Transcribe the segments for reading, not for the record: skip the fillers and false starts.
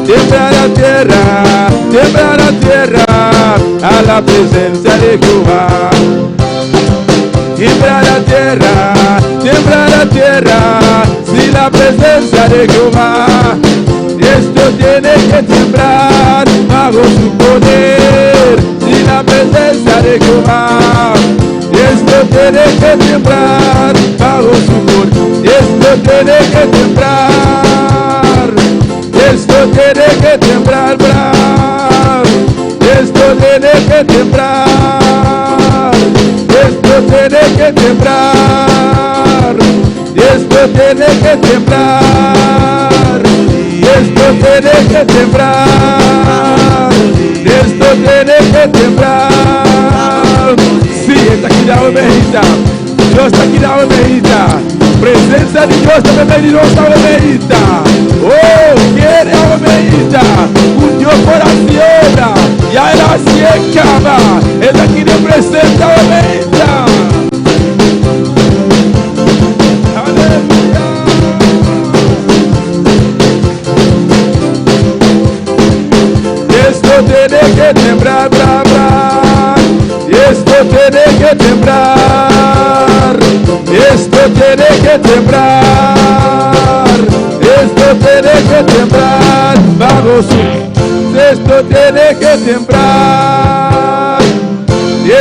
Tiembla la tierra, tiembla la tierra a la presencia de Jehová. Tiembla la tierra, tiembla la tierra, si la presencia de Jehová. Esto tiene que temblar bajo su poder, si la presencia de Jehová. Esto tiene que temblar bajo su poder. Esto tiene que temblar. Esto tiene que temblar, brar. Esto tiene que temblar. Esto tiene que temblar. Esto tiene que temblar. Esto tiene que temblar. Esto tiene que temblar. Sí, está aquí la ovejita. Dios está aquí la ovejita. Presencia de Dios está bienvenido a esta ovejita. Oh, quiere ovejita. Un Dios por obra. Ya era así cama. Está aquí de presenta ovejita. Aleluya. Esto tiene que temblar, bla, bla. Esto tiene que temblar. Esto tiene que temblar. Esto tiene que temblar. Bajo su. Esto tiene que temblar.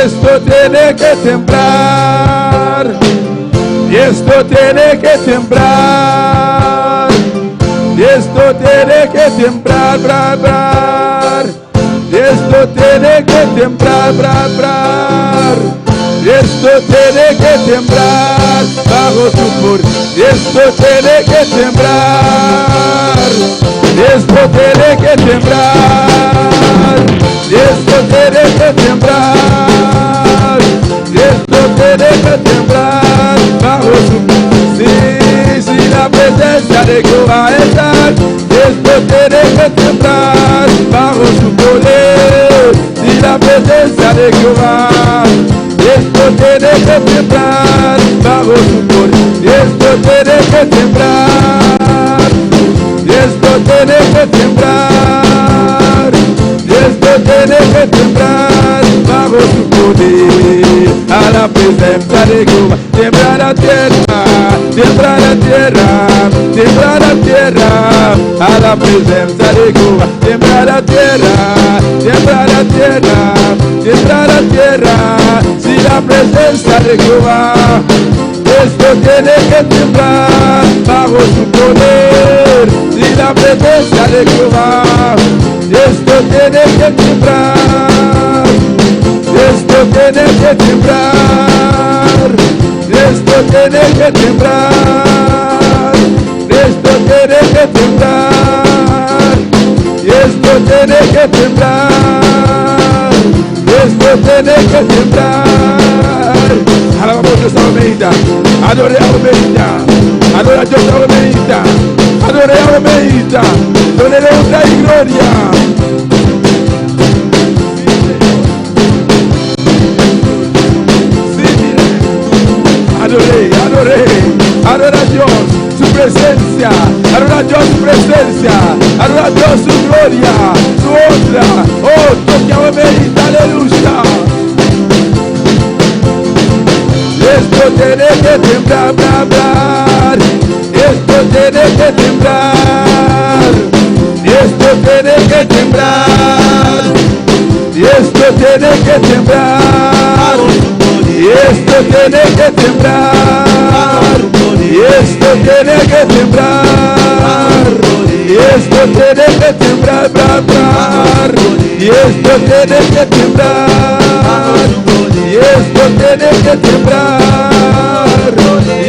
Esto tiene que temblar. Esto tiene que temblar. Esto tiene que temblar, bra, bra. Esto tiene que temblar, bra, bra. Esto tiene que temblar bajo su poder. Esto tiene que temblar. Esto tiene que temblar. Esto tiene que temblar. Esto tiene que temblar bajo su. Sí, sí, la presencia de Jehová está. Esto tiene que temblar bajo su poder. Si la presencia de Jehová. Esto tiene que temblar bajo su poder. Esto tiene que temblar. Esto tiene que temblar. Esto tiene que temblar bajo su poder. A la presencia de Jehová. Tiembla la tierra, tiembla la tierra, tiembla la tierra. A la presencia de Jehová. Tiembla la tierra, tiembla la tierra, tiembla la tierra. Si la presencia de Jehová. Esto tiene que temblar bajo su poder. Si la presencia de Jehová. Esto tiene que temblar. Esto tiene que temblar. Esto tiene que temblar. Esto tiene que temblar. Esto tiene que temblar. Esto tiene que temblar. Alabamos a Dios a. Adore a ovejita. Adora a Dios a ovejita. Adore a ovejita. Donde le honra y gloria. Sí, mire. Adoré, adoré. Adora a Dios su presencia. Adora a Dios su presencia. Adora a Dios su gloria, su honra. Oh, toque a ovejita. Aleluya. Esto tiene que temblar, bla, bla. Esto tiene que temblar. Esto tiene que temblar. Esto tiene que temblar. Esto tiene que temblar. Esto tiene que temblar. Esto tiene que temblar, bla, bla. Esto tiene que temblar. Esto tiene que temblar.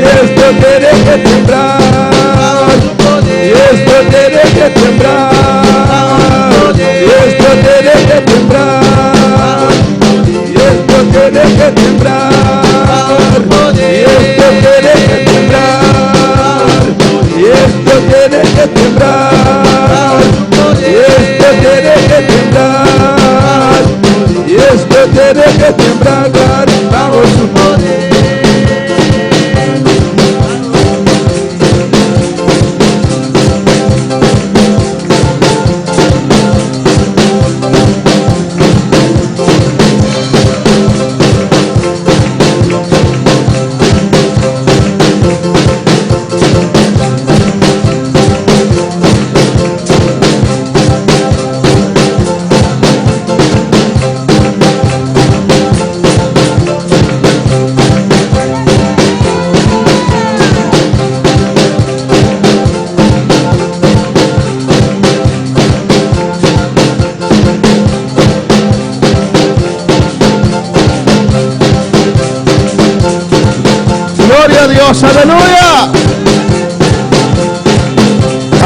Esto tiene que temblar. Esto tiene que temblar. Esto tiene que temblar. Esto tiene que temblar. Esto tiene que temblar. Esto tiene que temblar. Esto tiene que temblar. Esto tiene que temblar bajo su poder.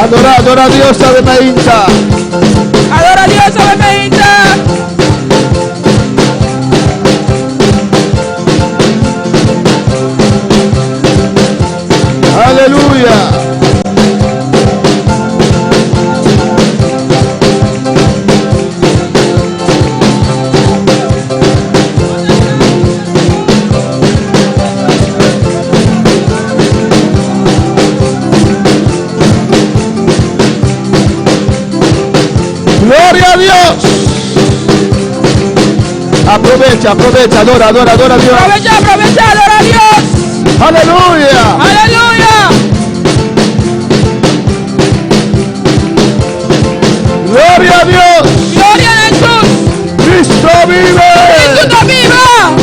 Adora, adora Dios, Ave Mainta. Adora Dios, Ave Mainta. Aleluya. Gloria a Dios. Aprovecha, aprovecha, adora, adora, adora a Dios. Aprovecha, aprovecha, adora a Dios. Aleluya. Aleluya. Gloria a Dios. Gloria a Jesús. Cristo vive. Cristo viva.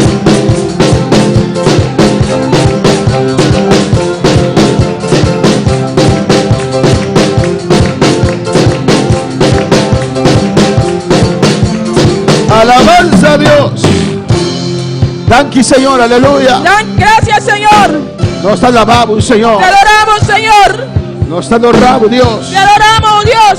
Alabanza a Dios. Danki, Señor, aleluya. Dan gracias, Señor. Nos alabamos, Señor. Te adoramos, Señor. Nos adoramos, Dios. Te adoramos, Dios.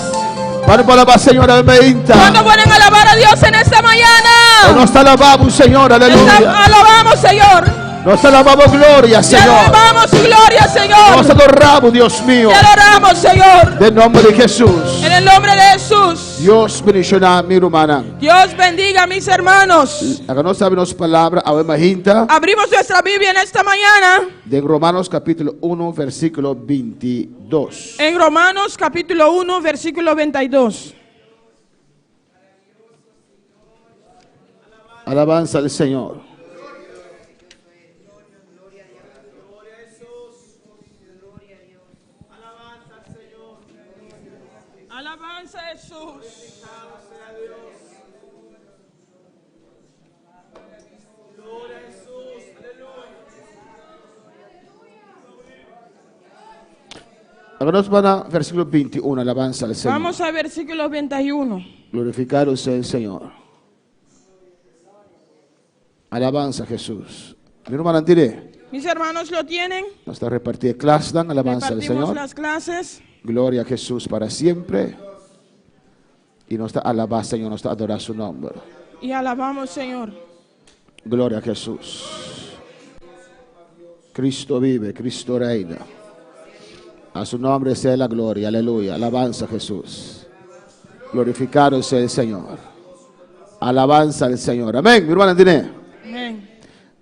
Para alabar, Señor, awe mainta. ¿Cuándo pueden alabar a Dios en esta mañana? Nos alabamos, Señor, aleluya. Alabamos, Señor. Nos alabamos, gloria, Te Señor. alabamos, su gloria, Señor. Nos adoramos, Dios mío. Te adoramos, Señor. Den nòmber di Jesús. En el nombre de Jesús. Dios bendishoná mi rumannan. Dios bendiga a mis hermanos. Laga nos habri nos palabra awe mainta Abrimos nuestra Biblia en esta mañana. Den Romanos kapítulo 1 versíkulo 22. En Romanos capítulo 1, versículo 22. Alabanza al Señor. Alabanza a Jesús. Laga nos bai na versíkulo 21, alabanza al Señor. Vamos al versículo 21. Glorificado sea el Señor. Alabanza a Jesús. Mi rumannan tin'é. Mis hermanos lo tienen. Nos ta repartí klas, dan alabanza al Repartimos Señor. las clases. Gloria a Jesús para siempre. I nos ta alabá Señor, nos ta adorá su nòmber. Y alabamos, Señor. Gloria a Jesús. Cristo vive, Cristo reina. A su nombre sea la gloria, aleluya. Alabanza a Jesús. Glorificado sea el Señor. Alabanza al Señor. Amén. Mi rumannan tin'é. Amén.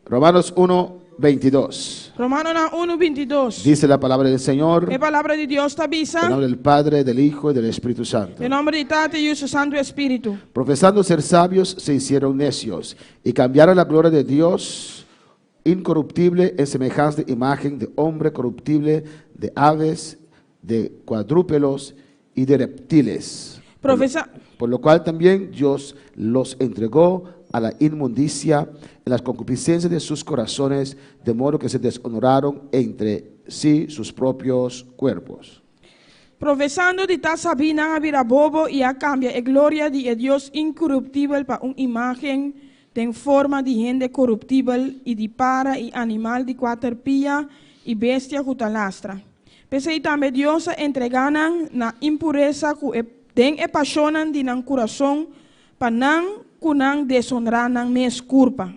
Romanos 1, 22. Romanonan 1, 22. Dice la palabra del Señor. E palabra di Dios ta En bisa. nombre del Padre, del Hijo y del Espíritu Santo. Den nòmber di Tata, Yu, Santu Spiritu. Profesando ser sabios, se hicieron necios y cambiaron la gloria de Dios incorruptible en semejanza de imagen de hombre corruptible, de aves, de cuadrúpedos y de reptiles. Profesa Por lo cual también Dios los entregó a la inmundicia en las concupiscencias de sus corazones, de modo que se deshonoraron entre sí sus propios cuerpos. Profesando di ta sabí, nan a bira bobo i a kambia e gloria di e Dios inkoruptibel pa un imágen den forma di hende koruptibel i di para i animal di kuater pia i bestia ku ta lastra. P'esei tambe Dios a entregá nan na impuresa ku e den e pashonnan di nan kurason pa nan ku nan desonrá nan mes kurpa.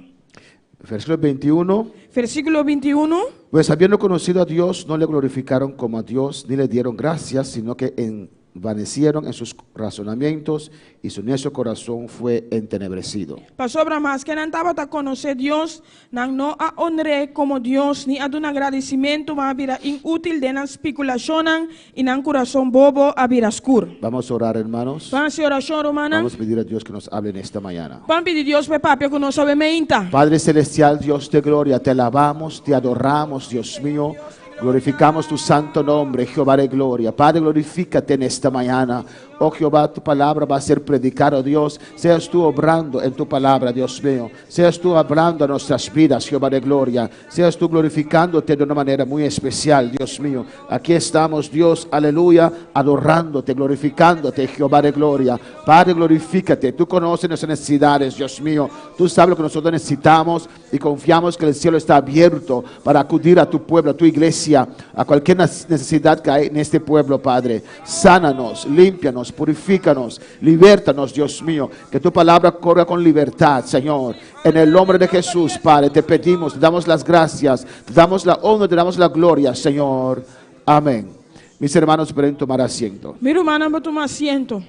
Versículo 21. Versíkulo 21. Pues habiendo conocido a Dios, no le glorificaron como a Dios, ni le dieron gracias, sino que envanecieron en sus razonamientos y su necio corazón fue entenebrecido. Pasobra maske nan tabata konosé Dios, nan no a honr'é komo Dios ni a duna gradisimentu, ma a bira inútil den nan spekulashonnan i nan kurason bobo a bira skur. Vamos a orar, hermanos. Ban hasi orashon, rumannan. Vamos a pedir a Dios que nos hable en esta mañana. Ban pidi Dios pa e papia ku nos awe meinta. Padre Celestial, Dios de gloria, te alabamos, te adoramos, Dios mío. Glorificamos tu santo nombre, Jehová de gloria. Padre, glorifícate en esta mañana. Oh Jehová, tu palabra va a ser predicada, Dios. Seas tú obrando en tu palabra, Dios mío. Seas tú hablando a nuestras vidas, Jehová de gloria. Seas tú glorificándote de una manera muy especial, Dios mío. Aquí estamos, Dios, aleluya, adorándote, glorificándote, Jehová de gloria. Padre, glorifícate. Tú conoces nuestras necesidades, Dios mío. Tú sabes lo que nosotros necesitamos y confiamos que el cielo está abierto para acudir a tu pueblo, a tu iglesia. obediencia a cualquier necesidad que hay en este pueblo, Padre. Sánanos, límpianos, purifícanos, libértanos, Dios mío. Que tu palabra corra con libertad, Señor. En el nombre de Jesús, Padre, te pedimos, te damos las gracias, te damos la honra, te damos la gloria, Señor. Amén. Mis hermanos pueden tomar asiento. Mi rumannan por tuma asiento.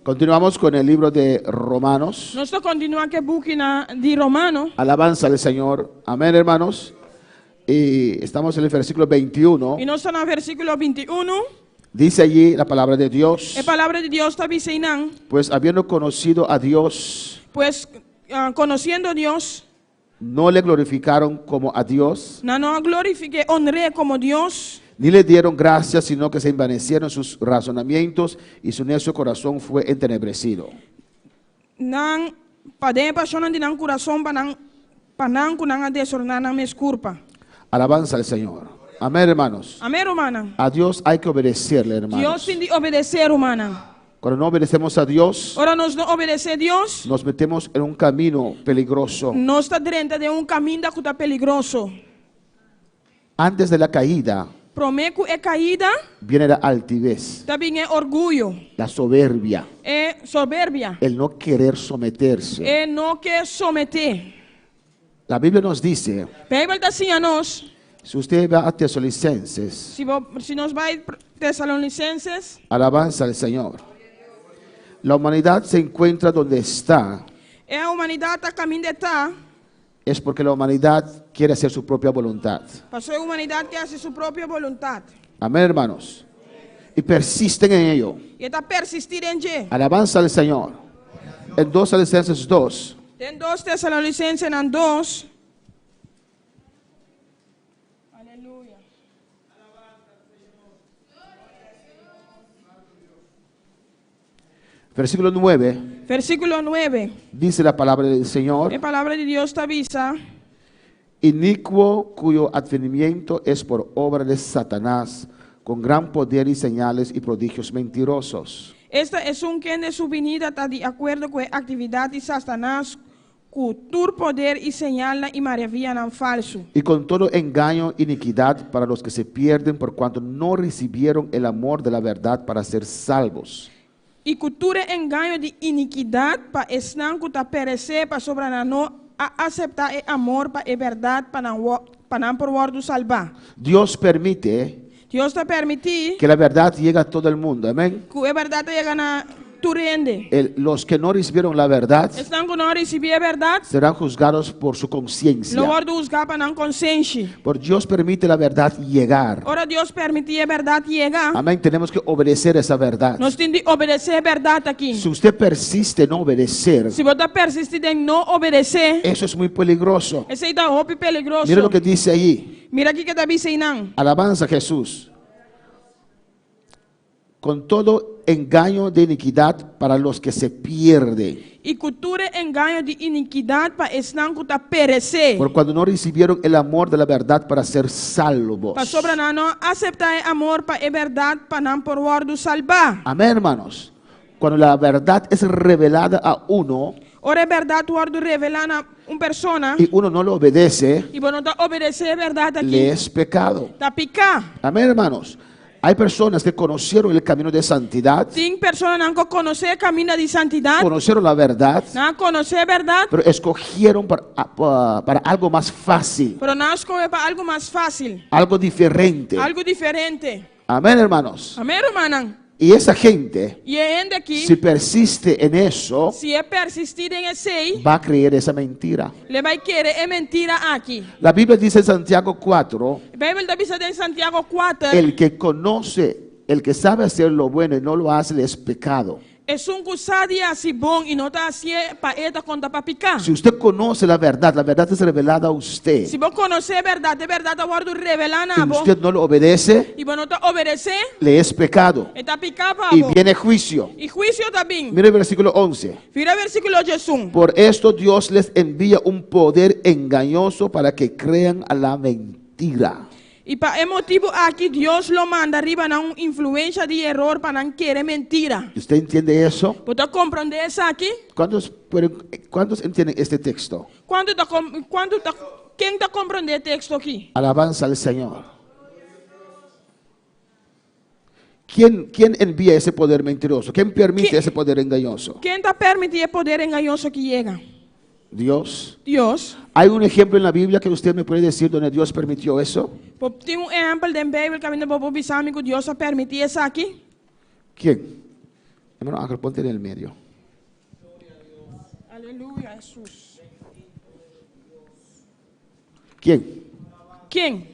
Continuamos con el libro de Romanos. Nos ta kontinuá ku e buki di Romano. Alabanza al Señor. Amén, hermanos. Y estamos en el versículo 21. I nos ta na versíkulo 21. Dice allí la palabra de Dios. E palabra di Dios ta bisa einan. Pues habiendo conocido a Dios, Pues ah, konosiendo Dios, no le glorificaron como a Dios, nan no a glorifik'é, honr'é komo Dios, ni le dieron gracias, sino que se envanecieron sus razonamientos y su necio corazón fue entenebrecido. Nan pa den e pashonnan di nan kurason pa nan pa nan ku nan a desorná nan mes kurpa. Alabanza al Señor. Amén, hermanos. Amén, rumannan. A Dios hay que obedecerle, Dios hermanos. tin di obedesé, rumannan. Cuando no obedecemos a Dios, Ora nos no obedesé Dios, nos metemos en un camino peligroso. nos ta drenta den un kaminda ku ta peligroso. Antes de la caída Promé ku e kaida viene la altivez, ta bin e orguyo, la soberbia, e soberbia, el no querer someterse. e no ke someté. La Biblia nos dice, Beibel ta siña nos, si usted va a Tesalonicenses, si bo si nos bai Tesalonicenses, alabanza al Señor. La humanidad se encuentra donde está, e humanidat ta kaminda e ta, es porque la humanidad quiere hacer su propia voluntad. Pasó e humanidat ke hasi su propio boluntat. Amén, hermanos. Y persisten en ello. I e ta persistí den dje. Alabanza al Señor. En 2 Tesalonicenses 2, Den 2 Tesalonicensenan 2. Aleluya. Versículo 9, Versíkulo 9. dice la palabra del Señor. E palabra di Dios ta bisa. Inicuo cuyo advenimiento es por obra de Satanás, con gran poder y señales y prodigios mentirosos. Esta esun kende su binida ta di akuerdo ku e aktividat di Satanás ku tur poder i señalnan i maravianan falsu. Y con todo engaño e iniquidad para los que se pierden por cuanto no recibieron el amor de la verdad para ser salvos. I ku tur e engaño di inikidat pa esnan ku ta peresé pasobra nan no a aseptá e amor pa e bèrdat pa nan pa nan por wòrdu salbá. Dios permite Dios ta permití. que la verdad llegue a todo el mundo. Amén. Ku e bèrdat ta yega na tur hende. El, los que no recibieron la verdad Esnan ku no a risibí e bèrdat serán juzgados por su conciencia. lo wòrdu husgá pa nan konsenshi. Por Dios permite la verdad llegar. Ora Dios permití e bèrdat yega, Amén. Tenemos que obedecer esa verdad. nos tin di obedesé e bèrdat aki. Si usted persiste en no obedecer, Si bo ta persistí den no obedesé, eso es muy peligroso. esei ta hopi peligroso. Mire lo que dice allí. Mira kiko ta bisa einan. Alabanza a Jesús. Con todo engaño de iniquidad para los que se pierden. I ku tur e engaño di inikidat pa esnan ku ta peresé. Por cuando no recibieron el amor de la verdad para ser salvos. Pasobra nan no a aseptá e amor pa e bèrdat pa nan por wòrdu salbá. Amén, hermanos. Cuando la verdad es revelada a uno Ora e bèrdat wòrdu revelá na un persona y uno no lo obedece, i bo no ta obedesé e bèrdat le akí, es pecado. ta piká. Amén, hermanos. Hay personas que conocieron el camino de santidad, Tin personanan ku konosé e kaminda di santidat, conocieron la verdad, nan a konosé e bèrdat, pero escogieron para, para algo más fácil, pero nan a skohe pa algu mas fásil, algo diferente. algu diferente. Amén, hermanos. Amén, rumannan. Y esa gente, I e hende akí, si persiste en eso, si e persistí den esei, va a creer esa mentira. Lo e bai kere e mentira aki. La Biblia dice en Santiago 4, Beibel ta bisa den Santiago kuater. El que conoce, el que sabe hacer lo bueno y no lo hace, le es pecado. Esun ku sa di hasi bon i no ta hasié, pa e ta konta pa piká. Si usted conoce la verdad, la verdad es revelada a usted. Si bo konosé e bèrdat, e bèrdat ta wòrdu revelá na Y bo, usted no lo obedece, i bo no ta obedesé, le es pecado. e ta piká pa Y bo. viene juicio. I huisio ta bin. Mira el versículo 11. Mira versíkulo diesun. Por esto Dios les envía un poder engañoso para que crean a la mentira. I pa e motibu aki Dios lo manda riba nan un influensha di eror pa nan kere mentira. Usted entiende eso? Bo ta komprondé esaki? Cuántos pueden, cuántos entienden este texto? Kuantu ta kuantu ta. Ken ta komprondé e teksto akí? Alabanza al Señor. ¿Quién, quién envía ese poder mentiroso? ¿Quién permite ¿Quién- ese poder engañoso? Ken ta permití e poder engañoso akí yega? Dios. Dios. ¿Hay un ejemplo en la Biblia que usted me puede decir donde Dios permitió eso? Por tin un ehèmpel den Beibel kaminda bo por bisa mi ku Dios a permití esaki? ¿Quién? Hermano Ángel, ponte en el medio. Aleluya, Hesus. ¿Quién? Ken?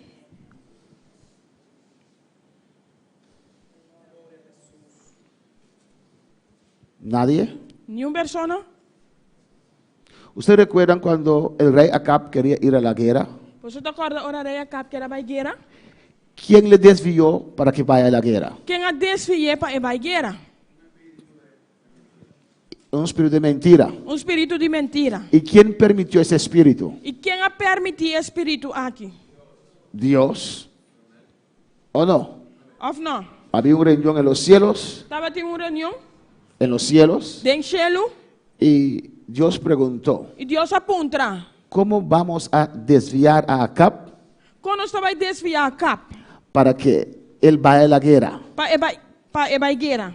¿Nadie? Niun persona? ¿Ustedes recuerdan cuando el rey Acab quería ir a la guerra? Boso ta kòrda ora rei Akab ker a bai guera? ¿Quién le desvió para que vaya a la guerra? Ken a desvi'é pa e bai guera? Un espíritu de mentira. Un spiritu di mentira. ¿Y quién permitió ese espíritu? I ken a permití e spiritu aki? Dios. ¿O no? Òf no? Había un reunión en los cielos, Tabatin un reunion en los cielos, den shelu y Dios preguntó, i Dios a puntra, ¿cómo vamos a desviar a Acab Kon nos ta bai desviá Akab para que él vaya a la guerra? pa e bai pa e bai guera?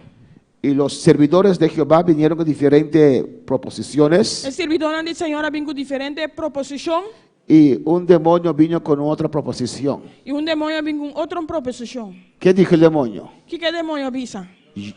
Y los servidores de Jehová vinieron con diferentes proposiciones E sirbidónan di Señor a bin ku diferente proposishon y un demonio vino con otra proposición. i un demoño a bin ku un otro proposishon. ¿Qué dijo el demonio? Kiko e demoño a bisa? ¿Y,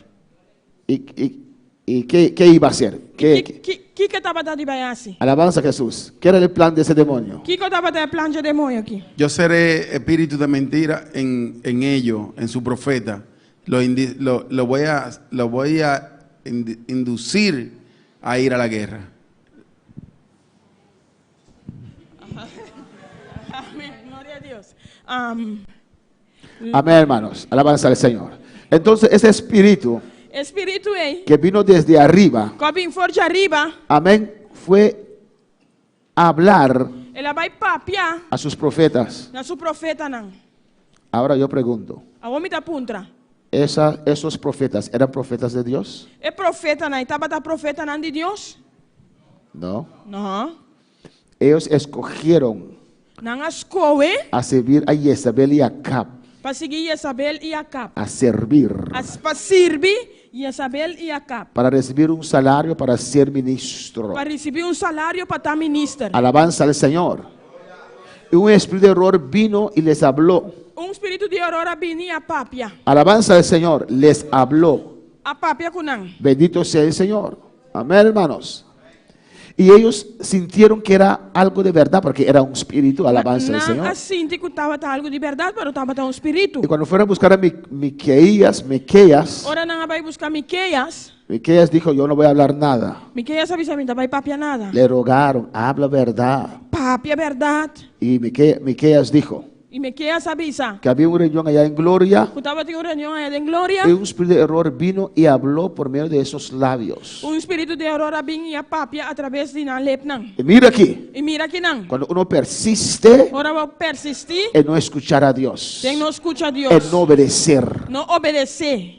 y, y qué, qué iba a hacer? ¿Qué, qué? Kiko e tabata di bai hasi? Alabanza a Jesús. ¿Qué era el plan de ese demonio? Kiko tabata e plan dje demoño aki? Yo seré espíritu de mentira en, en ellos, en su profeta. Lo, indi- lo, lo voy a, lo voy a ind- inducir a ir a la guerra. Amén. Gloria a Dios. Am, Amén, hermanos. Alabanza al Señor. Entonces, ese espíritu e spiritu ei, que vino desde arriba, ku a bin for di ariba, amén, fue a hablar el a bai papia a sus profetas. na su profetanan. Ahora yo pregunto, Awor mi ta puntra. esa- ¿esos profetas eran profetas de Dios? E profetanan ei tabata profetanan di Dios? No. No. Ellos escogieron Nan a skohe a servir a Jezabel y a Acab, pa sigui Jezabel i Akab. a servir, A, pa sirbi Jezabel i Akab. para recibir un salario para ser ministro. Pa risibí un salario pa ta minister. Alabanza al Señor. Y un espíritu de error vino y les habló. Un spiritu di eror a bini i a papia. Alabanza al Señor, les habló. A papia ku nan. Bendito sea el Señor. Amén, hermanos. Y ellos sintieron que era algo de verdad, porque era un espíritu, alabanza al Nan Señor. a sinti ku tabata algu di bèrdat, pero tabata un spiritu. Y cuando fueron a buscar a Mi- Miqueías, Miqueas, Ora nan a bai buska Mikeas, Miqueas dijo, yo no voy a hablar nada. Mikeas a bisa, Mi no ta bai papia nada. Le rogaron, habla verdad. Papia bèrdat. Y Mique- Miqueas dijo I Mikeas a bisa que había un reunión allá en Gloria ku tabatin un reunion aya den Gloria. y un espíritu de error vino y habló por medio de esos labios. Un spiritu di eror a bin i a papia atraves di nan lepnan. Y mira aquí, I mira akinan. cuando uno persiste Ora bo persistí en no escuchar a Dios, den no skucha Dios, en no obedecer, no obedesé.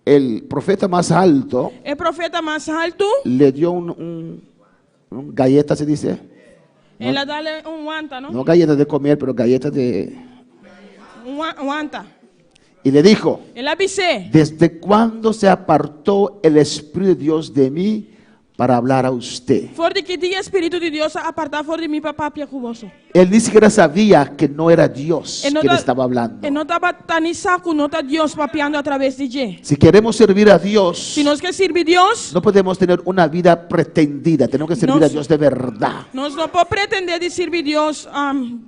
el profeta más alto E profeta mas haltu, le dio un, un, un galleta, se dice, el a dal e un wanta, no? no galletas de comer, pero galletas de... Un wanta. Y le dijo, El a bis'é. ¿desde cuándo se apartó el Espíritu de Dios de mí para hablar a usted? For di ki dia Spiritu di Dios a apartá for di mi pa papia ku boso? Él ni siquiera sabía que no era Dios E no quien ta- estaba hablando. E no tabata ni sa ku no ta Dios papiando atraves di dje. Si queremos servir a Dios, Si nos ke sirbi Dios, no podemos tener una vida pretendida. Tenemos que servir Nos- a Dios de verdad. nos no por pretendé di sirbi Dios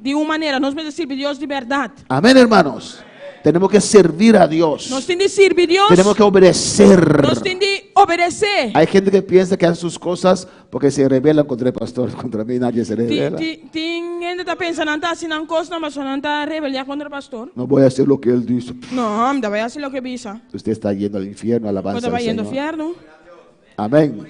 di un manera. Nos mester sirbi Dios di bèrdat. Amén, hermanos. Tenemos que servir a Dios. Nos tin di sirbi Dios. Tenemos que obedecer. Nos tin di obedesé. Hay gente que piensa que hacen sus cosas porque se rebelan contra el pastor. Contra mí nadie se Tin, rebela. tin, tin hende ta pensa nan ta hasi nan kosnan, pasobra nan ta rebeliá kontra pastor. No voy a hacer lo que él dice. No, mi ta bai hasi loke e bisa. Usted está yendo al infierno, Bo alabanza ta al bai yendo Señor. fièrnu. Amén.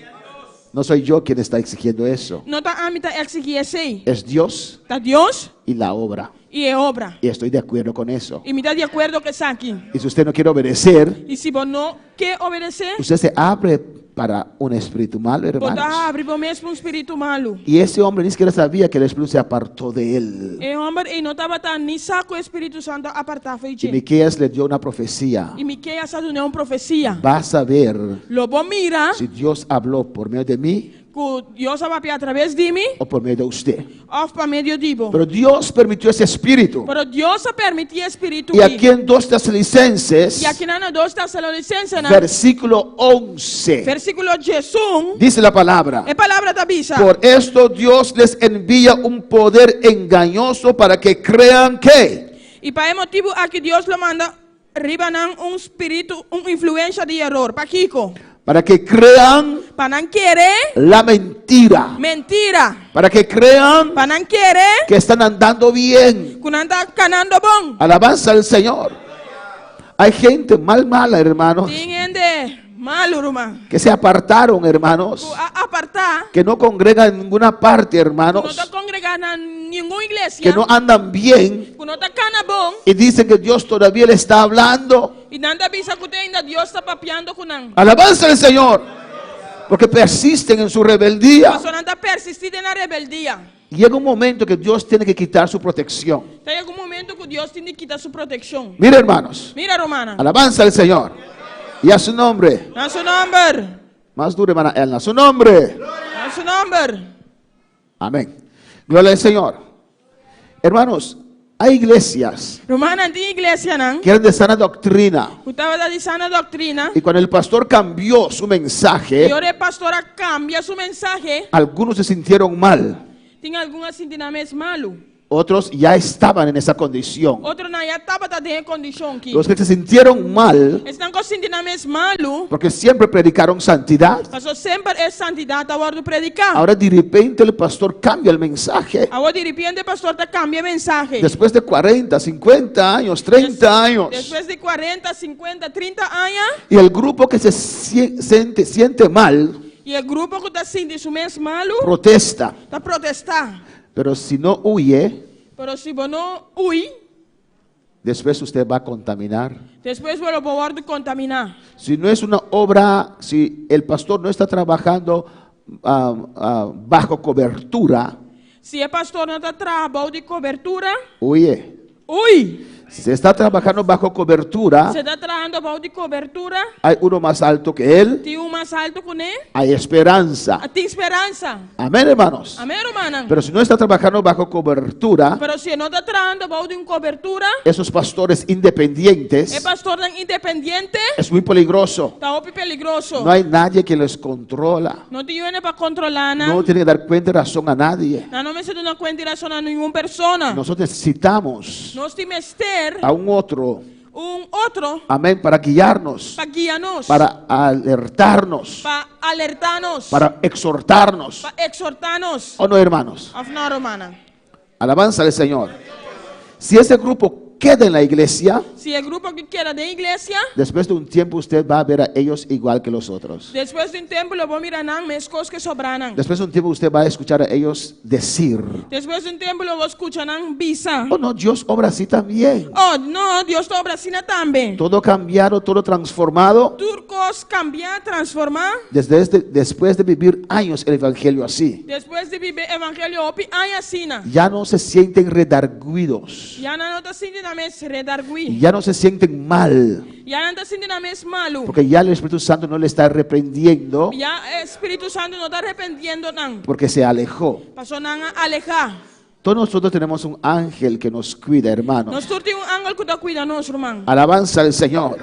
No soy yo quien está exigiendo eso. No ta ami ta eksigí esei. Es Dios Ta Dios y la obra. i e obra. Y estoy de acuerdo con eso. I mi ta di akuerdo ku esaki. Y si usted no quiere obedecer, I si bo no ke obedesé, usted se abre para un espíritu malo, Bo ta hermanos. habri bo mes pa un spiritu malu. Y ese hombre ni siquiera sabía que el espíritu se apartó de él. E hòmber ei no tabata ni sa ku e spiritu santu a apartá for di Y dje. Miqueas le dio una profecía. I Mikeas a dun'é un profesia. Vas a ver Lo bo mira si Dios habló por medio de mí ku Dios a papia atraves di mi o por medio de usted. òf pa medio di bo. Pero Dios permitió ese espíritu. Pero Dios a permití e spiritu Y ei. aquí en 2 Tesalonicenses, I aki na 2 Tesalonicensenan, versículo 11, versíkulo 11, dice la palabra. e palabra ta bisa, Por esto Dios les envía un poder engañoso para que crean que I pa e motibu aki Dios lo manda riba nan un spiritu, un influensha di eror. Pakiko? Para que crean Pa nan kere la mentira. mentira. Para que crean Pa nan kere que están andando bien. ku nan ta kanando bon. Alabanza al Señor. Hay gente mal mala, hermanos, Tin hende malu, ruman, que se apartaron, hermanos, ku a apartá, que no congregan en ninguna parte, ku no hermanos, ta kongregá na ningun iglesia, que no andan bien ku no ta kana bon, y dicen que Dios todavía le está hablando. i nan ta bisa ku te ainda Dios ta papiando ku nan. Alabanza al Señor, porque persisten en su rebeldía. Pasobra nan ta persistí den nan rebeldia. Llega un momento que Dios tiene que quitar su protección. Ta yega un momento ku Dios tin di kita su protekshon. Mira, hermanos, Mira, rumannan. alabanza al Señor y a su nombre. Na su nòmber. Más duro, hermana Elna, su nombre. Na su nòmber. Amén. Gloria al Señor. Hermanos, hay iglesias Rumannan, tin iglesianan que eran de sana doctrina. ku tabata di sana doktrina. Y cuando el pastor cambió su mensaje, I ora e pastor a kambia su mensahe, algunos se sintieron mal. tin algun a sinti nan mes malu. Otros ya estaban en esa condición. Otronan ya tabata den e kondishon ki. Los que se sintieron mal, Esnan ku a sinti nan mes malu, porque siempre predicaron santidad. pasobra semper e santidat a wòrdu prediká. Ahora de repente el pastor cambia el mensaje. Awor diripiente e pastor ta kambia e mensahe. Después de 40, 50 años, 30 años. Despues di kuarenta, sinkuenta, trinta aña. Y el grupo que se siente, siente mal, I e grupo ku ta sinti su mes malu, protesta. ta protestá. Pero si no huye, Pero si bo no hui, después usted va a contaminar. despues bo lo por wòrdu kontaminá. Si no es una obra, si el pastor no está trabajando ah, ah, bajo cobertura, Si e pastor no ta traha bou di kobertura, huye. hui. Si está trabajando bajo cobertura, Si ta trahando bou di kobertura, hay uno más alto que él, tin un mas altu kuné. hay esperanza. Tin speransa. Amén, hermanos. Amén, rumannan. Pero si no está trabajando bajo cobertura, Pero si e no ta trahando bou di un kobertura, esos pastores independientes, e pastornan independiente es muy peligroso. ta hopi peligroso. No hay nadie que les controla. No tin hende pa kontrolá nan. No tiene que dar cuenta y razón a nadie. Nan no mester duna kuenta i rason na ningun persona. Nosotros necesitamos Nos tin mester a un otro, un otro amén, para guiarnos, pa guia nos, para alertarnos, pa alertá nos, para exhortarnos. pa ekshortá nos. ¿O no, hermanos? Òf no, rumannan? Alabanza al Señor. Si ese grupo queda en la iglesia, Si e grupo aki keda den iglesia, después de un tiempo usted va a ver a ellos igual que los otros. despues di un tempu lo bo mira nan meskos ku e sobranan. Después de un tiempo usted va a escuchar a ellos decir, Despues di un tempu lo bo skucha nan bisa. Oh no, Dios obra así también. Oh, no, Dios ta obra asina tambe. Todo cambiado, todo transformado. Tur kos kambiá, transformá. Desde este, después de vivir años el Evangelio así, Despues di biba e Evangelio hopi aña asina. ya no se sienten redarguidos, Ya nan no ta sinti nan mes redarguí. ya no se sienten mal, Ya nan ta sinti nan mes malu. porque ya el Espíritu Santo no le está reprendiendo Ya e Spiritu Santu no ta reprendiendo nan. porque se alejó. Paso nan a alehá. Todos nosotros tenemos un ángel que nos cuida, hermanos. Nos tur tin un angel ku ta kuida nos, ruman. Alabanza al Señor.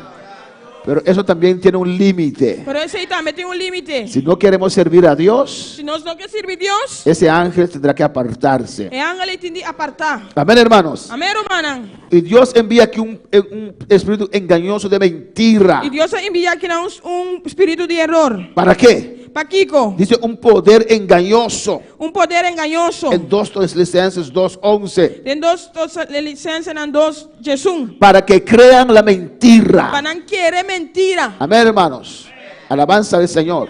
Pero eso también tiene un límite. Pero esei tambe tin un límite. Si no queremos servir a Dios, Si nos no ke sirbi Dios, ese ángel tendrá que apartarse. e angel ei tin di apartá. Amén, hermanos. Amén, rumannan. Y Dios envía aquí un, un espíritu engañoso de mentira. I Dios a enviá akinan un, un spiritu di eror. ¿Para qué? Pakiko? Dice un poder engañoso. Un poder engañoso. En 2 Tesalonicenses 2.11. Den 2 Tesalonicensenan 2, 11. Para que crean la mentira. Pa nan kere mentira. Amén, hermanos. Alabanza al Señor.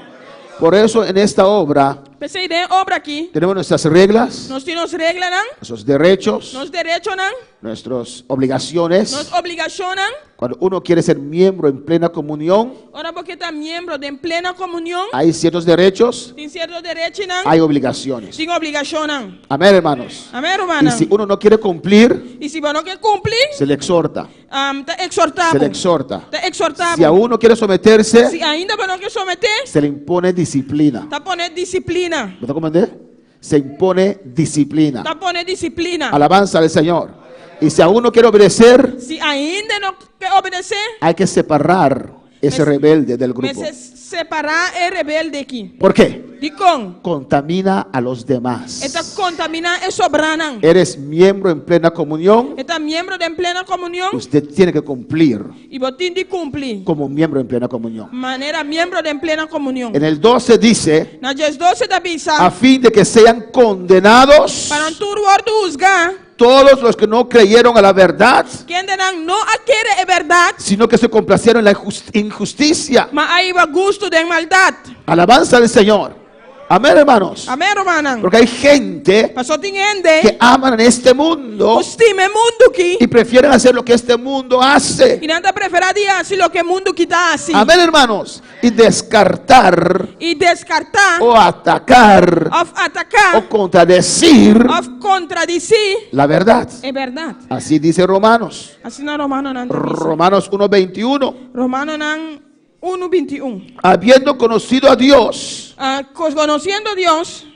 Por eso en esta obra P'esei den e obra aki, tenemos nuestras reglas, nos tin nos reglanan, nuestros derechos, nos derechonan, nuestras obligaciones nos obligashonnan. Cuando uno quiere ser miembro en plena comunión, Ora bo ke ta miembro den plena komunion, hay ciertos derechos, tin sierto derechinan, hay obligaciones. tin obligashonnan. Amén, hermanos. Amèn, Y rumannan. si uno no quiere cumplir, I si bo no ke kumpli, se le exhorta. ta eksortá Se bo. le exhorta. Ta eksortá Si bo. aún no quiere someterse, Si ainda bo no ke someté, se le impone disciplina. ta pone disiplina. ¿Me está comprendiendo? Se impone disciplina. Ta pone disiplina. Alabanza al Señor. Y si aún no quiere obedecer, Si ainda no ke obedesé, hay que separar ese rebelde del grupo. mester separá e rebelde aki. ¿Por qué? Dikon? Contamina a los demás. E ta kontaminá e sobránan. Eres miembro en plena comunión, E ta miembro den plena komunion usted tiene que cumplir i bo tin di kumpli como miembro en plena comunión. manera miembro den plena komunion. En el 12 dice, Na 12 ta bisa, a fin de que sean condenados pa nan tur wòrdu husgá, todos los que no creyeron a la verdad, kendenan no a kere e bèrdat, sino que se complacieron en la injusticia. ma a hiba gustu den maldat. Alabanza al Señor. Amén, hermanos. Amén, rumannan. Porque hay gente Pasó tin hende que aman en este mundo ku stima e mundu aki y prefieren hacer lo que este mundo hace. i nan ta preferá di hasi loke e mundu aki ta hasi. Amén, hermanos. Y descartar I deskartá o atacar òf ataká o contradecir òf kontradisí la verdad. e bèrdat. Así dice Romanos. Asina Romanonan ta bisa. Romanos 1:21. Romanonan unu 21. Habiendo conocido a Dios, Ah, conociendo Dios,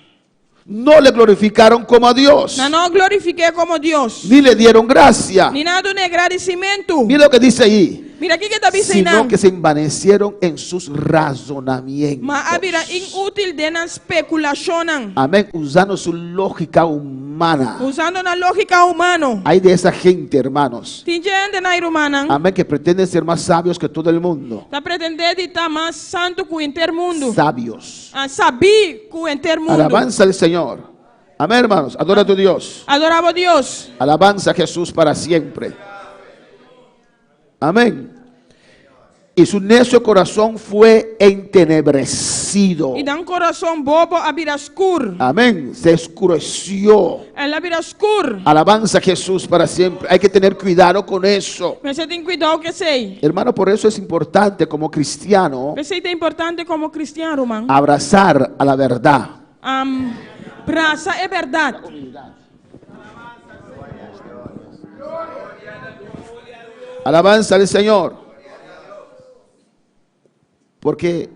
no le glorificaron como a Dios, nan no a glorifik'é komo Dios, ni le dieron gracia. ni nan a dun'é gradisimentu. Mira lo que dice ahí. Mira kiko e ta bisa Sino einan. que se envanecieron en sus razonamientos. Ma a bira inútil den nan spekulashonnan. Amén. Usando su lógica humana. Usando nan lógika humano. Hay de esa gente, hermanos. Tin dje hendenan ei, rumannan. Amén. Que pretenden ser más sabios que todo el mundo. Ta pretendé di ta mas santu ku henter mundu. Sabios. Ah, sabí ku henter mundu. Alabanza al Señor. Amén, hermanos. Adora a tu Dios. Adorá bo Dios. Alabanza a Jesús para siempre. Amén. Y su necio corazón fue entenebrecido. I nan kurason bobo a bira skur. Amén. Se oscureció. El a bira skur. Alabanza a Jesús para siempre. Hay que tener cuidado con eso. Mester tin kuidou ku esei. Hermano, por eso es importante como cristiano P'esei ta importante komo kristian, ruman. abrazar a la verdad. Um, brasa e bèrdat. Alabanza al Señor. Porque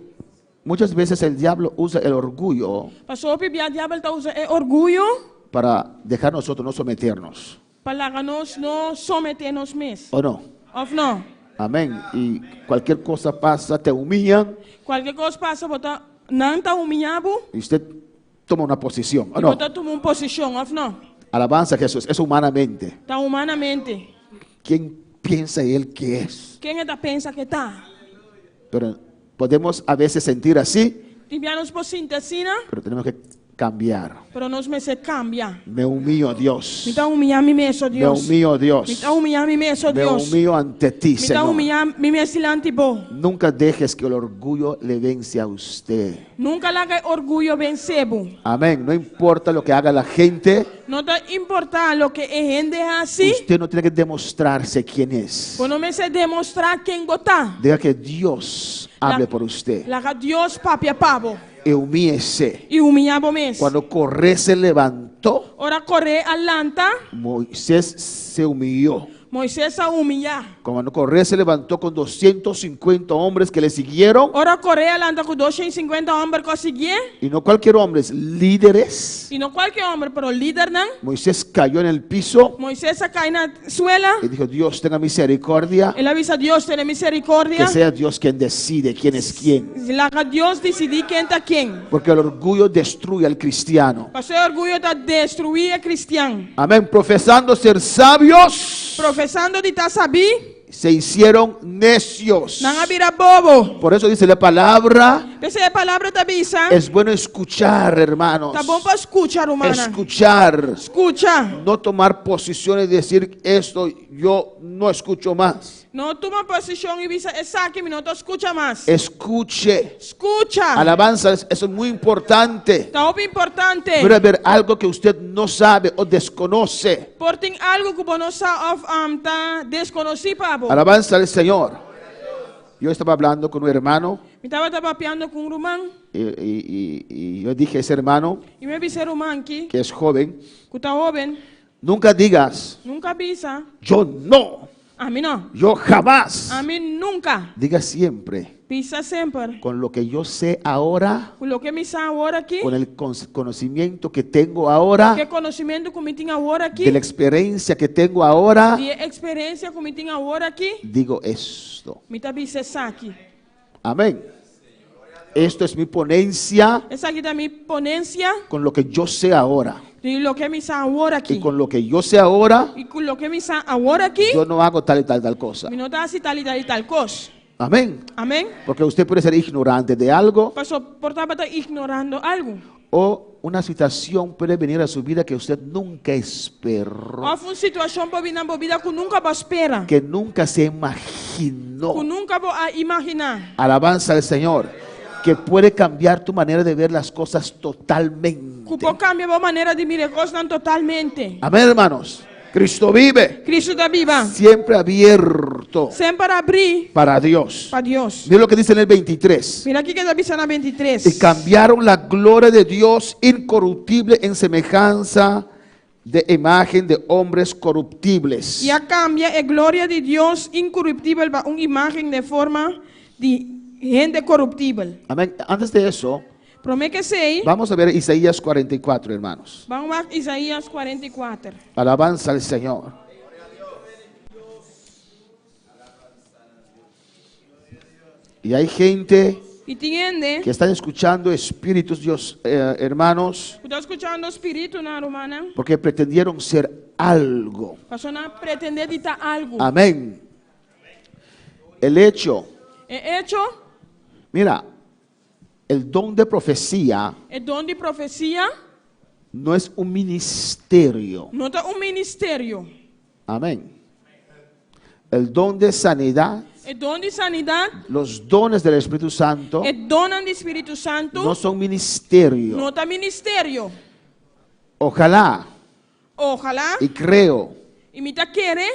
muchas veces el diablo usa el orgullo Pasobra hopi bia diabel ta usa e orguyo para dejar nosotros no someternos. pa laga nos no someté nos mes. ¿O no? Òf no? Amén. Y cualquier cosa pasa, te humillan. Kualke kos pasa, bo ta, nan ta humillá bo. Y usted toma una posición. ¿O I no? bo ta tuma un posishon, òf no? Alabanza a Jesús. Es humanamente. Ta humanamente. ¿Quién piensa él que es? Ken e ta pensa ku e ta? Pero podemos a veces sentir así, Tin bia nos por sinti asina, pero tenemos que cambiar. pero nos mester kambia. Me humillo a Dios. Mi ta humillá mi mes, oh Me Dios. humillo a Mi Dios. ta humillá mi mes, oh Me Dios. humillo ante ti, Mi ta Señor. humillá mi mes dilanti bo. Nunca dejes que el orgullo le vence a usted. Nunka laga e orguyo vensé bo. Amén. No importa lo que haga la gente, No ta importá loke e hende hasi. usted no tiene que demostrarse quién es. Bo no mester demostrá ken bo ta. Deja que Dios hable por usted. Laga Dios papia pa bo. E humíese. I humillá bo mes. Cuando Coré se levantó, Ora Coré a lanta, Moisés se humilló. Moisés a humillá. Cuando Coré se levantó con 250 hombres que le siguieron, Ora Coré a lanta ku 250 hòmber ku a siguié, y no cualquier hombre, líderes, i no kualke hòmber, pero lidernan, Moisés cayó en el piso Moisés a kai na suela. y dijo, Dios tenga misericordia, El a bisa, Dios tene misericordia. que sea Dios quien decide quién es quién. Laga Dios disidí ken ta ken. Porque el orgullo destruye al cristiano. Paso e orguyo ta destruí e kristian. Amén. Profesando ser sabios, Profesando di ta sabí, se hicieron necios. nan a bira bobo. Por eso dice la palabra, P'esei e palabra ta bisa, es bueno escuchar, hermanos. ta bon pa skucha, rumannan. Escuchar. Skucha. No tomar posiciones y decir esto yo no escucho más. No tuma posishon i bisa esaki mi no ta skucha mas. Escuche. Skucha! Alabanza, eso es muy importante. Ta hopi importante. Puede haber algo que usted no sabe o desconoce. Por tin algu ku bo no sa òf ta deskonosí pa bo. Alabanza al Señor. Yo estaba hablando con un hermano. Mi tabata papiando ku un ruman. Y, y, y, y yo dije a ese hermano. I mi a bisa e ruman aki. Que es joven. Ku ta hóben. Nunca digas. Nunka bisa. Yo no. Ami no. Yo jamás. Ami nunka. Diga siempre. Bisa semper. Con lo que yo sé ahora. Ku loke mi sa awor aki. Con el conocimiento que tengo ahora. Ku e konosementu ku mi tin awor aki. De la experiencia que tengo ahora. Di e eksperensia ku mi tin awor aki. Digo esto. Mi ta bisa esaki. Amén. Esto es mi ponencia. Esaki ta mi ponencia. Con lo que yo sé ahora. Di loke mi sa awor aki. Y con lo que yo sé ahora. Y ku loke mi sa awor aki. Yo no hago tal y tal tal cosa. Mi no ta hasi tal y tal y tal kos. Amén. Amén. Porque usted puede ser ignorante de algo. Paso por tabata ignorando algu. O una situación puede venir a su vida que usted nunca esperó. Òf un situashon por bini na bo bida ku nunka bo a spera. Que nunca se imaginó. Ku nunka bo a imaginá. Alabanza al Señor. Que puede cambiar tu manera de ver las cosas totalmente. Ku por kambia bo manera di mira e kosnan totalmente. Amén, hermanos. Cristo vive. Cristo ta biba. Siempre abierto. Semper abrí. Para Dios. Pa Dios. Mira lo que dice en el 23. Mira kiko ta bisa na 23. Y cambiaron la gloria de Dios incorruptible en semejanza de imagen de hombres corruptibles. I a kambia e gloria di Dios inkoruptibel pa un imágen den forma di hende koruptibel. Amén. Antes de eso. Promé ku esei. Vamos a ver Isaías 44, hermanos. Ban wak Isaías 44. Alabanza al Señor. Y hay gente I tin hende. que están escuchando espíritus, Dios, eh, hermanos. Ku ta skuchando spiritunan, rumannan. Porque pretendieron ser algo. Pasobra nan a pretendé di ta algu. Amén. El hecho. E echo. Mira, El don de profecía. E don di profesia. No es un ministerio. No ta un ministerio. Amén. El don de sanidad. E don di sanidat. Los dones del Espíritu Santo. E donnan di Spiritu Santu. No son ministerio. No ta ministerio. Ojalá. Ojalá. Y creo. Y mi ta kere.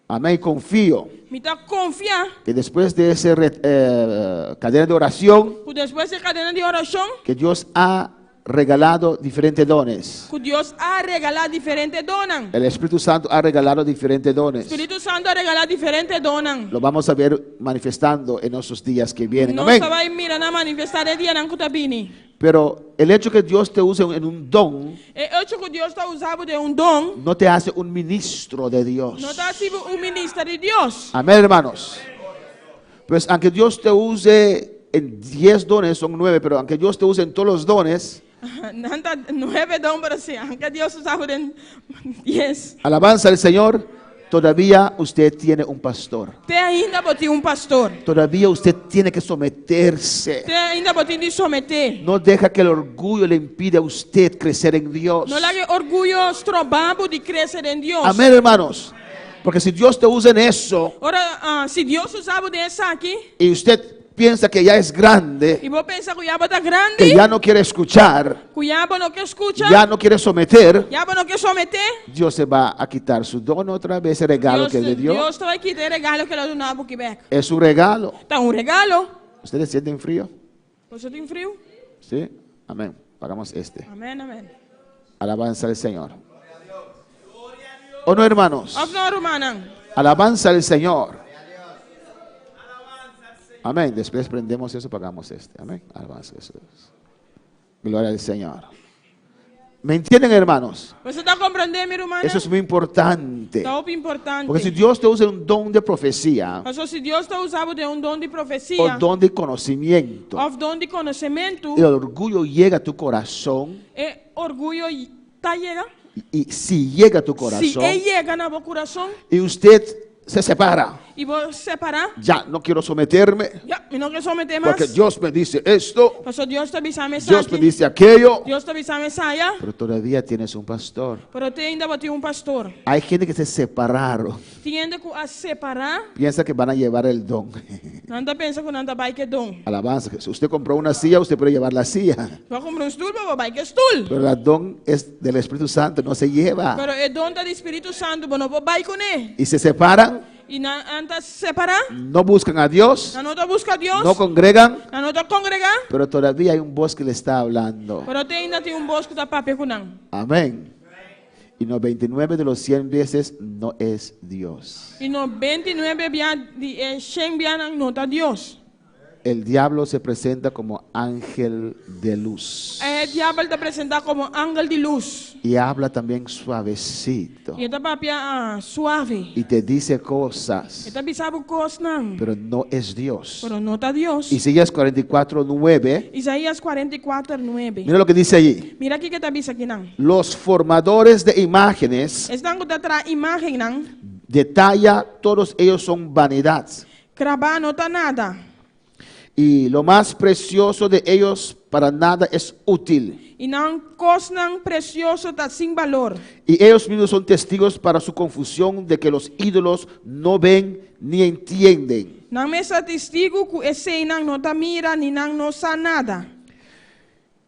Amén. Y confío. Mi ta confia. Que después de ese eh, cadena de oración. Ku despues di e kadena di orashon. Que Dios ha regalado diferentes dones. Ku Dios a regalá diferente donnan. El Espíritu Santo ha regalado diferentes dones. Spiritu Santu a regalá diferente donnan. Lo vamos a ver manifestando en esos días que vienen. Nos Amén. ta bai mira nan manifestá den dianan ku ta bini. Pero el hecho que Dios te use en un don. E hecho ku Dios ta usa bo den un don. No te hace un ministro de Dios. No ta hasi bo un minister di Dios. Amén, hermanos. Pues aunque Dios te use en dies dones, son nueve, pero aunque Dios te use en todos los dones. Nan ta nuebe don, pero si aunque Dios usa bo den dies. Alabanza al Señor. Todavía usted tiene un pastor. Te ainda bo tin un pastor. Todavía usted tiene que someterse. Te ainda bo tin di someté. No deja que el orgullo le impida a usted crecer en Dios. No laga e orguyo stroba bo di krese den Dios. Amén, hermanos. Porque si Dios te usa en eso. Ora, si Dios usa bo den esaki. Y usted piensa que ya es grande. Y bo pensa ku ya bo ta grandi. Que ya no quiere escuchar. Ku ya bo no ke skucha. Ya no quiere someter. Ya bo no ke someté. Dios se va a quitar su don otra vez, el regalo Dios, que le dio. Dios ta bai kita e regalo ku el a duna bo ki bek. Es un regalo. Ta un regalo. ¿Ustedes sienten frío? Boso tin friu? Sí? Amén. Pagamos este. Amén, amén. Alabanza al Señor. ¿O no, hermanos? Of no, rumannan? Alabanza al Señor. Amén. Después prendemos eso, pagamos este. Amén. Alabanza a Jesús. Gloria al Señor. ¿Me entienden, hermanos? Boso ta komprondé, mi rumannan? Eso es muy importante. Ta hopi importante. Porque si Dios te usa un don de profecía. Paso si Dios ta usa bo den un don di profesia. O don de conocimiento. Of don di konosementu. El orgullo llega a tu corazón. E orguyo ta yega. Y si llega a tu corazón. Si e yega na bo kurason. Y usted se separa. I bo separá. Ya no quiero someterme. Ya, mi no ke someté mas. Porque Dios me dice esto. Paso Dios ta bisa mi Dios me esaki. dice aquello. Dios ta bisa mi esaya. Pero todavía tienes un pastor. Pero te ainda bo tin un pastor. Hay gente que se separaron. Tin hende ku a separá. Piensa que van a llevar el don. Nan ta pensa ku nan ta bai ku e don. Alabanza. Si usted compró una silla, usted puede llevar la silla. Bo a kumpra un stul, bo por bai ku e stul. Pero el don es del Espíritu Santo, no se lleva. Pero e don ta di Spiritu Santu, bo no por bai kuné. Y se separan, I nan ta separá. no buscan a Dios, Nan no ta buska Dios. no congregan, Nan no ta kongregá. pero todavía hay un voz que le está hablando. Pero te ainda tin un bos ku ta papia ku nan. Amén. Y 99 de los 100 veces no es Dios. I 99 bia di e 100 bianan no ta Dios. El diablo se presenta como ángel de luz. E diabel ta presentá komo angel di lus. Y habla también suavecito. I e ta papia ah, suave. Y te dice cosas, E ta bisa bo kosnan. pero no es Dios. Pero no ta Dios. Isaías 44, 9. Isaías 44, 9. Mira lo que dice allí. Mira kiko e ta bisa akinan. Los formadores de imágenes Esnan ku ta traha imágennan. de talla, todos ellos son vanidad. Krabá no ta nada. Y lo más precioso de ellos para nada es útil. I nan kosnan presioso ta sin balor. Y ellos mismos son testigos para su confusión de que los ídolos no ven ni entienden. Nan mes ta testigu ku eseinan no ta mira ni nan no sa nada.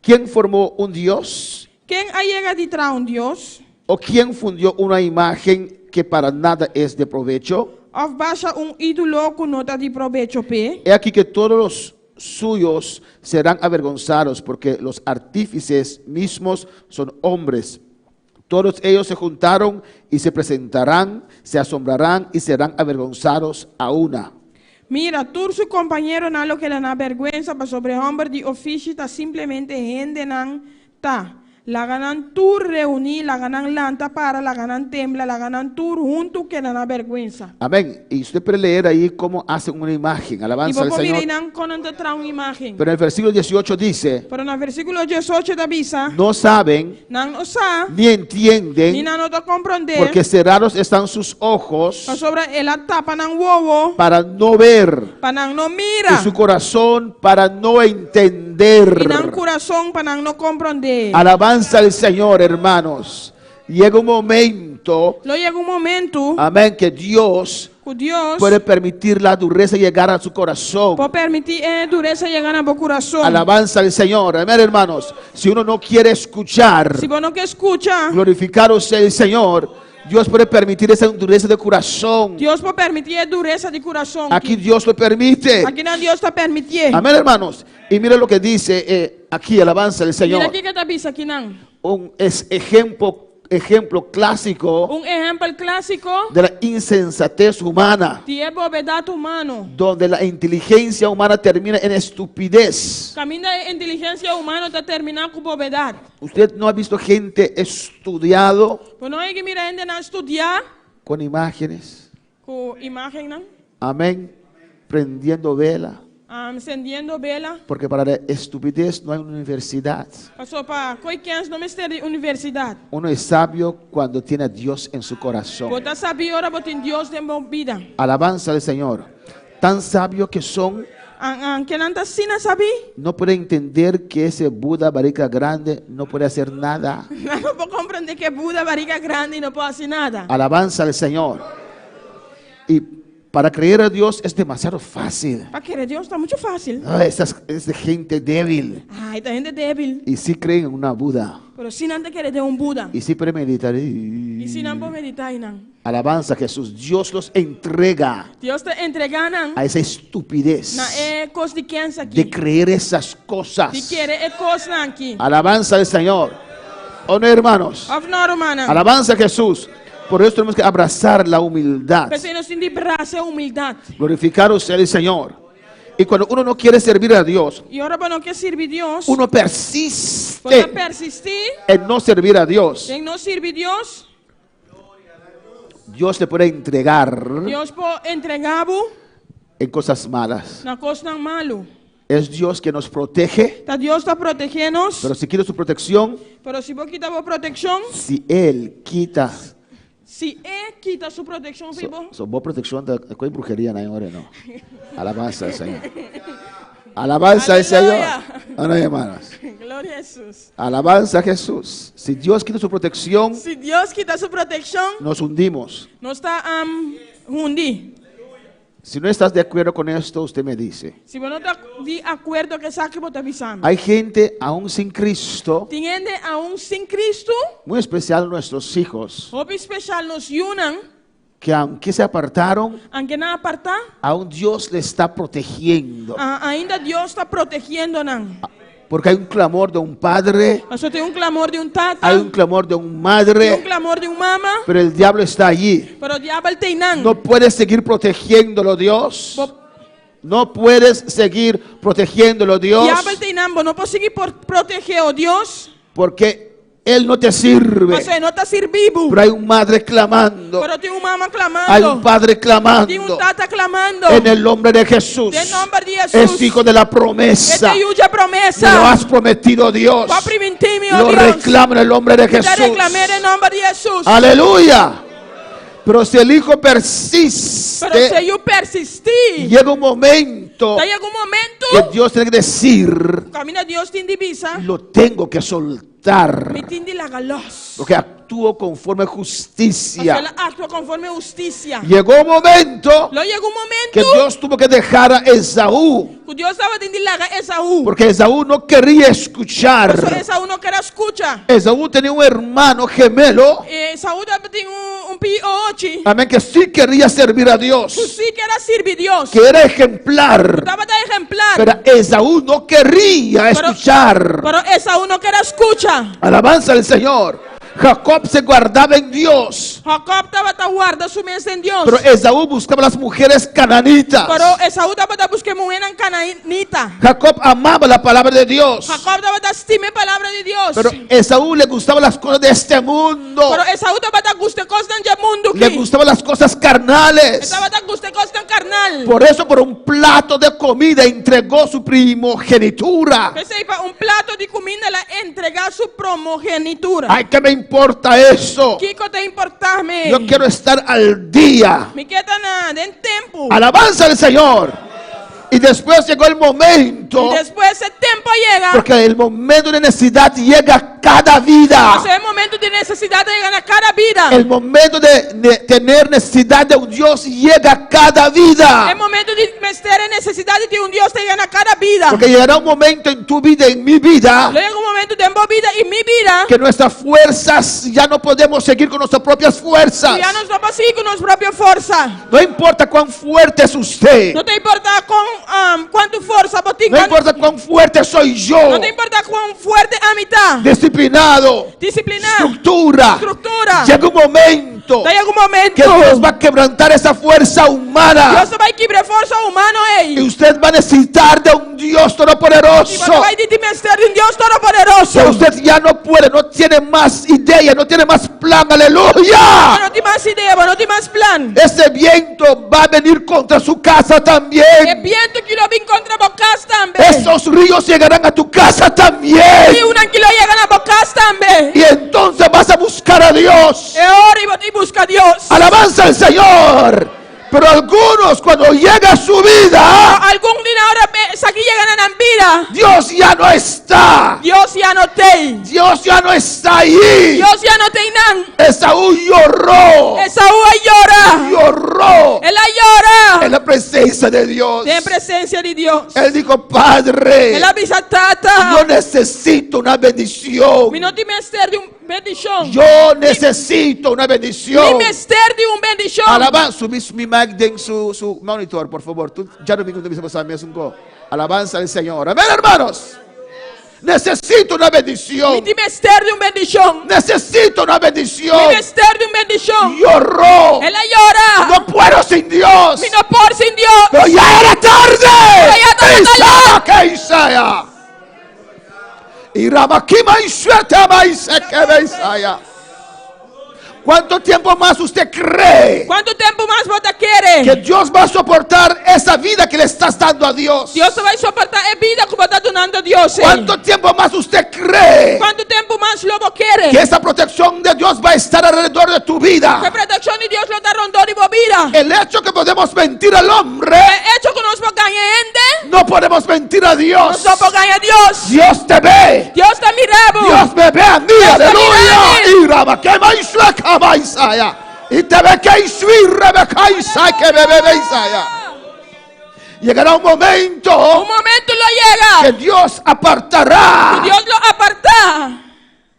¿Quién formó un Dios? Ken a yega di traha un dios? ¿O quién fundió una imagen que para nada es de provecho? Òf basha un ídolo ku no ta di probecho p'e? He aquí que todos los suyos serán avergonzados, porque los artífices mismos son hombres. Todos ellos se juntaron y se presentarán, se asombrarán y serán avergonzados a una. Mira, tur su kompañeronan lo keda na bèrgwensa pasobra e hòmber di ofishi ta simplemente hendenan ta. Laga nan tur reuní, laga nan lanta para, laga nan tembla, laga nan tur huntu keda na bèrgwensa. Amén. Y usted puede leer ahí cómo hacen una imagen. I Alabanza bo al por mira Señor. einan kon nan ta traha un imágen. Pero en el versículo 18 dice, Pero na versíkulo diesocho ta bisa, no saben Nan no sa, ni entienden, ni nan no ta komprondé, porque cerrados están sus ojos pasobra el a tapa nan wowo para no ver, pa nan no mira, y su corazón para no entender. i nan kurason pa nan no komprondé. Alabanza al Señor, hermanos. Llega un momento, Lo yega un momento amén, que Dios ku Dios puede permitir la dureza llegar a su corazón. por permití e duresa yega na bo kurason. Alabanza al Señor. Amén, hermanos. Si uno no quiere escuchar, Si bo no ke skucha, glorificado sea el Señor, Dios puede permitir esa dureza de corazón. Dios por permití e duresa di kurason. Aquí Dios lo permite. Akinan Dios ta permitié. Amén, hermanos. Y mira lo que dice eh, aquí, alabanza al Mira Señor. kiko e ta bisa akinan. Un es ejemplo, ejemplo clásico Un ehèmpel klásiko de la insensatez humana, di e bobedat humano. donde la inteligencia humana termina en estupidez. Kaminda e inteligensia humano ta terminá ku bobedat. Usted no ha visto gente estudiado Bo no a yega mira hendenan studiá con imágenes. ku imágennan, Amén. Prendiendo vela. sendiendo bela. Porque para la estupidez no hay una universidad. Paso pa ko'i kens no mester di universidat. Uno es sabio cuando tiene a Dios en su corazón. Bo ta sabí ora bo tin Dios den bo bida. Alabanza al Señor. Tan sabio que son, Anke nan ta asina sabí, no pueden entender que ese Buda barriga grande no puede hacer nada. nan no por komprendé ku e Buda bariga grandi no por hasi nada. Alabanza al Señor. Y para creer a Dios es demasiado fácil. Pa kere Dios ta muchu fásil. Ah, esa es de gente débil. Ai, ta hende débil. Y sí creen en una Buda. Pero sí nan ta kere den un Buda. Y sí pueden meditar. I sí nan por meditá einan. Alabanza a Jesús. Dios los entrega Dios ta entregá nan a esa estupidez na e kos di kens de aki. creer esas cosas. Di kere e kosnan aki. Alabanza al Señor. ¿O no, hermanos? Òf no, rumannan? Alabanza a Jesús. Por eso tenemos que abrazar la humildad. P'esei nos tin di brasa e humildat. Glorificado sea el Señor. Y cuando uno no quiere servir a Dios, I ora bo no ke sirbi Dios, uno bo ta persiste persistí en no servir a Dios. den no sirbi Dios, Dios le puede entregar Dios por entregá bo en cosas malas. na kosnan malu. Es Dios que nos protege, Ta Dios ta protegé nos, pero si quita su protección, pero si bo kita bo protekshon, si Él quita Si E kita su protekshon fi bo. So bo protekshon ta koe bruheria nan ora no. Alabansa al Señor. Alabansa al Señor. No, hermanos. Gloria a Jesús. Alabanza a Jesús. Si Dios kita su protección, Si Dios kita su protekshon, nos hundimos. nos ta um, hundi. Si no estás de acuerdo con esto, usted me dice. Si bo no ta di akuerdo ku esaki, bo ta bisa mi. Hay gente aún sin Cristo, Tin hende aún sin Kristu, muy especial nuestros hijos, hopi spesial nos yunan, que aunque se apartaron, aunke nan a apartá, aún Dios le está protegiendo. Ainda Dios ta protegiendo nan. Porque hay un clamor de un padre, Pasobra tin un clamor di un tata, hay un clamor de un tin un madre, clamor di un mama, pero el diablo está allí. pero diabel t'ei nan. No puedes seguir protegiéndolo, Dios. Bo No puedes seguir protegiéndolo, Dios, Diabel t'ei nan, bo no por sigui por protegé, oh Dios, porque él no te sirve. pasobra e no ta sirbi bo. Pero hay un madre clamando, Pero tin un mama hay clamando, un padre tin un clamando. tata clamando. En el nombre de Jesús. Den nomber di Es Jesús. hijo de la promesa. E ta yu dje promesa. Me lo has prometido, Dios. Bo a primintí mi, oh Lo Dios. reclamo en el nombre de Mi ta Jesús. reklam'é den nomber di Jesús. Aleluya. Pero si el hijo persiste, Pero si e yu persistí, llega un momento ta yega un momento que Dios tiene que decir, kaminda Dios tin di bisa, lo tengo que soltar. Mi tin di laga los. Porque actúo conforme justicia. Pasobra el a aktua konforme hustisia. Llegó un momento Lo yega un momento que Dios tuvo que dejar a Esaú. ku Dios tabatin di laga Esaú. Porque Esaú no quería escuchar. Pasobra Esaú no ker a skucha. Esaú tenía un hermano gemelo. Esaú tabatin un un pi ochi. Amén, que sí quería servir a Dios. Ku sí ker a sirbi Dios. Que era ejemplar. Ku tabata ejemplar. Pero Esaú no quería Pero, escuchar. pero Esaú no ker a skucha. Alabanza al Señor. Jacob se guardaba en Dios. Jacob tabata warda su mes den Dios. Pero Esaú buscaba las mujeres cananitas. Pero Esaú tabata buska e muhénan kananita. Jacob amaba la palabra de Dios. Jacob tabata stima e palabra di Dios. Pero Esaú le gustaba las cosas de este mundo. Pero Esaú tabata gusta e kosnan dje mundu Le aki. gustaban las cosas carnales. E tabata gusta e kosnan karnal. Por eso por un plato de comida entregó su primogenitura. P'esei pa un plato di kuminda el a entregá su promogenitura. Ay, ¿qué me importa eso? Kiko ta importá mi? Yo quiero estar al día. Mi ke ta na den tempu. Alabanza al Señor. Y después llegó el momento. Y despues e tempu a yega. Porque el momento de necesidad llega a cada vida. Pasobra e momento di nesesidat ta yega na kada bida. El momento de tener necesidad de un Dios llega a cada vida. E momento di mester e nesesidat di tin un Dios ta yega na kada bida. Porque llegará un momento en tu vida, en mi vida. Lo yega un momento den bo bida i mi bida. Que nuestras fuerzas ya no podemos seguir con nuestras propias fuerzas. Ku ya nos no por sigui ku nos propio forsa. No importa cuán fuerte es usted. No ta importa con um, cuantu forsa bo tin. No importa cuán fuerte soy yo. No ta importa cuán fuerte ami ta. Disciplinado. Discipliná. Estructura. Estructura. Llega un momento. Ta yega un momento. Que Dios va a quebrantar esa fuerza humana. Dios ta bai kibra e forsa humano ei. Y usted va a necesitar de un Dios todopoderoso. Y bo ta bai di tin mester di un Dios todopoderoso. Que usted ya no puede, no tiene más idea, no tiene más plan, aleluya. Bo no tin mas idea, bo no tin mas plan. Ese viento va a venir contra su casa también. E bientu ki lo bin kontra bo kas tambe. Esos ríos llegarán a tu casa también. E riunan ki lo yega na bo kas tambe. Y entonces vas a buscar a Dios. E ora bo tin buska Dios. Alabanza al Señor. Pero algunos cuando llega a su vida. Pero algun di nan ora esaki yega na nan bida. Dios ya no está. Dios ya no t'ei. Dios ya no está ahí. Dios ya no t'ei nan. Esaú lloró. Esaú a yora. Lloró. El a yora. En la presencia de Dios. Den presencia di Dios. Él dijo, Padre. El a bisa Tata. Yo necesito una bendición. Mi no tin mester di un bendishon. Yo necesito una bendición. Mi mester di un bendishon. Alabanza. Subi mi mic den su, su monitor, por favor. Tú ya no mi bisa pasar mes un go. Alabanza al Señor. Amén, hermanos. Necesito una bendición. Mi tin mester di un bendishon. Necesito una bendición. Mi mester di un bendishon. Lloró. El a yora. No puedo sin Dios. Mi no por sin Dios. Pero ya era tarde. Pero ya tabata lat. Isaac, Isaiah. Y Ramakima y Suetama y Sekebe Isaiah. ¿Cuánto tiempo más usted cree? Kuantu tempu mas bo ta kere? Que Dios va a soportar esa vida que le estás dando a Dios. Dios ta bai soportá e bida ku bo ta dunando Dios ei. ¿Cuánto tiempo más usted cree? Kuantu tempu mas lo bo kere? Que esa protección de Dios va a estar alrededor. alrededor de tu E vida. protekshon di Dios lo ta rondó di bo bida. El hecho que podemos mentir al hombre, E echo ku nos por gaña hende, no podemos mentir a Dios. nos no por gaña Dios. Dios te ve. Dios ta mira bo. Dios me ve a mí, Dios te aleluya. mira a mí. Y raba que maisua kabaisaya. Y te ve que isui rebe kaisa que bebe beisaya. Llegará un momento Un momento lo que yega. Dios apartará Dios lo apartá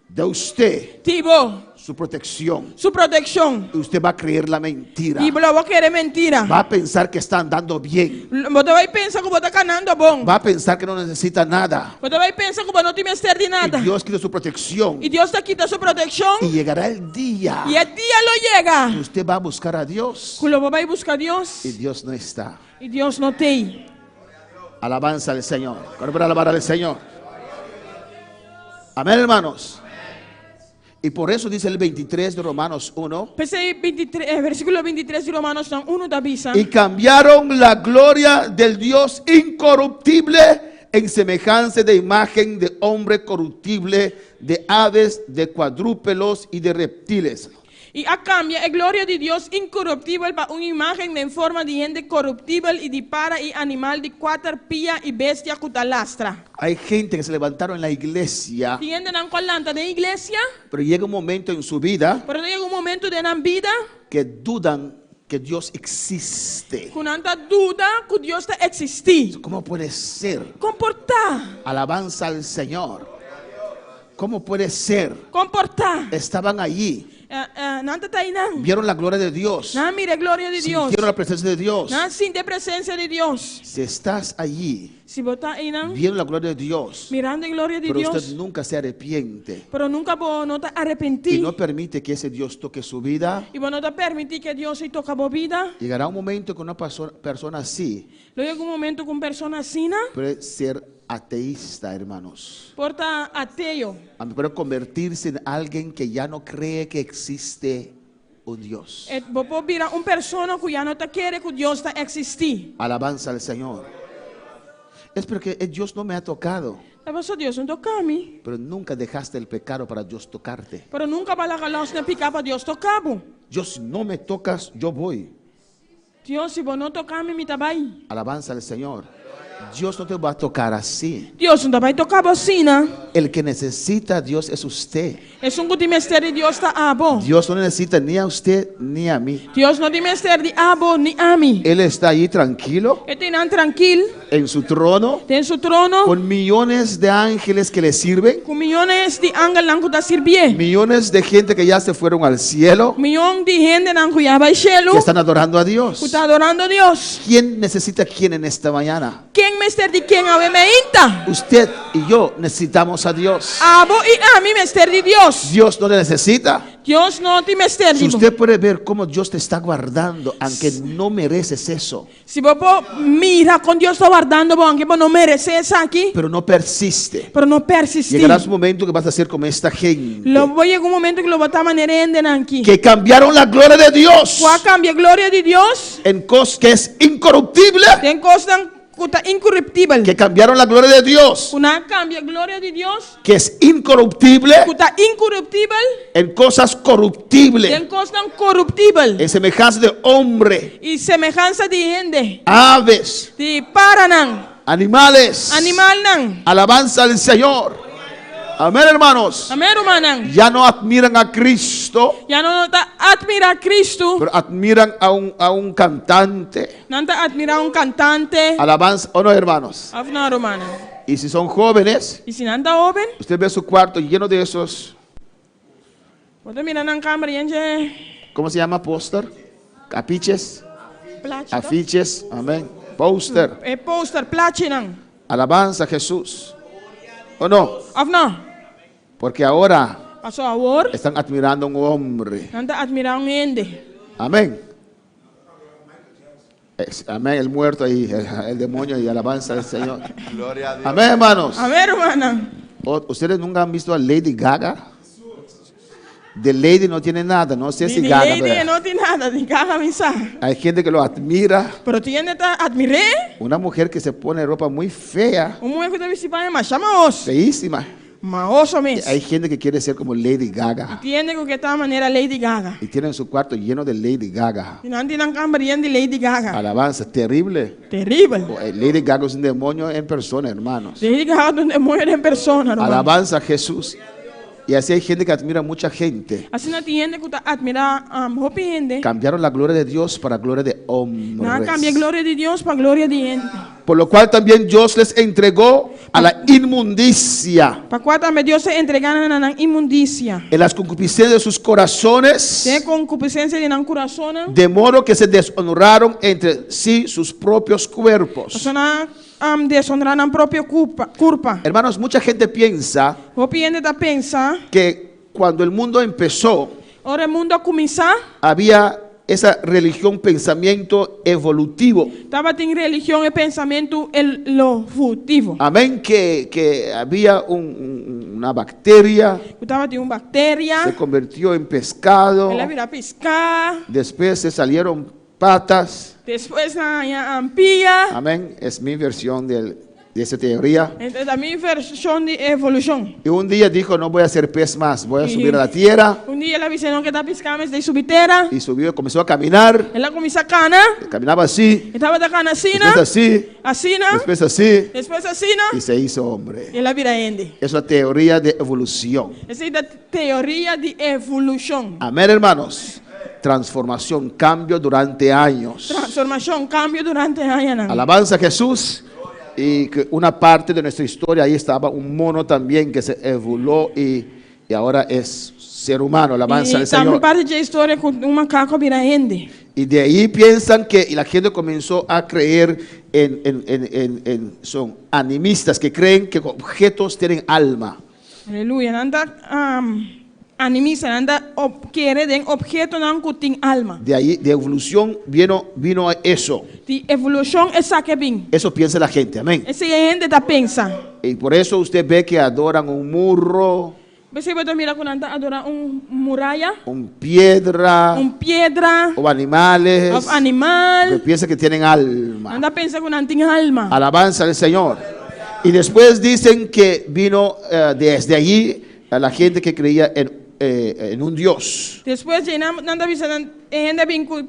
de usted di bo su protección. su protekshon. Y usted va a creer la mentira. I bo lo kere mentira. Va a pensar que está andando bien. Bo ta bai pensa ku bo ta kanando bon. Va a pensar que no necesita nada. Bo ta bai pensa ku bo no tin mester di Y nada. Dios quita su protección. I Dios ta kita su protekshon. Y llegará el día I e dia lo yega. que usted va a buscar a Dios Ku lo bo bai buska Dios. y Dios no está. I Dios no t'ei. Alabanza al Señor. Para alabar al Señor. Amén, hermanos. Y por eso dice el 23 de Romanos 1. P'esei 23, versíkulo 23 di Romanonan 1 ta bisa. Y cambiaron la gloria del Dios incorruptible en semejanza de imagen de hombre corruptible, de aves, de cuadrúpedos y de reptiles. I a kambia e gloria di Dios inkoruptibel pa un imágen den forma di hende koruptibel i di para i animal di kuater pia i bestia ku ta lastra. Hay gente que se levantaron en la iglesia, Tin hendenan ku a lanta den iglesia, pero llega un momento en su vida pero yega un momento den nan bida que dudan que Dios existe. ku nan ta duda ku Dios ta eksistí. ¿Cómo puede ser? Kon por ta? Alabanza al Señor. ¿Cómo puede ser? Kon por ta? Estaban allí, Eh, eh, nan tabata einan. vieron la gloria de Dios, Nan a mira e gloria di Dios. sintieron la presencia de Dios. Nan a sinti e presensia di Dios. Si estás allí, Si bo ta einan, viendo la gloria de Dios, mirando e gloria di pero Dios, usted nunca se arrepiente pero nunka bo no ta y arepentí. no permite que ese Dios toque su vida, I bo no ta permití ku Dios ei toka bo bida. llegará un momento que una persona así Lo yega un momento ku un persona asina puede ser ateísta, hermanos. por ta ateo. Puede convertirse en alguien que ya no cree que existe un Dios. E bo por bira un persona ku ya no ta kere ku Dios ta eksistí. Alabanza al Señor. Es porque Dios no me ha tocado, Ta pasobra Dios no a toka mi. pero nunca dejaste el pecado para Dios tocarte. Pero nunka bo a laga lòs na piká pa Dios toka bo. Dios, si no me tocas, yo voy. Dios, si bo no toka mi, mi ta bai. Alabanza al Señor. Dios no te va a tocar así. Dios no ta bai toka bo asina. El que necesita a Dios es usted. Esun ku tin mester di Dios ta abo. Dios no necesita ni a usted ni a mí. Dios no tin mester di abo ni ami. Él está allí tranquilo E ta einan trankil en su trono den su trono con millones de ángeles que le sirven, ku miónes di angelnan ku ta sirbié. millones de gente que ya se fueron al cielo, Mion di hendenan ku ya a bai shelu que están adorando a Dios. ku ta adorando Dios. ¿Quién necesita a quién en esta mañana? Ken mester di ken awe mainta? Usted y yo necesitamos a Dios. Abo i ami mester di Dios. Dios no le necesita. Dios no tin mester Si di bo. usted puede ver cómo Dios te está guardando, aunque no mereces eso, Si bo por mira kon Dios ta wardando bo, aunke bo no meresé esaki, pero no persiste. pero no persistí. Llegará un momento que vas a ser como esta gente Lo bai yega un momento ku lo bo ta manera e hendenan aki. que cambiaron la gloria de Dios Ku a kambia gloria di Dios, en cosas que es incorruptible, den kosnan ku ta inkoruptibel. que cambiaron la gloria de Dios, Ku nan a kambia gloria di Dios, que es incorruptible, ku ta inkoruptibel, en cosas corruptibles, den kosnan koruptibel. en semejanza de hombre, I semehansa di hende, aves, di paranan, animales, animalnan. Alabanza al Señor. Amén, hermanos. Amèn, rumannan. Ya no admiran a Cristo, Ya nan no ta atmirá Kristu, pero admiran a un cantante. Nan ta atmirá un kantante. Alabanza, ¿o no, hermanos? Òf no, rumannan. Y si son jóvenes, I si nan ta hóben, usted ve su cuarto lleno de esos, bo ta mira nan kamber yen di ¿cómo se llama? Póster, afiches, Plachi. afiches, amén. Póster, E poster, plachinan. Alabanza a Jesús. ¿O no? Òf no? Porque ahora Paso awor, están admirando a un hombre. nan ta atmirá un hende. Amén. Amén, el muerto ahí, el demonio y alabanza al Señor. Gloria a Dios. Amén, hermanos. Amèn, rumannan. ¿Ustedes nunca han visto a Lady Gaga? De Lady no tiene nada, no sé si Di Gaga. Lady pero no tin nada, di Gaga mi sa. Hay gente que lo admira. Pero tin hende ta atmir'é, Una mujer que se pone ropa muy fea, Un muhé ku ta bisti paña masha mahos. feísima. Mahoso mes. Hay gente que quiere ser como Lady I Gaga. tin hende ku ke ta manera Lady Gaga. Y tienen su cuarto lleno de Lady Gaga. I nan tin nan kamber yen di Lady Gaga. Alabanza, terrible. Teribel. Oh, Lady Gaga es un demonio en persona, hermanos. Lady Gaga ta un demoño den persona, ruman. Alabanza a Jesús. Y así hay gente que admira a mucha gente. Asina tin hende ku ta atmirá hopi hende. Cambiaron la gloria de Dios para gloria de Nan a kambia hombres. gloria di Dios pa gloria di hende. Por lo cual también Dios les entregó a la inmundicia. Pa kua tambe Dios a entregá nan na nan inmundisia. En las concupiscencias de sus corazones. Den e konkupisensia di nan kurasonnan. De modo que se deshonraron entre sí sus propios cuerpos. Pasobra nan a deshonrá nan propio kurpa. Hermanos, mucha gente piensa. Hopi hende ta pensa. Que cuando el mundo empezó. Ora e mundu a kuminsá. Había esa religión pensamiento evolutivo. Tabatin religion e pensamentu elofutivo. Amén que que había un una bacteria. Ku tabatin un bakteria. Se convirtió en pescado. El a bira piská. Después se salieron patas. Despues nan haña ampia. Amén es mi versión del de esa teoría. Esta ta mi vershon di evolushon. Y un día dijo, no voy a ser pez más, voy a subir a la tierra. Un dia el a bisa, no ke ta piská mes, dei subi tera. Y subió, comenzó a caminar. El a kuminsá kana. Caminaba así. E tabata kana asina. Después así. Asina. Después así. Despues asina. Y se hizo hombre. Y el a bira hende. Es la teoría de evolución. Esei ta teoria di evolushon. Amén, hermanos. Transformación, cambio durante años. Transformashon, kambio durante añanan. Alabanza a Jesús. Y que una parte de nuestra historia, ahí estaba un mono también que se evoló y, y ahora es ser humano. Alabanza I al tambe Señor. parti dje historia ku un makako a bira hende. Y de ahí piensan que y la gente comenzó a creer en, en, en, en, en son animistas que creen que objetos tienen alma. Aleluya. Nan ta animista, nan ta kere den obhetonan ku tin alma. De ahí, de evolución vino, vino eso. Di evolushon esaki a bin. Eso piensa la gente, amén. Esei e hende ta pensa. Y por eso usted ve que adoran un murro. P'esei bo ta mira ku nan ta adorá un muraya. Un piedra. Un piedra. O animales. Of animal. Que piensa que tienen alma. Nan ta pensa ku nan tin alma. Alabanza al Señor. Y después dicen que vino desde allí a la gente que creía en, en un Dios. Despues dje nan nan ta bisa nan e hende a bin ku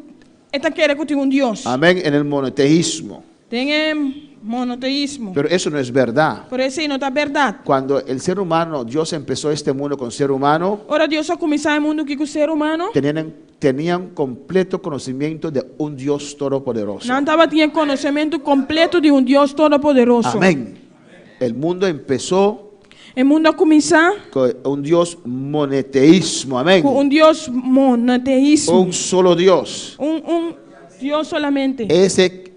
e ta kere ku tin un Dios. Amén, en el monoteísmo. Den e monoteísmo. Pero eso no es verdad. Pero esei no ta bèrdat. Cuando el ser humano, Dios empezó este mundo con ser humano. Ora Dios a kuminsá e mundu aki ku ser humano. Tenían, tenían completo conocimiento de un Dios todopoderoso. Nan tabatin e konosementu kompleto di un Dios todopoderoso. Amén. El mundo empezó E mundu a kuminsá. Con un Dios monoteísmo. Amén. Ku un Dios monoteísmo. Un solo Dios. Un un Dios solamente. Ese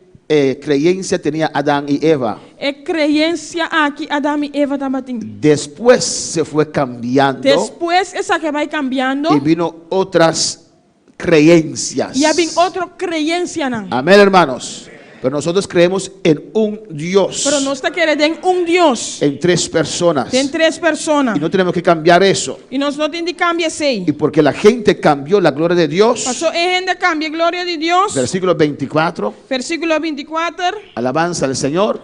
creencia tenía Adán y Eva. E creencia aki Adam i Eva tabatin. Después se fue cambiando. Despues esaki a bai cambiando. Y vino otras creencias. I a bin otro creencianan. Amén, hermanos. Pero nosotros creemos en un Dios. Pero nos ta kere den un Dios. En tres personas. Den tres persona. Y no tenemos que cambiar eso. I nos no tin di kambia esei. Y porque la gente cambió la gloria de Dios. Paso e hende a kambia e gloria di Dios. Versículo 24. Versíkulo 24. Alabanza al Señor.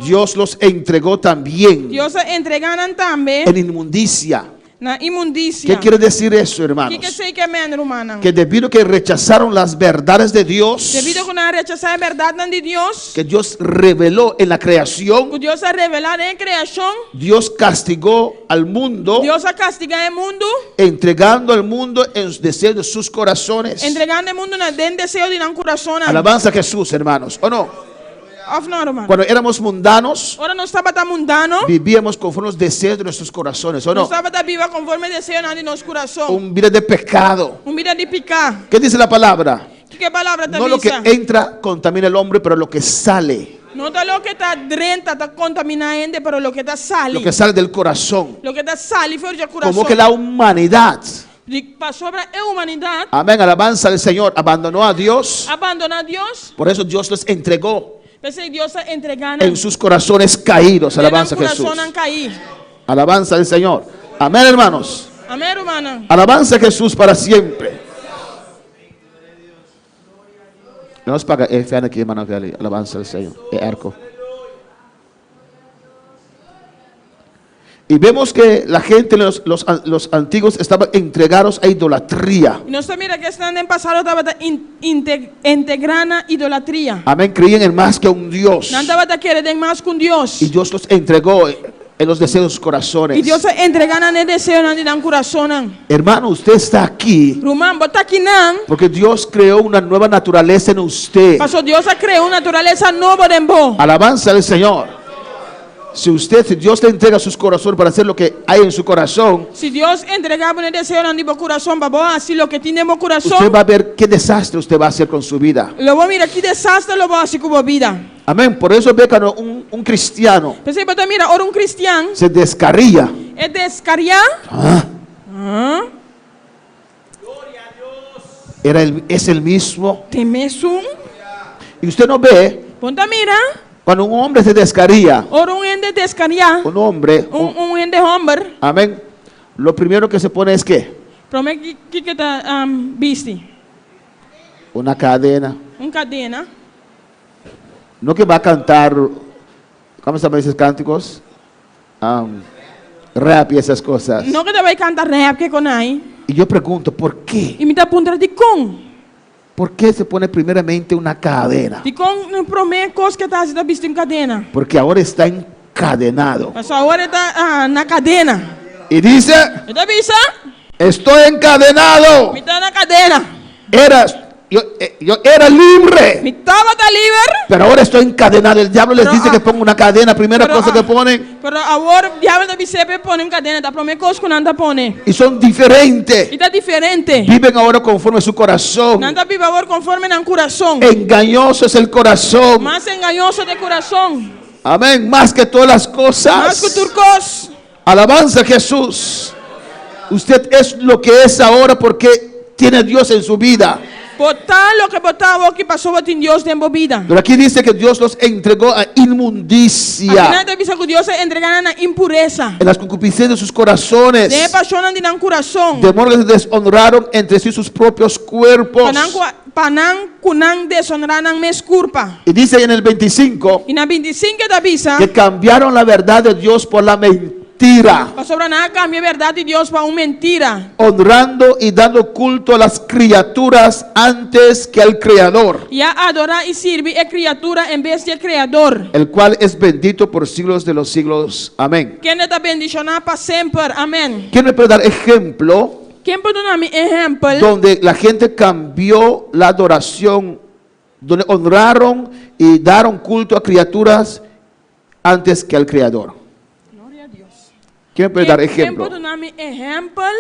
Dios los entregó también. Dios a entregá nan tambe. En inmundicia. Na inmundicia. Ke quiere decir eso, hermanos? Kiko esei ke men, rumannan? Que debido que rechazaron las verdades de Dios. Debido ku nan a rechasá e bèrdatnan di Dios. Que Dios reveló en la creación. Ku Dios a revelá den e kreashon. Dios castigó al mundo. Dios a kastigá e mundu. Entregando al mundo en deseo de sus corazones. Entregando e mundu na den deseo di nan kurasonnan. Alabanza a Jesús, hermanos, o no? Of no, ruman? Cuando éramos mundanos, Ora nos tabata mundano, vivíamos conforme los deseos de nuestros corazones, ¿o no? Nos tabata biba conforme deseonan di nos kurason. Un vida de pecado. Un bida di piká. ¿Qué dice la palabra? Kiko e palabra ta No lo que bisa? entra contamina el hombre, pero lo que sale. No ta loke ta drenta ta kontaminá hende, pero loke ta sali. Lo que sale del corazón. Loke ta sali for dje kurason. Como que la humanidad. Di pasobra e humanidat. Amén, alabanza al Señor, abandonó a Dios. A bandoná Dios. Por eso Dios los entregó. P'esei Dios a entregá nan. En sus corazones caídos, alabanza a Den nan Jesús. kurasonnan kaí. Alabanza al Señor. Amén, hermanos. Amén, rumannan. Alabanza a Jesús para siempre. Nos paga e fan aki, hermano Veli. Alabanza al Señor. E arco. Y vemos que la gente, los antiguos estaban entregados a idolatría. I nos ta mira ku esnan den pasado tabata entregá na idolatria. Amén, creían en más que un Dios. Nan tabata kere den mas ku un Dios. Y Dios los entregó en los deseos de sus corazones. I Dios a entregá nan den deseonan di nan kurasonnan. Hermano, usted está aquí Ruman, bo ta akinan. Porque Dios creó una nueva naturaleza en usted. Paso Dios a krea un naturalesa nobo den bo. Alabanza al Señor. Si usted, si Dios le entrega sus corazones para hacer lo que hay en su corazón, Si Dios entregá bo e deseonan di bo kurason pa bo hasi loke tin den bo kurason, usted va a ver qué desastre usted va a hacer con su vida. Lo bo mira ki desaster lo bo hasi ku bo bida. Amén. Por eso ve cuando un cristiano P'esei bo ta mira ora un kristian se descarría. E deskariá. Ah, Ah, Es el mismo. T'e mesun. Y usted no ve Bo n' ta mira cuando un hombre se descarría, ora un hende deskariá, un hombre, un un hende hòmber, amén, lo primero que se pone es ¿qué? Promé ki kiko e ta bisti? Una cadena. Un kadena. No que va a cantar, ¿cómo se llaman esos cánticos? Rap y esas cosas. No ku ta bai kanta rap ke kon ai. Y yo pregunto, ¿por qué? I mi ta puntra dikon? ¿Por qué se pone primeramente una cadena? Dikon promé kos ke ta hasi ta bisti un kadena? Porque ahora está encadenado. Pasobra awor e ta na kadena. Y dice, E ta bisa, Estoy encadenado. Mi ta na kadena. Yo era libre. Mi tabata liber. Pero ahora estoy encadenado. El diablo les Pero, dice ah, que ponga una cadena, primera pero, cosa ah, que ponen. Pero awor diabel ta bis'é p'e pone un kadena, ta promé kos ku nan ta pone. Y son diferentes. I ta diferente. Viven ahora conforme a su corazón. Nan ta biba awor konforme nan kurason. Engañoso es el corazón. Mas engañoso ta e kurason. Amén. Más que todas las cosas. Mas ku tur kos. Alabanza a Jesús. Usted es lo que es ahora porque tiene a Dios en su vida. Bo ta loke bo ta awoki paso bo tin Dios den bo bida. Pero aquí dice que Dios los entregó a inmundicia. Akinan ta bisa ku Dios a entrega nan na impuresa. En las concupiscencias de sus corazones. Den e pashonnan di nan kurason. De modo que se deshonraron entre sí sus propios cuerpos. Pa nan ku a, pa nan ku nan deshonrá nan mes kurpa. Y dice en el 25 I na 25 e ta bisa. Que cambiaron la verdad de Dios por la mentira. Pasobra nan a kambia e bèrdat di Dios pa un mentira. Honrando y dando culto a las criaturas antes que al Creador. I a adorá i sirbi e kriatura en bes di e Kreador. El cual es bendito por siglos de los siglos. Amén. Kende ta bendishoná pa semper. Amén. ¿Quién me puede dar ejemplo Ken por duna mi ehèmpel? Donde la gente cambió la adoración, donde honraron y daron culto a criaturas antes que al Creador? Gloria a Dios. ¿Quién me puede dar Ken ejemplo? por duna mi ehèmpel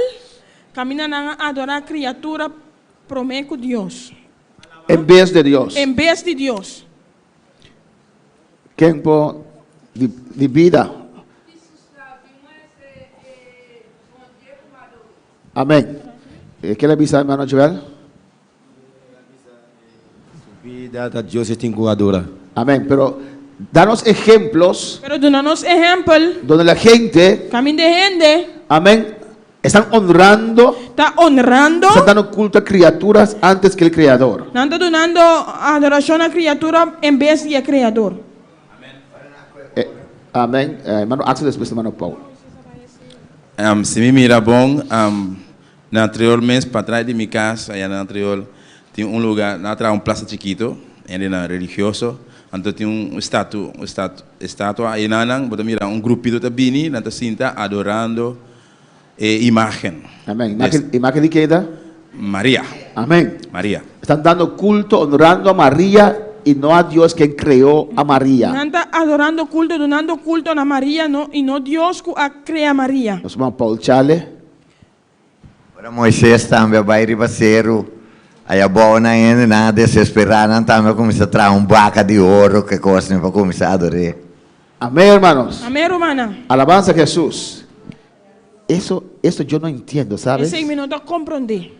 kaminda nan a adorá kriatura promé ku Dios? En vez de Dios. En bes di Dios. Tempo di, di vida. Amén. Eh, ¿Qué le avisa, hermano Joel? Vida ta Dios e tin ku adora. Amén. Pero danos ejemplos Pero duna nos ehèmpel donde la gente, kaminda hende amén, están honrando, ta honrando, están dando culto a criaturas antes que el Creador. Nan ta dunando adorashon na kriatura en bes di e Kreador. Amén. Hermano Axel, después hermano Paul. Si mi mira bon, na anterior mes patras di mi cas, aya na anterior, tin un lugar, nan a traha un plaza chikito, hendenan religioso, anto tin un statu, un statu, estatua ayinanan, bo ta mira un grupito ta bini, nan ta sinta adorando e imagen. Amén. Imagen, imagen di keda? Maria. Amén. Maria. Están dando culto, honrando a María y no a Dios quien creó a María. Nan ta adorando culto, dunando culto na Maria no y no Dios cu a crea Maria. Nos hermano Paul Chale. Ora Moises tambe a bai riba seru, ayabou nan hendenan a desesperá, nan tambe a kuminsá traha un baka di oro ku e kosnan pa kuminsá ador'é. Amén, hermanos. Amén, rumannan. Alabanza a Jesús. Eso, eso yo no entiendo, ¿sabes? Esei mi no ta komprondé.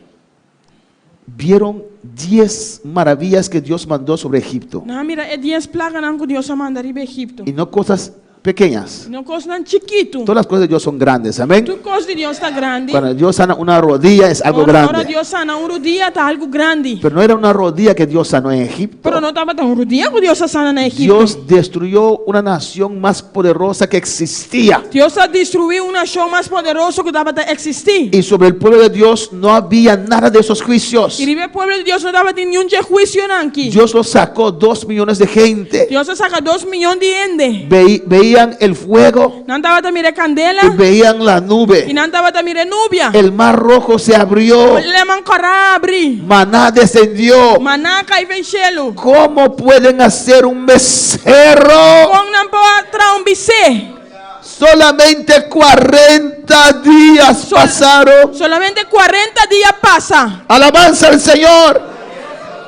Vieron dies maravillas que Dios mandó sobre Egipto. Nan a mira e dies plaganan ku Dios a manda riba Egipto. Y no cosas. pequeñas. No kosnan chikitu. Todas las cosas de Dios son grandes. Amén. Tur kos di Dios ta grandi. Cuando Dios sana una rodilla es algo Ora, ora grande. Dios sana un rudia ta algu grandi. Pero no era una rodilla que Dios sanó en Egipto. Pero no tabata un rudia ku Dios a sana na Egipto. Dios destruyó una nación más poderosa que existía. Dios a destruí un nashon mas poderoso ku tabata eksistí. Y sobre el pueblo de Dios no había nada de esos juicios. I riba e pueblo di Dios no tabatin niun dje huisionan aki. Dios los sacó 2 millones de gente. Dios a saka 2 mion di hende. Veían el fuego Nan tabata mira kandela y veían la i nube. nan tabata mira nubia. El mar Rojo se abrió. Laman Kòrá a habri. Maná descendió. Maná a kai for di shelu. ¿Cómo pueden hacer un becerro? Kon nan por traha un bisé? Solamente 40 días pasaron. Solamente 40 dia a pasa. Alabanza al Señor.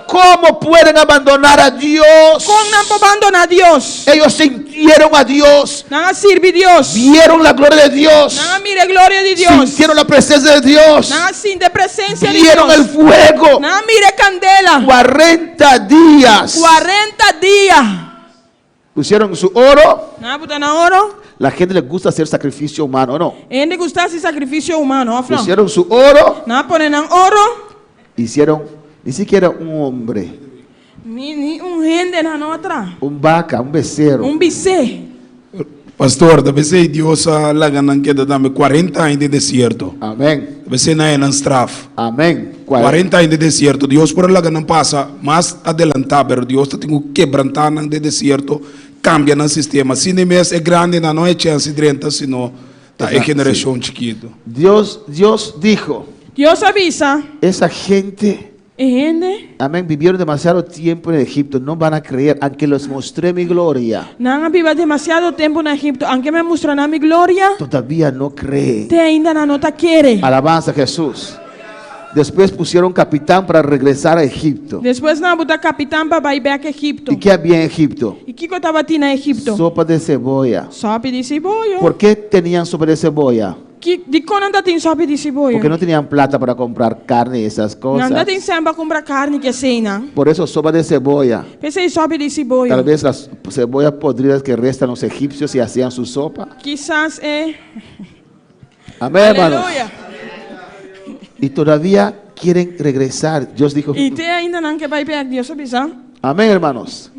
¿Cómo pueden abandonar a Dios? Kon nan por bandoná Dios? Ellos sintieron a Dios. Nan a sirbi Dios. Vieron la gloria de Dios. Nan a mira gloria di Dios. Sintieron la presencia de Dios. Nan a sinti presensia di Vieron Dios. el fuego. Nan a mira kandela. 40 días. 40 dia. Pusieron su oro. Nan a buta nan oro. La gente le gusta hacer sacrificio humano, ¿no? Hende gusta hasi sakrifisio humano, òf no? Pusieron su oro. Nan a pone nan oro. Hicieron ni siquiera un hombre, Ni, ni un hende nan no a traha. un vaca, un becerro. Un bisé. Pastor, ta p'esei Dios a laga nan keda tambe 40 aña den desierto. Amén. Ta p'esei nan a straf. Amén. 40 aña den desierto. Dios por a laga nan pasa mas adelantá, pero Dios tin ku kebrantá nan den desierto, kambia nan sistema. Asina mes e grandinan no e chèns 30, sino ta e generashon chikitu. Dios dijo, Dios a bisa. Esa gente, E hende. Amén, vivieron demasiado tiempo en Egipto, no van a creer, aunque les mostré mi gloria, Nan a biba demasiado tempu na Egipto. Aunke mi a mustra nan mi gloria, todavía no creen. te ainda nan no ta kere. Alabanza a Jesús. Después pusieron capitán para regresar a Egipto. Despues nan a buta kapitan pa bai bèk Egipto. ¿Y qué había en Egipto? I kiko tabatin na Egipto? Sopa de cebolla. Sòpi di siboyo. ¿Por qué tenían sopa de cebolla? Ki, dikon nan tabatin sòpi di siboyo? Porque no tenían plata para comprar carne y esas Nan cosas. no tabatin sèn pa kumpra karni ku eseinan. Por eso sopa de cebolla. P'esei sòpi di siboyo. Tal vez las cebollas podridas que restan los egipcios y hacían su sopa. Kisas e. Amén, hermanos. Aleluya. Y todavía quieren regresar. Dios dijo, I te ainda nan ke bai bèk, Dios a bisa. Amén, hermanos.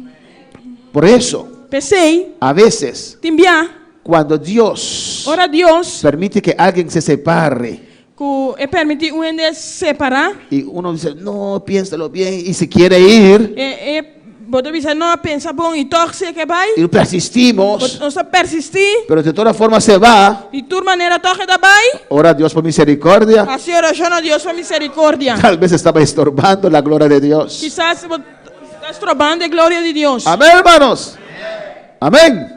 Por eso, P'esei, a veces, tin bia, cuando Dios ora Dios permite que alguien se separe ku e permití un hende separá, y uno dice, no, piénsalo bien, y se quiere ir, e, e bo ta bisa no pensa bon i tòg e ke bai, y persistimos, nos ta persistí, pero de todas formas se va. di tur manera tòg e ta bai, Ora a Dios por misericordia. Hasi orashon na Dios pa miserikòrdia. Tal vez estaba estorbando la gloria de Dios. Kisas ta strobando e gloria di Dios. Amén, hermanos. Amén.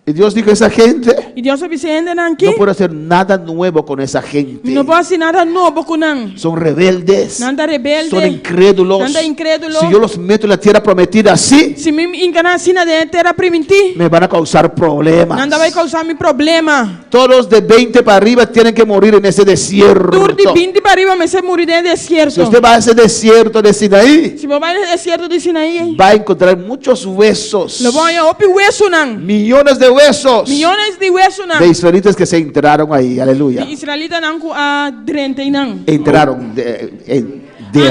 Y Dios dijo a esa gente, I Dios a bisa e hendenan aki, no puedo hacer nada nuevo con esa gente. no por hasi nada nobo ku nan. Son rebeldes. Nan ta rebelde. Son incrédulos. Nan ta inkrédulo. Si yo los meto en la tierra prometida así, Si mi hinka nan asina den tera primintí, me van a causar problemas. nan ta bai kousa mi problema. Todos de 20 para arriba tienen que morir en ese desierto. Tur di 20 pa ariba mester muri den Si desierto. usted va a ese desierto de Sinaí, Si bo bai den desierto di Sinaí, va a encontrar muchos huesos. lo bo haña hopi wesunan. Millones de huesos Miónes di wesunan. de israelitas que se enterraron ahí. Aleluya. Di israelitanan ku a drenta einan. Entraron de,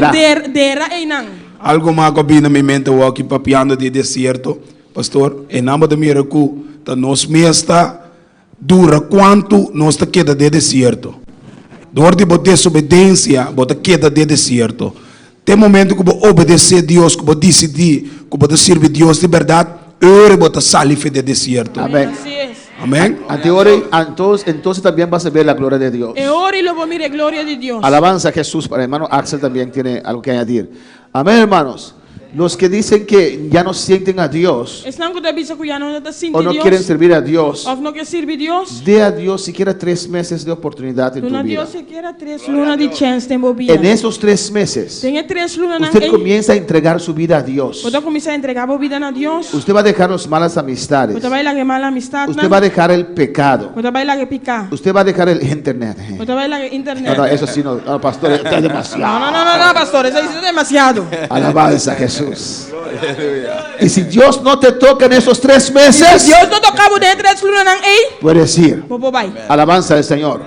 A der, dera einan. Algu mas ku a bini na mi mente aki papiando di desierto, pastor, e nòmber di mira ku ta nos mes ta dura kuantu nos ta keda den desierto. Dor di bo desobedensia, bo ta keda den desierto. Te momento ku bo obedesé Dios, ku bo disidí ku bo ta sirbi Dios di bèrdat, ora bo ta sali for di desierto. Amén. Asina ta. Amèn. Ante ora, entonces también vas a ver la gloria de Dios. E ora ei lo bo mira gloria di Dios. Alabanza a Jesús. Para hermano Axel también tiene algo que añadir. Amén, hermanos. Los que dicen que ya no sienten a Dios Esnan ku ta bisa ku ya no ta sinti o no Dios. quieren servir a Dios, Òf no ke sirbi Dios. dé a Dios siquiera 3 meses de oportunidad en tu Duna vida. Dios sikiera 3 luna di chèns den bo bida. En esos 3 meses, Den e 3 lunanan usted comienza a entregar su vida a Dios. Bo ta kuminsá entregá bo bida na Dios. Usted va a dejar las malas amistades. Bo ta bai laga mal amistat. Usted va a dejar el pecado. Bo ta bai laga piká. Usted va a dejar el internet. Bo ta bai laga internet. No, no, eso sí no, no, pastor, está No, demasiado. no, no, no, no, pastor, esei ta demasiado. Alabanza a Jesús. Jesús. Y si Dios no te toca en esos tres meses, Si Dios no toka bo den e tres lunanan ei, puedes ir. bo por bai. Alabanza al Señor.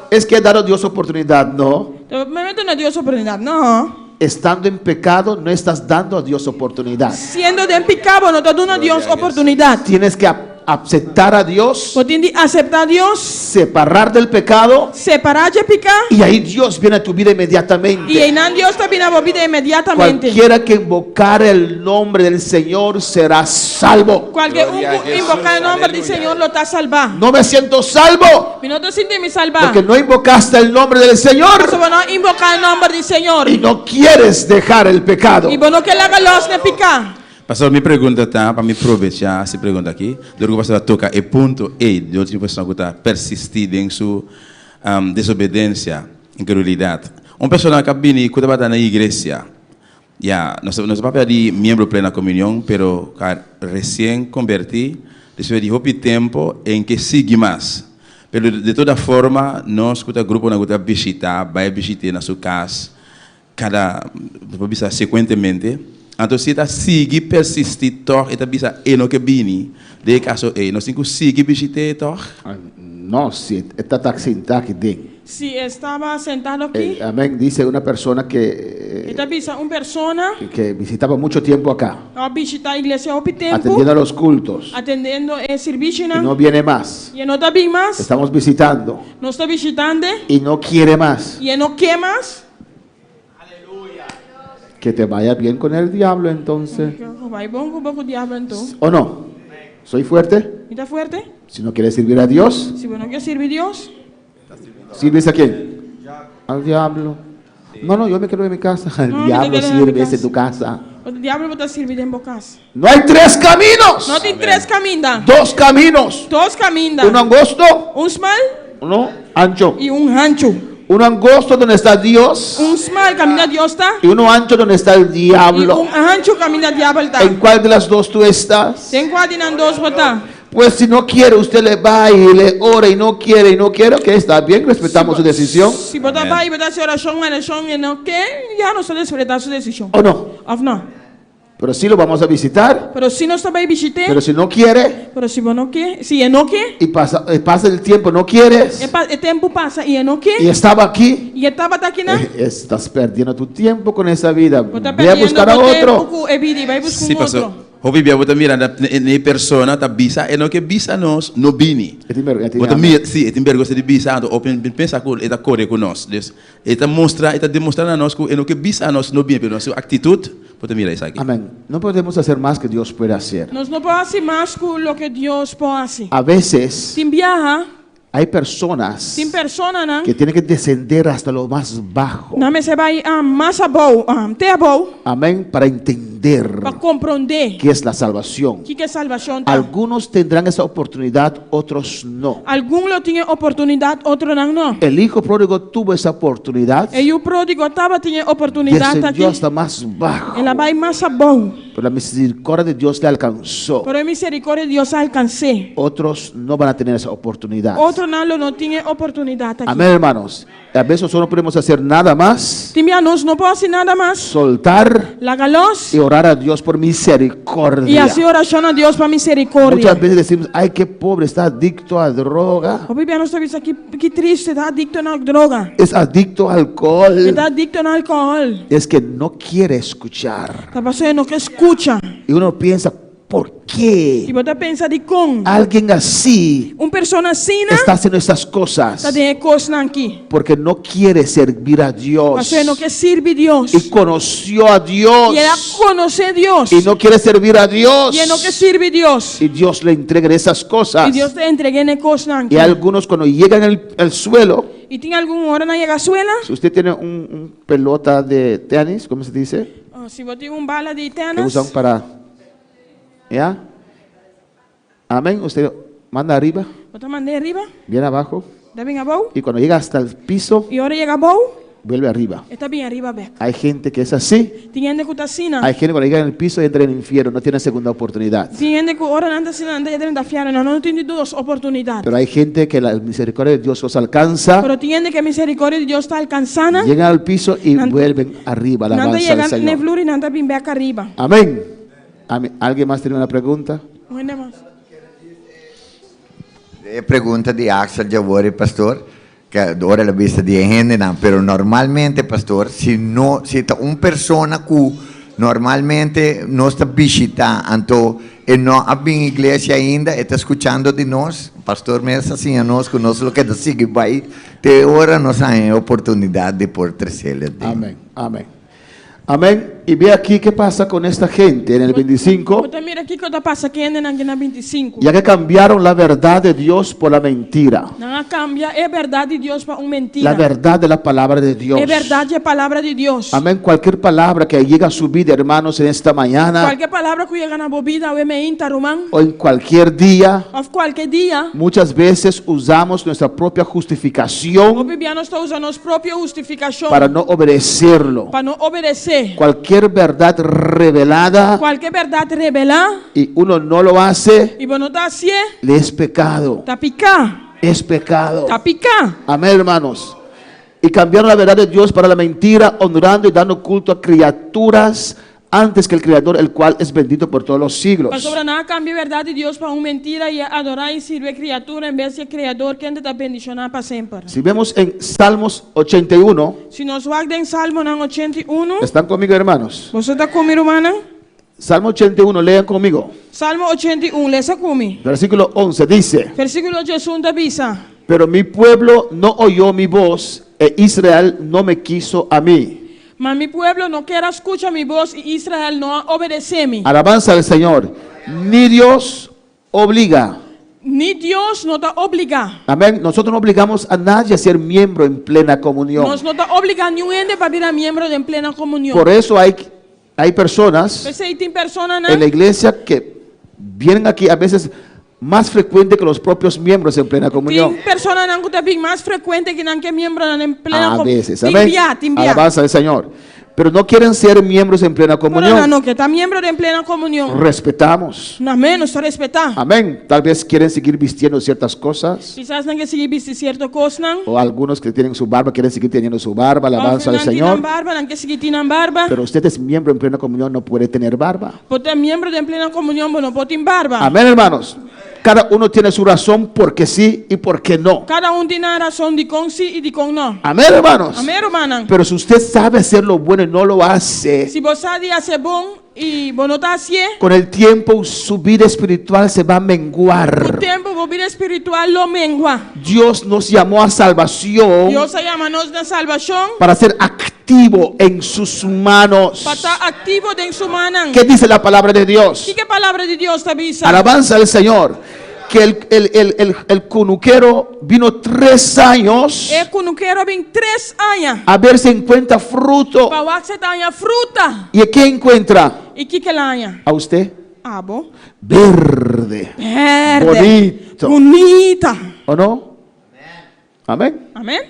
Es que ha dado Dios oportunidad, no. Ta bo duna Dios oportunidat, no. Estando en pecado, no estás dando a Dios oportunidad. Siendo den piká, bo no ta duna Dios oportunidat. Tienes que aceptar a Dios, Bo tin di aseptá Dios, separar del pecado, separá dje piká, y ahí Dios viene a tu vida inmediatamente. i einan Dios ta bini na bo bida inmediatamente. Cualquiera que invocar el nombre del Señor será salvo. Kualke un Gloria a ku Jesús, invoká e nòmber di aleluya. Señor lo ta salbá. No me siento salvo Mi no ta sinti mi salbá. porque no invocaste el nombre del Señor Pasobra bo no a invoká e nòmber di Señor. y no quieres dejar el pecado. I bo no ke laga lòs na e piká. Pastor, mi pregunta ta, pa mi probecha hasi pregunta aki, dor ku pastor a toka e punto ei, dor tin persona ku ta persistí den su desobedensia, inkredulidat. Un persona ku a bini ku tabata na iglesia, ya, nos nos ta papia di miembro Plena Komunion, pero ku a resien kombertí, despues di hopi tempu en ke sigui mas. Pero de toda forma, nos ku ta gruponan ku ta bishitá, bai bishit'é na su kas, Kada, bo por bisa sekuentemente. Anto si e ta sigui persistí tòg e ta bisa e no ke bini, den e kaso ei nos tin ku sigui bishit'é tòg? No, si e ta ta sintá aki den. Si e staba sentado aki. Amén, dice una persona ke. E ta bisa un persona. Ke bisitaba mucho tiempo acá. A bishitá iglesia hopi tempu. Atendiendo a los cultos. Atendiendo e sirbishi-nan. Y no viene mas. I e no ta bin mas. Estamos visitando. Nos ta bishitand'e. Y no quiere mas. I e no ke mas. Que te vaya bien con el diablo entonces. Ku bai bon ku bo ku diablo anto. ¿O no? ¿Soy fuerte? Mi ta fuerte? Si no quieres servir a Dios. Si bo no kier sirbi Dios. ¿Sirves a quién? Al diablo. No, no, yo me quedo en mi casa. El No, mi ta diablo keda na mi sirves en cas. tu casa. Bo diablo bo ta sirbi den bo cas. No hay tres caminos. No tin tres caminda. Dos caminos. Dos caminda. Uno angosto. Un smal. Uno ancho. Y un hanchu. Uno angosto donde está Dios. Un smal caminda Dios ta. Y uno ancho donde está el diablo. Y un hanchu caminda diabel ta. ¿En cuál de las dos tú estás? Den cuál di nan dos bo ta? Pues si no quiere, usted le va y le ora y no quiere y no quiere, ok, está bien, respetamos su decisión. Si bo ta bai y bo ta haci oracion, oracion y no ke, ya nos ta respeta su decision. ¿O no? Of no? Pero sí lo vamos a visitar. Pero si nos ta bai bishit'é. Pero si no quiere. Pero si bo no ke, si e no ke. Y pasa, y pasa el tiempo, no quieres. E pa, e tempu pasa y e no ke. Y estaba aquí. Y e tabata akinan. Eh, estás perdiendo tu tiempo con esa vida. Bo ta Ve a perdiendo buscar a bo tempu otro. ku e bida y bai buska Sí, un paso, otro. hopi bia bo ta mira na e persona ta bisa e no ke bisa nos no bini. E tin bergüensa. Bo ta mira, sí, e tin bergüensa di bisa, anto o pensa ku e ta kore ku nos. Dus, E ta mustra, e ta demostra na nos ku e no ke bisa nos no bien, pero na su aktitut bo ta mira esaki. Amén. No podemos hacer más que Dios puede hacer. Nos no por hasi mas ku loke Dios por hasi. A veces Tin biaha, hay personas tin personanan que tienen que descender hasta lo más bajo. nan mester bai mas abou, te abou, Amén, para entender pa komprondé qué es la salvación. kiko e salbashon ta. Algunos tendrán esa oportunidad, otros no. Algun lo tin e oportunidat, otronan no. El hijo pródigo tuvo esa oportunidad. E yu pródigo tabatin e oportunidat aki. Descendió hasta más bajo. El a bai mas abou. Pero la misericordia de Dios le alcanzó. Pero e misericordia di Dios a alcans'é. Otros no van a tener esa oportunidad. Otronan lo no tin e oportunidat aki. Amén, hermanos. A veces nosotros no podemos hacer nada más. Tin bia nos no por hasi nada mas. Soltar. Laga los. Y orar a Dios por misericordia. Y hasi oracion na Dios pa misericordia. Muchas veces decimos, ay, qué pobre, está adicto a droga. Hopi bia nos ta bisa, ki, ki triste, ta adicto na droga. Es adicto a alcohol. E ta adicto na alcohol. Es que no quiere escuchar. Ta pasobra e no ke scucha. Y uno piensa, Por ke I bo ta pensa dikon alguien así un persona asina está haciendo estas cosas? ta den e kosnan aki? Porque no quiere servir a Dios. Pasobra e no ke sirbi Dios. Y conoció a Dios. I el a konosé Dios. Y no quiere servir a Dios. I e no ke sirbi Dios. Y Dios le entrega esas cosas. I Dios ta entreg'é e kosnan Y aki. algunos cuando llegan al, al suelo, I tin algun ora nan yega suela. si usted tiene un, un pelota de tenis, ¿cómo se dice? Oh, si bo tin un bala di Que tenis. usan para ¿Ya? Amén. Usted manda arriba. Bo ta mand'é riba. Viene abajo. Ta bin abou. Y cuando llega hasta el piso. I ora yega abou. Vuelve arriba. E ta bin ariba bèk. Hay gente que es así. Tin hende ku ta asina. Hay gente que cuando llega en el piso entra en el infierno, no tiene segunda oportunidad. Tin hende ku ora nan ta asina nan ta drenta fièrnu, nan no tin di dos oportunidat. Pero hay gente que la misericordia de Dios los alcanza. Pero tin hende ku e miserikòrdia di Dios ta alkansá nan. Llegan al piso y Nan- vuelven arriba. Nan ta Alabanza al yega n'e Señor. flur i nan ta bin bèk ariba. Amén. Amén. ¿Alguien más tiene una pregunta? Un hende mas. E pregunta di Axel djawor, pastor, ku ora el a bisa di e hendenan, pero normalmente, pastor, si no, si ta un persona ku normalmente nos ta bishitá, anto e no a bin iglesia ainda, e ta skuchando di nos, pastor mes a siña nos ku nos lo keda sigui bai te ora nos haña e oportunidat di por tres'el aden. Amén, amén. Amén. Y ve aquí qué pasa con esta gente en el 25. Bo ta mira kiko ta pasa ku e hendenan aki na 25. Ya que cambiaron la verdad de Dios por la mentira. Nan a kambia e bèrdat di Dios pa un mentira. La verdad de la palabra de Dios. E bèrdat di e palabra di Dios. Amén. Cualquier palabra que llega a su vida, hermanos, en esta mañana. Kualke palabra ku yega na bo bida awe meinta, ruman. O en cualquier día. Òf kualke dia. Muchas veces usamos nuestra propia justificación. Hopi bia nos ta usa nos propio hustifikashon. Para no obedecerlo. Pa no obedesé. Cualquier verdad revelada. Kualke bèrdat rebelá. Y uno no lo hace. I bo no ta hasié. Le es pecado. Ta piká. Es pecado. Ta piká. Amén, hermanos. Y cambiaron la verdad de Dios para la mentira, honrando y dando culto a criaturas antes que el Creador, el cual es bendito por todos los siglos. Pasobra nan a kambia e bèrdat di Dios pa un mentira i a adorá i sirbi e kriatura en bes di e Kreador kende ta bendishoná pa semper. Si vemos en Salmos 81. Si nos wak den Salmonan 81. Están conmigo, hermanos? Boso ta ku mi, rumannan? Salmo 81, lean conmigo. Salmo 81, lesa ku mi. Versículo 11 dice. Versíkulo 11 ta bisa. Pero mi pueblo no oyó mi voz, e Israel no me quiso a mí. Ma mi pueblo no ker a skucha mi bos i Israel no a obedesé mi. Alabanza al Señor. Ni Dios obliga. Ni Dios no ta obligá. Amén. Nosotros no obligamos a nadie a ser miembro en plena comunión. Nos no ta obligá niun hende pa bira miembro den plena komunion. Por eso hay, hay personas P'esei tin personanan en la iglesia que vienen aquí a veces mas frecuente que los propios miembros en plena comunión. Tin personanan ku ta bin mas frekuente ki nan ke miembronan den plena A komunion. veces, Tin amén. bia, tin bia. Alabanza al Señor. Pero no quieren ser miembros en plena Pero nan comunión. no ke ta miembro den plena komunion. Respetamos. Amén, nos ta respetá. Amén. Tal vez quieren seguir vistiendo ciertas cosas. Kisas nan ke sigui bisti sierto kosnan. O algunos que tienen su barba quieren seguir teniendo su barba. Òf Alabanza al nan tin Señor. nan barba, nan ke sigui tin nan barba. Pero usted es miembro en plena comunión, no puede tener barba. Bo ta miembro den plena komunion, bo no por tin barba. Amén, hermanos. Cada uno tiene su razón porque sí y porque no. Kada un tin nan rason dikon sí i dikon no. Amén, hermanos. Amén, rumannan. Pero si usted sabe hacer lo bueno y no lo hace, Si bo sa di hasi bon i bo no ta hasié, con el tiempo su vida espiritual se va a menguar. ku tempu bo bida espiritual lo mengua. Dios nos llamó a salvación Dios a yama nos na salbashon para ser activo en sus manos. pa ta aktivo den su mannan. ¿Qué dice la palabra de Dios? Kiko e palabra di Dios ta bisa? Alabanza al Señor. Que el, el, el, el, el cunuquero vino tres años E kunukero a bin tres aña a ver si encuentra fruto. pa wak si e ta haña fruta. ¿Y qué encuentra? I kiko el a haña? A usted. Abo. Verde. Berde. Bonito. Bunita. ¿O no? Amén. Amén.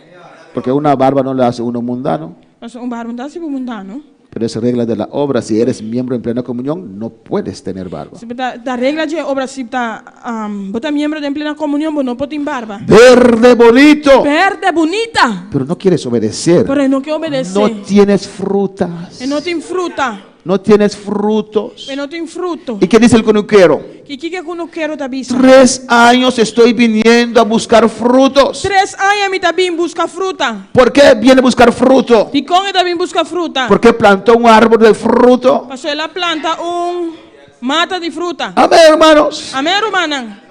Porque una barba no la hace uno mundano. Pasobra un barba no ta hasi bo mundano. Pero es regla de la obra. Si eres miembro en plena comunión, no puedes tener barba. Si bo ta ta regla dje obra si ta bo ta miembro den plena comunión bo no por tin barba. Verde bonito. Berde bunita. Pero no quieres obedecer. Pero e no ke obedece. No tienes frutas. E no tin fruta. No tienes frutos. E no tin fruto. ¿Y qué dice el cunuquero? I kiko e kunukero ta bisa? Tres años estoy viniendo a buscar frutos. Tres aña mi ta bin buska fruta. ¿Por qué viene a buscar fruto? Dikon e ta bin buska fruta? Porque plantó un árbol de fruto. Pasobra el a planta un mata di fruta. Amén, hermanos. Amén, rumannan.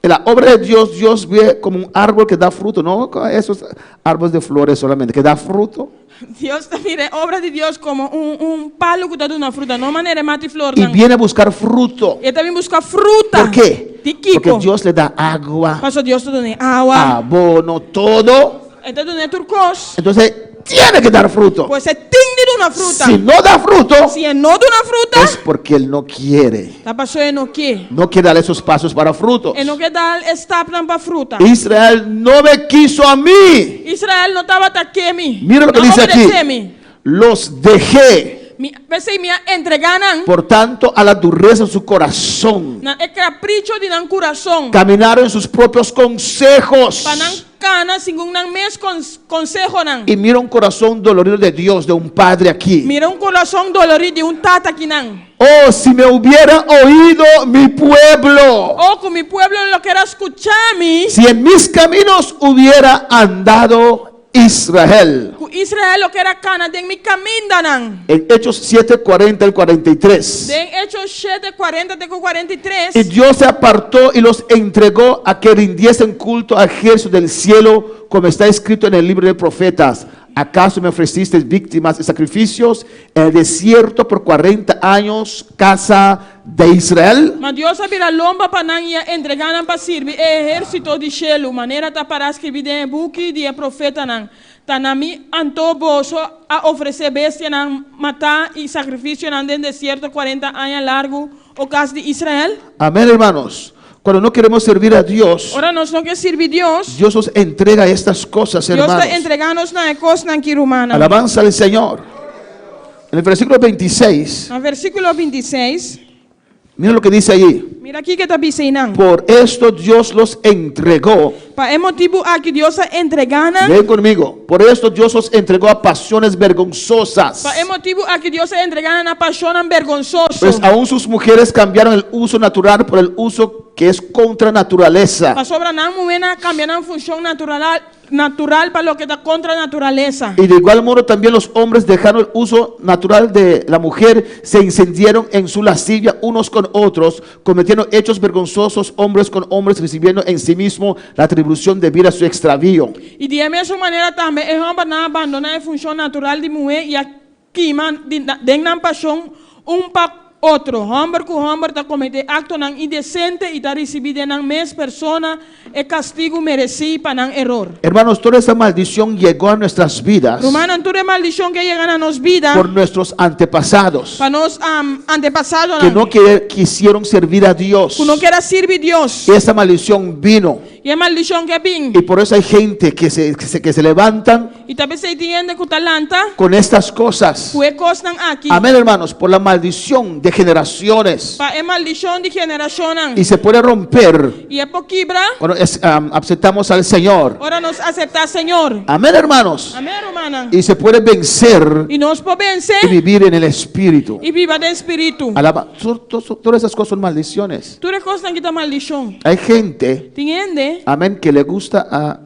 En la obra de Dios, Dios ve como un árbol que da fruto, no esos árboles de flores solamente, que da fruto. Dios ta mira e obra di Dios komo un un palu ku ta duna fruta, no manera e mata e Y flornan. viene a buscar fruto. E ta bin buska fruta. ¿Por qué? Di kiko? Porque Dios le da agua, Pasobra Dios ta dun'é awa. abono, todo. E ta dun'é tur kos. Entonces, tiene que dar fruto. Pues e tin di duna fruta. Si no da fruto, Si e no duna fruta, es porque él no quiere. ta paso e no ke. No quiere dar esos pasos para frutos. E no ke dal e stapnan pa fruta. Israel no me quiso a mí. Israel no tabata ke mi. Mira lo que No dice aquí. obedesé mi. Los dejé, Mi, p'esei mi a entregá nan por tanto, a la dureza de su corazón. na e kapricho di nan kurason, Caminaron en sus propios consejos. pa nan kana segun nan mes konsehonan. Y mira un corazón dolorido de Dios, de un padre aquí. Mira un kurason dolorí di un tata akinan. Oh, si me hubiera oído mi pueblo. Oh, ku mi pueblo lo ker a skucha mi. Si en mis caminos hubiera andado Israel. Ku Israel lo ker a kana den mi kamindanan. En Hechos 7, 40 al 43. Den Hechos shete, kuarenta te ku kuarenta i tres. Y Dios se apartó y los entregó a que rindiesen culto al ejército del cielo, como está escrito en el libro de profetas. ¿Acaso me ofrecisteis víctimas y sacrificios en el desierto por 40 años, casa de Israel? Ma Dios a bira lomba pa nan i a entregá nan pa sirbi e ehérsito di shelu, manera ta pará skribí den e buki di e profetanan, Ta na mi anto boso a ofresé bestianan matá i sakrifisionan den desierto kuarenta aña largu, o kas di Israel? Amén, hermanos. Cuando no queremos servir a Dios, Ora nos no ke sirbi Dios, Dios nos entrega estas cosas, Dios ta hermanos. entregá nos na e kosnan ki, rumannan. Alabanza al Señor. En el versículo 26, Na versíkulo bintiseis, mira lo que dice allí. mira kiko ta bisa einan. Por esto Dios los entregó. Pa e motibu aki Dios a entregá nan. Leen conmigo. Por esto Dios los entregó a pasiones vergonzosas. Pa e motibu aki Dios a entregá nan na pashonnan bergonsoso. Pues aún sus mujeres cambiaron el uso natural por el uso que es contra naturaleza. Pasobra nan muhénan a kambia nan funshon natural natural pa loke ta kontra naturalesa. Y de igual modo también los hombres dejaron el uso natural de la mujer, se incendieron en su lascivia unos con otros, cometiendo hechos vergonzosos hombres con hombres, recibiendo en sí mismo la atribución debida a su extravío. I di e mesun manera tambe e hòmbernan a bandoná e funshon natural di muhé i a kima den nan pashon un pa otro. Hòmber ku hòmber ta kometé aktonan indesente i ta risibí den nan mes persona e kastigu meresí pa nan eror. Hermanos, toda esta maldición llegó a nuestras vidas Rumannan, tur e maldishon ke a yega na nos bida por nuestros antepasados pa nos antepasadonan que no quisieron servir a Dios. ku no ker a sirbi Dios. Esta maldición vino. I e maldishon ke bin. Y por eso hay gente que se, que se, que se levantan I ta p'esei tin hende ku ta lanta con estas cosas. ku e kosnan aki. Amén, hermanos, por la maldición de generaciones. Pa e maldishon di generashonnan. Y se puede romper I e por kibra cuando es, um, aceptamos al Señor. ora nos aseptá Señor. Amén, hermanos. Amén, rumannan. Y se puede vencer I nos por vense y vivir en el Espíritu. i biba den spiritu. Alaba. Todas esas cosas son maldiciones. Tur e kosnan ki ta maldishon. Hay gente, Tin hende amén, que le gusta a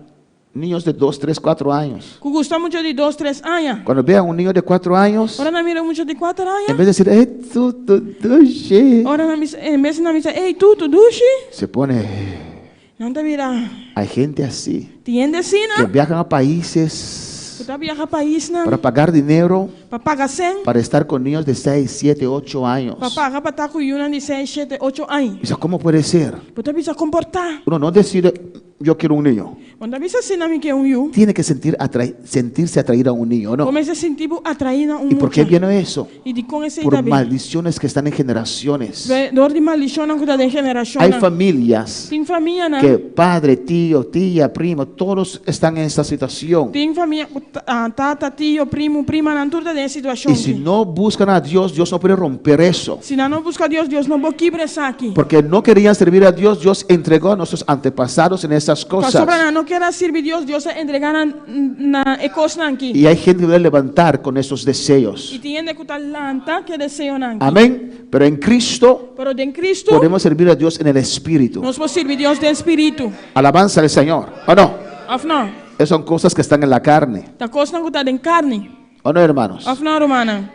niños de 2, 3, 4 años. ku gusta mucha di dos, tres aña. Cuando vean a un niño de 4 años, Ora nan mira un mucha di kuater aña. en vez de decir, eh, tú, tú, dushi, Ora nan bisa, en bes nan bisa, ey, tu, tu dushi. se pone, Nan ta bira, hay gente así, tin hende asina que viajan a países ku ta biaha paisnan para pagar dinero, pa paga sen, para estar con niños de 6, 7, 8 años. pa paga pa ta ku yunan di seis, shete, ocho aña. Dice, ¿cómo puede ser? Bo ta bisa kon por ta? Uno no decide, yo quiero un niño. Bo no ta bisa asina mi ke un yu. Tiene que sentir sentirse atraído a un niño, ¿no? Bo mester sinti bo atraí na un ¿Y por qué mucha. viene eso? I dikon esei Por ta bin? maldiciones que están en generaciones. Dor di maldishonnan ku ta den Hay generashonnan. familias Tin famianan. que padre, tío, tía, primo, todos están en esta situación. Tin famia ku tata, tio, primu, primanan tur ta den e situashon Y si aki. no buscan a Dios, Dios no puede romper eso. Si nan no buska Dios, Dios no por kibra esaki. Porque no querían servir a Dios, Dios entregó a nuestros antepasados en esas cosas. Pasobra nan no ker a sirbi Dios, Dios a entregá nan na e kosnan aki. Y hay gente que debe levantar con esos deseos. I tin hende ku ta lanta ku e deseonan aki. Amén. Pero en Cristo Pero den Cristo podemos servir a Dios en el Espíritu. nos por sirbi Dios den spiritu. Alabanza al Señor. ¿O no? Òf no? Esas son cosas que están en la carne. Ta kosnan ku ta den karni. ¿O no, hermanos? Òf no, rumannan?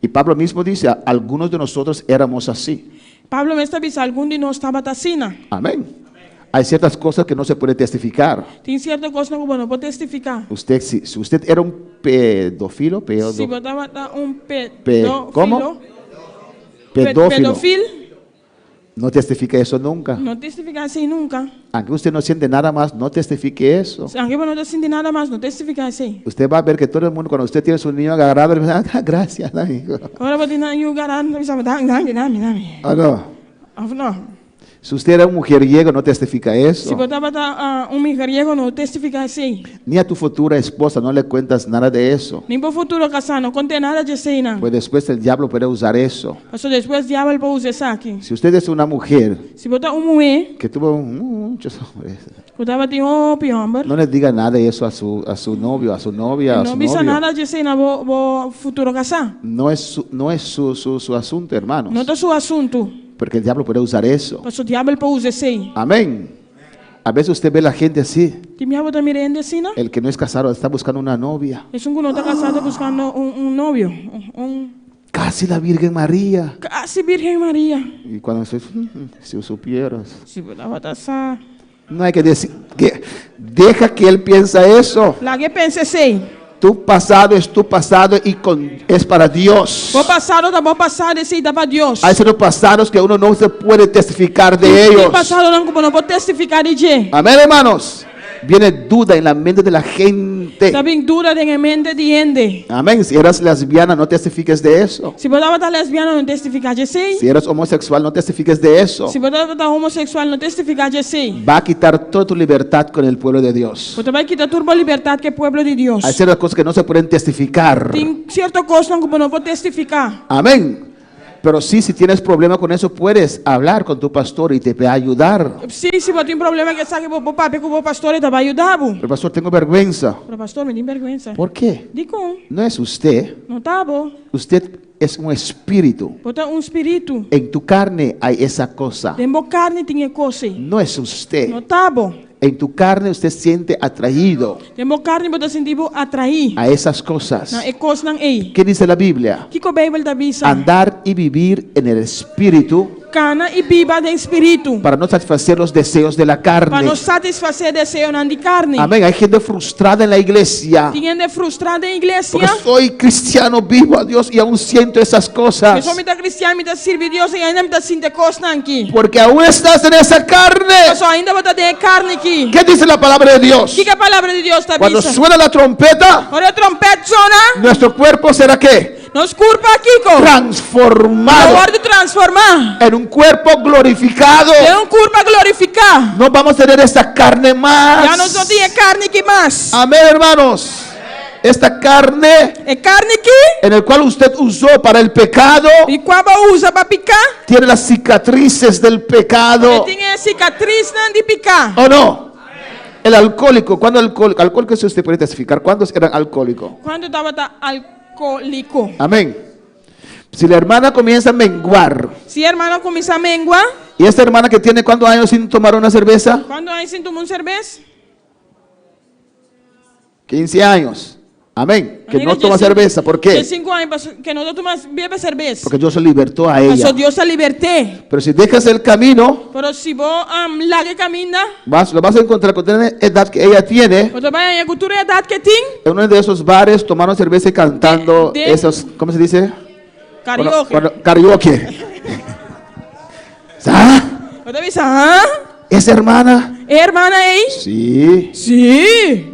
Y Pablo mismo dice, algunos de nosotros éramos así. Pablo mes ta bisa, Algun di nos tabata asina. Amén. Hay ciertas cosas que no se puede testificar. Tin sierto kosnan ku bo no por testifiká. Usted, si, si usted era un pedófilo, pedo, Si bo tabata un Pe, pedófilo, ¿cómo? Pedófilo. Pedofil. No testifique eso nunca. No testifiká esei nunka. Aunque usted no siente nada más, no testifique eso. Aunke bo no ta sinti nada mas, no testifiká esei. Usted va a ver que todo el mundo, cuando usted tiene su niño agarrado, le dice, ah, gracias, amigo. Ora bo tin nan yu gará, nan ta bisa bo, danki, danki, dami, dami. ¿O no? Òf no? Si usted era un mujeriego, no testifica Si eso. bo tabata un mujeriego, no testifiká esei. Ni a tu futura esposa no le cuentas nada de eso. Ni bo futuro kasá, no kont'é nada dje eseinan. Pues después el diablo puede usar eso. Pasobra despues diabel por usa esaki. Si usted es una mujer Si bo ta un muhé que tuvo muchos hombres, ku tabatin hopi hòmber, no le diga nada de eso a su, a su novio, a su novia, a no su bisa novio. nada dje esei na bo bo futuro kasá. No es su, no es su, su, su asunto, hermanos. No ta su asuntu, Porque el diablo puede usar eso. pasobra diabel por usa esei. Amén. A veces usted ve la gente así. Tin bia bo ta mira hende asina? El que no es casado está buscando una novia. Esun ku no ta kasá ta buskando un un novio, un un. Casi la Virgen María. Casi Virgen María. Y cuando se, si supieras. Si bo tabata sa. No hay que decir, que, deja que él piensa eso. Laga e pensa esei. Tu pasado es tu pasado y con, es para Dios. Bo pasado ta bo pasado, esei ta pa Dios. Hay ciertos pasados que uno no se puede testificar de Tin ellos. pasadonan ku bo no por testifiká di dje. Amén, hermanos. Viene duda en la mente de la gente. Ta bin duda den e mente di hende. Amén. Si eras lesbiana, no testifiques de eso. Si bo tabata lesbiana, no testifiká dje esei. Si eras homosexual, no testifiques de eso. Si bo tabata homosexual, no testifiká dje esei. Va a quitar toda tu libertad con el pueblo de Dios. Bo ta bai kita tur bo libertat ku e pueblo di Dios. Hay ciertas cosas que no se pueden testificar. Tin sierto kosnan ku bo no por testifiká. Amén. Pero sí, si tienes problema con eso, puedes hablar con tu pastor y te va a ayudar. Sí, si bo tin problema ku esaki, bo por papia ku bo pastor, e ta bai yuda bo. Pero pastor, tengo vergüenza. Pero pastor, mi tin bèrgwensa. ¿Por qué? Dikon? No es usted. No ta bo. Usted es un espíritu. Bo ta un spiritu. En tu carne hay esa cosa. Den bo karni tin e kos ei. No es usted. No ta bo. En tu carne usted siente atraído. Den bo karni bo ta sinti bo atraí. A esas cosas. Na e kosnan ei. ¿Qué dice la Biblia? Kiko Beibel ta bisa? Andar y vivir en el Espíritu. Kana i biba den spiritu. Para no satisfacer los deseos de la carne. Pa no satisfasé deseonan di karni. Amén. Hay gente frustrada en la iglesia. Tin hende frustrá den iglesia. Porque soy cristiano, vivo a Dios y aún siento esas cosas. Pasobra mi ta cristian, mi ta sirbi Dios y ainda mi ta sinti e cosnan aki. Porque aún estás en esa carne. Pasobra ainda bo ta den e carni aki. ¿Qué dice la palabra de Dios? Kiko e palabra di Dios ta Cuando bisa? suena la trompeta, Ora e trompet sona, nuestro cuerpo será ¿qué? Nos curpa kiko? Transformado. Lo wordo transformá. En un cuerpo glorificado. Den un curpa glorificá. No vamos a tener esta carne más. Ya nos no tin e carni aki mas. Amén, hermanos. Esta carne. E carni aki. En el cual usted usó para el pecado. I kua bo a usa pa piká. Tiene las cicatrices del pecado. E tin e sikatrisnan di piká. ¿O no? El alcohólico, ¿cuándo alcohólico? Alcohólico si usted puede testificar. ¿Cuántos eran alcohólicos? Kuantu tabata alkohóliko? Amén. Si la hermana comienza a menguar. Si e hermano kuminsá mengua. ¿Y esta hermana que tiene cuántos años sin tomar una cerveza? Kuantu aña sin tuma un serbes? 15 años. Amén. Que no toma cerveza. ¿Por qué? 5 aña que no ta tuma bebe serbes. Porque Dios libertó a ella. Paso Dios a libert'é. Pero si dejas el camino, Pero si bo um, laga e kaminda, vas, lo vas a encontrar con la edad que ella tiene. Bo ta bai haña ku tur e edat ku e tin. En uno de esos bares tomando cerveza y cantando De, de, esos, ¿cómo se dice? Karaoke. Cuando, cuando, karaoke. ¿Ah? Bo ta bisa, ah? ¿Esa hermana? E hermana ei? Sí. Sí.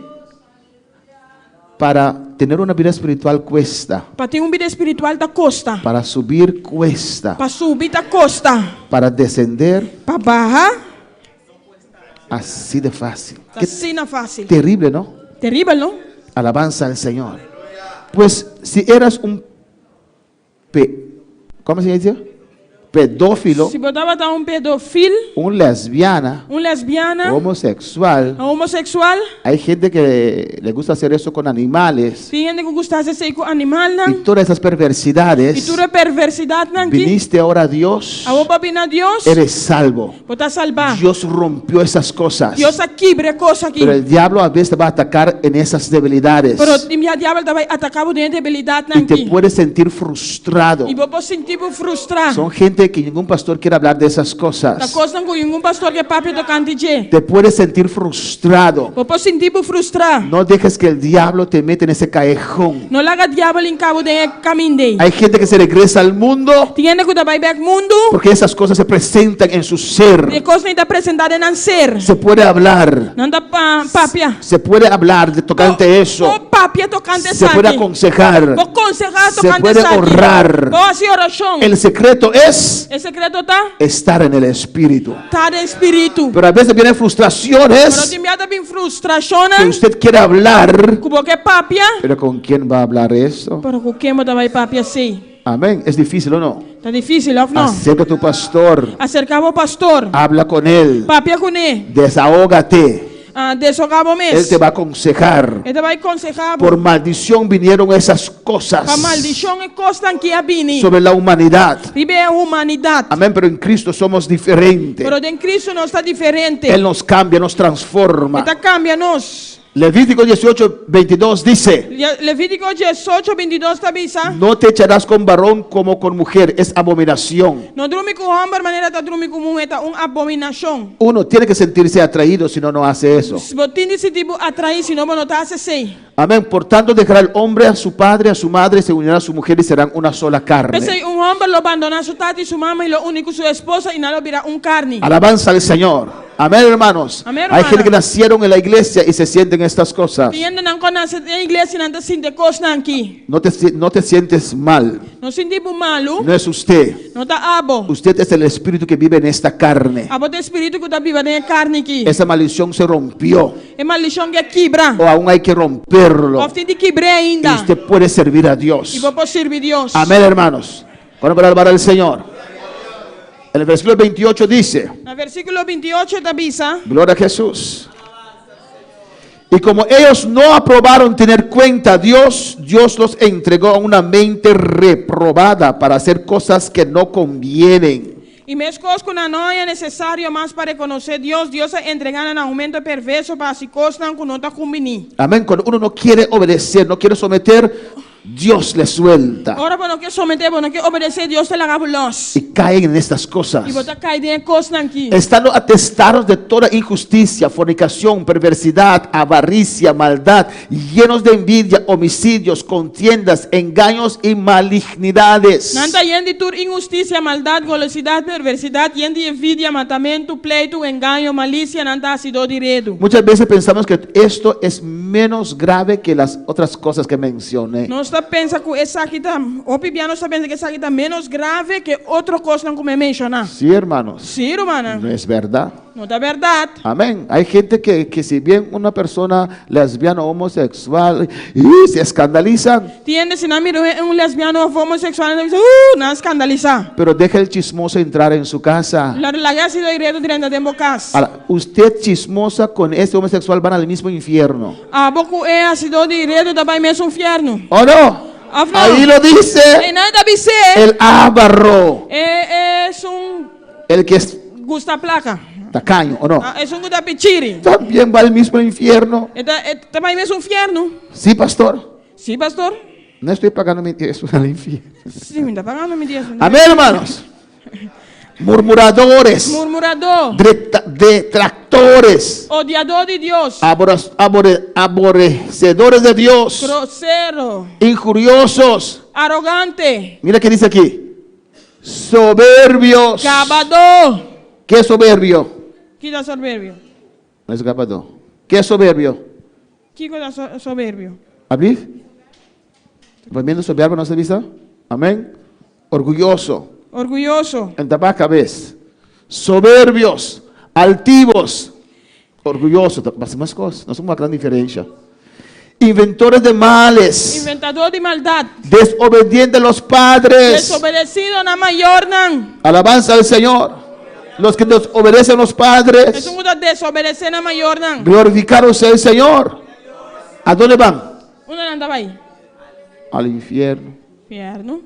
Para tener una vida espiritual cuesta. Pa tin un bida espiritual ta kosta. Para subir cuesta. Pa subi ta kosta. Para descender. Pa baha. Así de fácil. Ta asina fácil. Terrible, no? Terrible, no? Alabanza al Señor. Pues si eras un pe, ¿cómo se dice? Pedófilo. Si bo tabata un pedofil. Un lesbiana. Un lesbiana. Homosexual. Homosexual. Hay gente que le gusta hacer eso con animales. Tin hende ku gusta hasi esei ku animalnan. Y todas esas perversidades. Y tur e perversidatnan ki. Viniste ahora a Dios. Awor bo a bini na Dios. Eres salvo. Bo ta salbá. Dios rompió esas cosas. Dios a kibra e kos aki. Pero el diablo a veces te va a atacar en esas debilidades. Pero tin bia diabel ta bai ataká bo den e debilidatnan Y te aki. puedes sentir frustrado. Y bo por sinti bo frustrá. Son gente gente que ningún pastor quiere hablar de esas Ta cosas. kosnan ku ningun pastor ke papia tokante dje. Te puedes sentir frustrado. Bo por sinti bo frustrá. No dejes que el diablo te meta en ese callejón. No laga diabel hinka bo den e kaminda ei. Hay gente que se regresa al mundo Tin hende ku ta bai bèk mundu. porque esas cosas se presentan en su E ser. kosnan ei ta presentá den nan ser. Se puede hablar. Nan ta papia. Se puede hablar de tocante eso. Por papia tokante Se puede esaki. aconsejar. Por konsehá Se tokante puede esaki. orar. Por hasi orashon. El secreto es E sekreto ta estar en el espíritu. ta den spiritu. Pero a veces vienen Pero frustraciones tin bia ta bin que frustrashonnan usted quiere hablar. ku bo ke papia, Pero ¿con quién va a hablar eso? pero ku ken bo ta bai papia esei? Amén. Es difícil o no. Ta difísil òf no? Acerca a tu pastor. Aserká bo pastor. Habla con él. Papia kuné. Desahógate. Ah, deshogá bo Él mes. te va a aconsejar. E ta bai konsehá bo. Por maldición vinieron esas cosas Pa maldishon e kosnan ki a bini. sobre la humanidad. Riba e humanidat. Amén. Pero en Cristo somos diferentes. Pero den Cristo nos ta diferente. Él nos cambia, nos E transforma. ta kambia nos. Levítico 18, 22 dice, Levítico 18, 22 ta bisa. no te echarás con varón como con mujer, es abominación. No drumi ku hòmber manera ta drumi ku muhé, ta un abominashon. Uno tiene que sentirse atraído si no, no hace eso. Bo tin di sinti bo atraí, si no bo no ta hasi esei. Amén. Por tanto, dejará el hombre a su padre, a su madre, se unirá a su mujer y serán una sola carne. P'esei un hòmber lo bandoná su tata i su mama i lo uni ku su esposa i nan lo bira un karni. Alabanza al Señor. Amén, hermanos. Amén, Hay gente hermana. que nacieron en la iglesia y se sienten estas cosas. Tin hendenan ku a nase den iglesia i nan ta sinti e kosnan akí. No te, no te sientes mal. No sinti bo malu, No es usted. no ta abo. Usted es el espíritu que vive en esta carne. Abo ta e spiritu ku ta biba den e karni akí. Esa maldición se rompió. E maldishon ke kibra. O aún hay que romperlo. Òf tin di kibr'é Y ainda. usted puede servir a Dios. I bo por sirbi Dios. Amén, hermanos. Bueno, para alabar al Señor. En el versículo 28 dice, Na versíkulo 28 ta bisa. Gloria a Jesús. Y como ellos no aprobaron tener cuenta a Dios, Dios los entregó a una mente reprobada para hacer cosas que no convienen. I meskos ku nan no a haña nesesario mas pa rekonosé Dios, Dios a entregá nan na un mente perverso pa hasi kosnan ku no ta kumbiní. Amén. Cuando uno no quiere obedecer, no quiere someter, Dios le suelta. Ora bo no ke someté, bo no ke obedesé, Dios ta laga bo lòs. Y caen en estas cosas. I bo ta kai den e kosnan akí. Estando atestados de toda injusticia, fornicación, perversidad, avaricia, maldad, llenos de envidia, homicidios, contiendas, engaños y malignidades. Nan ta yen di tur inhustisia, maldat, golosidat, perversidat, yen di envidia, matamentu, pleitu, engaño, malisia, nan ta hasidó di redu. Muchas veces pensamos que esto es menos grave que las otras cosas que mencioné. Nos ta pensa ku esaki ta, hopi bia nos ta pensa ku esaki ta ménos grave ku otro kosnan ku mi a menshoná. Sí, hermanos. Sí, rumannan. No es verdad. No ta bèrdat. Amén. Hay gente que, que si bien una persona lesbiana o homosexual y se escandalizan. Tin hende si nan mira un lesbiano òf homoseksual nan ta bisa, Uh! Nan a skandalisá. Pero deja el chismoso entrar en su casa. Laga e hasidó di redu drenta den bo kas. Ahora, usted chismosa con ese homosexual van al mismo infierno. Abo ku e hasidó di redu ta bai mesun fièrnu. ¿O no? Òf no? Ahí lo dice Einan ta bis'é. el avaro, E esun el que es gusta plaka. tacaño, ¿o no? Esun ku ta pichiri. También va al mismo infierno. E ta e ta bai mesun fièrnu. Sí, pastor. Sí, pastor. No estoy pagando mi diezmo al infierno. Sí, mi ta pagando mi diezmo. Amén, hermanos. Murmuradores. Murmuradó. Detractores. Odiadó di Dios. Aborrecedores de Dios. Grosero. Injuriosos. Arogante. Mira qué dice aquí. Soberbios. Gabadó. ¿Qué es soberbio? Ki ta soberbio? No es gabadó. ¿Qué es soberbio? Kiko ta soberbio? ¿Abrir? Volviendo soberbio, ¿no se vista? Amén. Orgulloso. Orguyoso. En tabaca ves. Soberbios, altivos, orgulloso. Más cosas, no son una gran diferencia. Inventores de males. Inventadó di maldat. Desobedientes a los padres. Desobedesido na mayornan. Alabanza al Señor. Los que desobedecen a los padres. Esun ku ta desobedesé nan mayornan. Glorificado sea el Señor. ¿A dónde van? Unda nan ta bai? Al infierno. Fierno.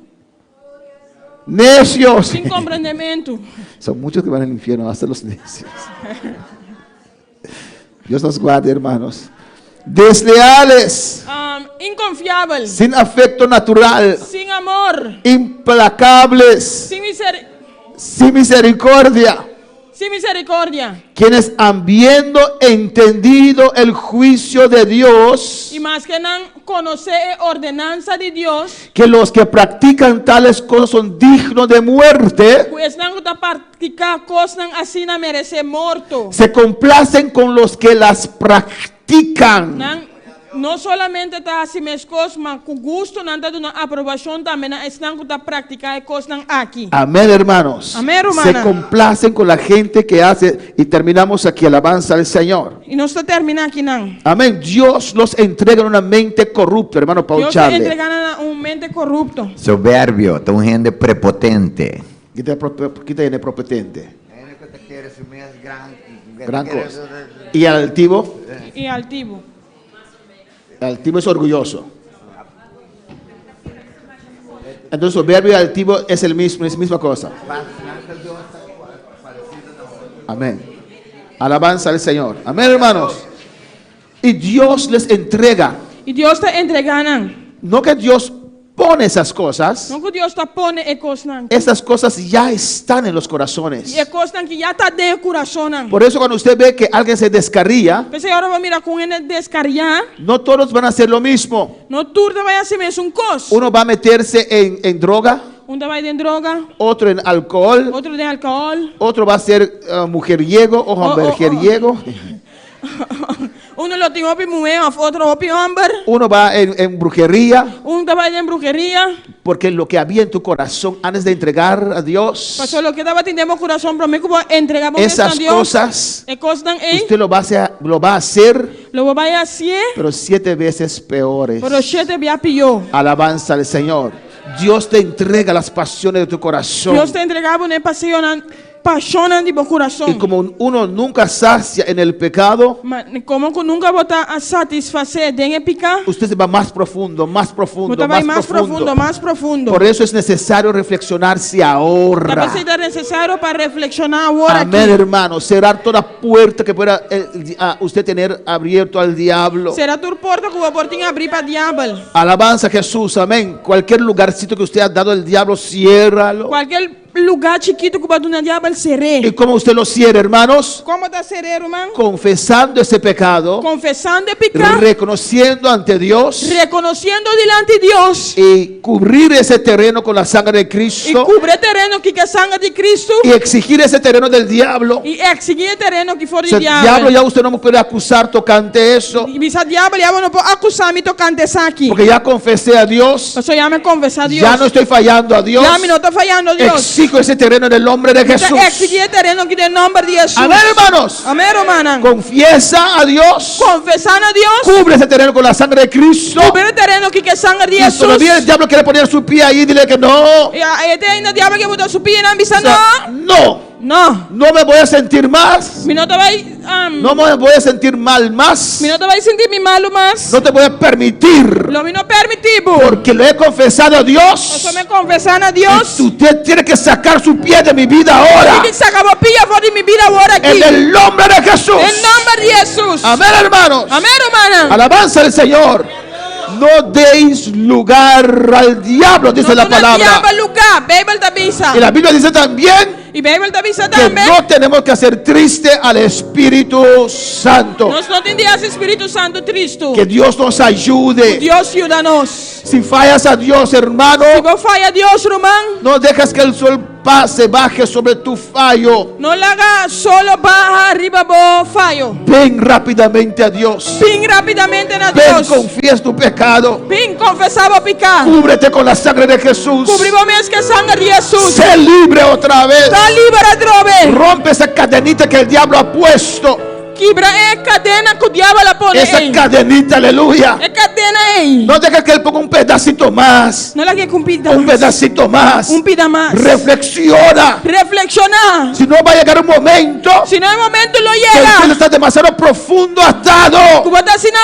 Necios. Sin komprendementu. Son muchos que van al infierno, hasta los necios. Dios nos guarde, hermanos. Desleales. Um, inkonfiabel. Sin afecto natural. Sin amor. Implacables. Sin miser. Sin misericordia. Sin misericordia. Quienes habiendo entendido el juicio de Dios, I maske nan konosé e ordenansa di Dios, que los que practican tales cosas son dignos de muerte, ku esnan ku ta praktiká kosnan asina meresé morto. se complacen con los que las practican. Nan no solamente ta hasi meskos, ma ku gustu nan ta duna aprobashon tambe na esnan ku ta praktiká e kosnan aki. Amén, hermanos. Amén, Se rumannan. complacen con la gente que hace. Y terminamos aquí, alabanza al Señor. I nos ta terminá akinan. Amén. Dios los entrega en una mente corrupta, hermano Paul Dios ta Charlie. entregá nan na un mente korupto. Soberbio, ta un hende prepotente. Quita quita el prepotente. Gran cosa. Y al altivo, I altivo. el altivo es orgulloso. Entonces, soberbio y altivo es el mismo, es la misma cosa. Amén. Alabanza al Señor. Amén, hermanos. Y Dios les entrega. I Dios ta entregá nan. No que Dios pone esas cosas. No ku Dios ta pone e kosnan. Esas cosas ya están en los corazones. I e kosnan aki ya ta den e kurasonnan. Por eso cuando usted ve que alguien se descarría, P'esei ora bo mira ku un hende deskariá, no todos van a hacer lo mismo. no tur ta bai hasi mesun kos. Uno va a meterse en droga, Un ta bai den droga, otro en alcohol, otro den alkohòl, otro va a ser mujeriego o Oh, oh, oh. mujeriego. Uno lo tin hopi muhé òf otro hopi hòmber. Uno va en brujería, Un ta bai den bruheria. porque lo que había en tu corazón antes de entregar a Dios, Pasobra loke tabatin den bo kurason promé ku bo a entregá bo mes na esas Dios, cosas, e kosnan ei, usted lo va a hacer, lo bo bai hasié, pero siete veces peores. pero shete bia pió. Alabanza al Señor. Dios te entrega las pasiones de tu corazón. Dios ta entregá bo e pasionan Pashonnan di bo kurason. Y como uno nunca sacia en el pecado, Ma komo ku nunka bo ta a satisfasé den e piká, usted se va más profundo, más profundo, bo ta bai más mas profundo. profundo, mas profundo. Por eso es necesario reflexionarse Ta ahora. p'esei ta nesesario pa reflekshoná awor Amén, aki. hermano. Cerrar toda puerta que pueda usted tener abierto al diablo. Sera tur porta ku bo por tin abrí pa diabel. Alabanza a Jesús, amén. Cualquier lugarcito que usted ha dado al diablo, ciérralo. Kualke Lugá chikitu ku bo a duna diabel ser'é. ¿Y cómo usted lo cierra, hermanos? Kon bo ta ser'é, ruman? Confesando ese pecado, Konfesando e piká, reconociendo ante Dios rekonosiendo dilanti Dios y cubrir ese terreno con la sangre de i Cristo kubri e tereno ki ku e sanger di Kristu y exigir ese terreno del diablo. i eksigí e tereno ki for di O sea, diablo, diabel. ya usted no me puede acusar tocante eso, I bisa diabel, ya bo no por akusá mi tokante esaki. porque ya confesé a Dios, Pasobra ya mi a konfesá Dios. ya no estoy fallando a Dios. Ya mi no ta fayando Dios. Exijo ese terreno en el nombre de Mi ta Jesús. eksigí e tereno aki den nòmber di Hesus. Amén, hermanos. Amén, rumannan. Confiesa a Dios. Konfesá na Dios. Cubre ese terreno con la sangre de Cristo. Kubri e tereno aki ku e sanger di Y Hesus. todavía el diablo quiere poner su pie ahí, dile que no. I te ainda diabel ke buta su pia einan bisa O sea, no. no, No. no me voy a sentir más. Mi no ta bai No me voy a sentir mal más. Mi no ta bai sinti mi malu mas. No te voy a permitir. Lo mi no permití bo. Porque lo he confesado a Dios. Pasobra mi a konfesá na Dios. Y usted tiene que sacar su pie de mi vida ahora. Tin ku saka bo pia for di mi bida awor aki. En el nombre de Jesús. Den nòmber di Hesus. Amén, hermanos. Amén, rumannan. Alabanza al Señor. No deis lugar al diablo, dice No la duna palabra. diabel lugá, Beibel ta bisa. Y la Biblia dice también I Beibel ta bisa que tambe. no tenemos que hacer triste al Espíritu Santo. Nos no tin di hasi Spiritu Santu tristu. Que Dios nos ayude. Dios yuda nos. Si fallas a Dios, hermano, Si bo faya Dios, ruman, no dejas que el sol pase, baje sobre tu fallo. no laga solo baha riba bo fayo. Ven rápidamente a Dios. Bin rápidamente na Ven, Dios. confiesa tu pecado. Bin konfesá bo piká. Cúbrete con la sangre de Jesús. Kubri bo mes ku e sanger di Hesus. Sé libre otra vez. Ta liber atrobe. Rompe esa cadenita que el diablo ha puesto. Kibra e kadena ku diabel a pone Esa ei. cadenita, aleluya. E kadena ei. No deja que él ponga un pedacito más. No lag'é ku un pida Un mas. pedacito más. Un pida mas. Reflexiona. Reflekshoná. Si no va a llegar un momento Si no e momento lo que yega. usted está demasiado profundo atado. Ku bo ta asina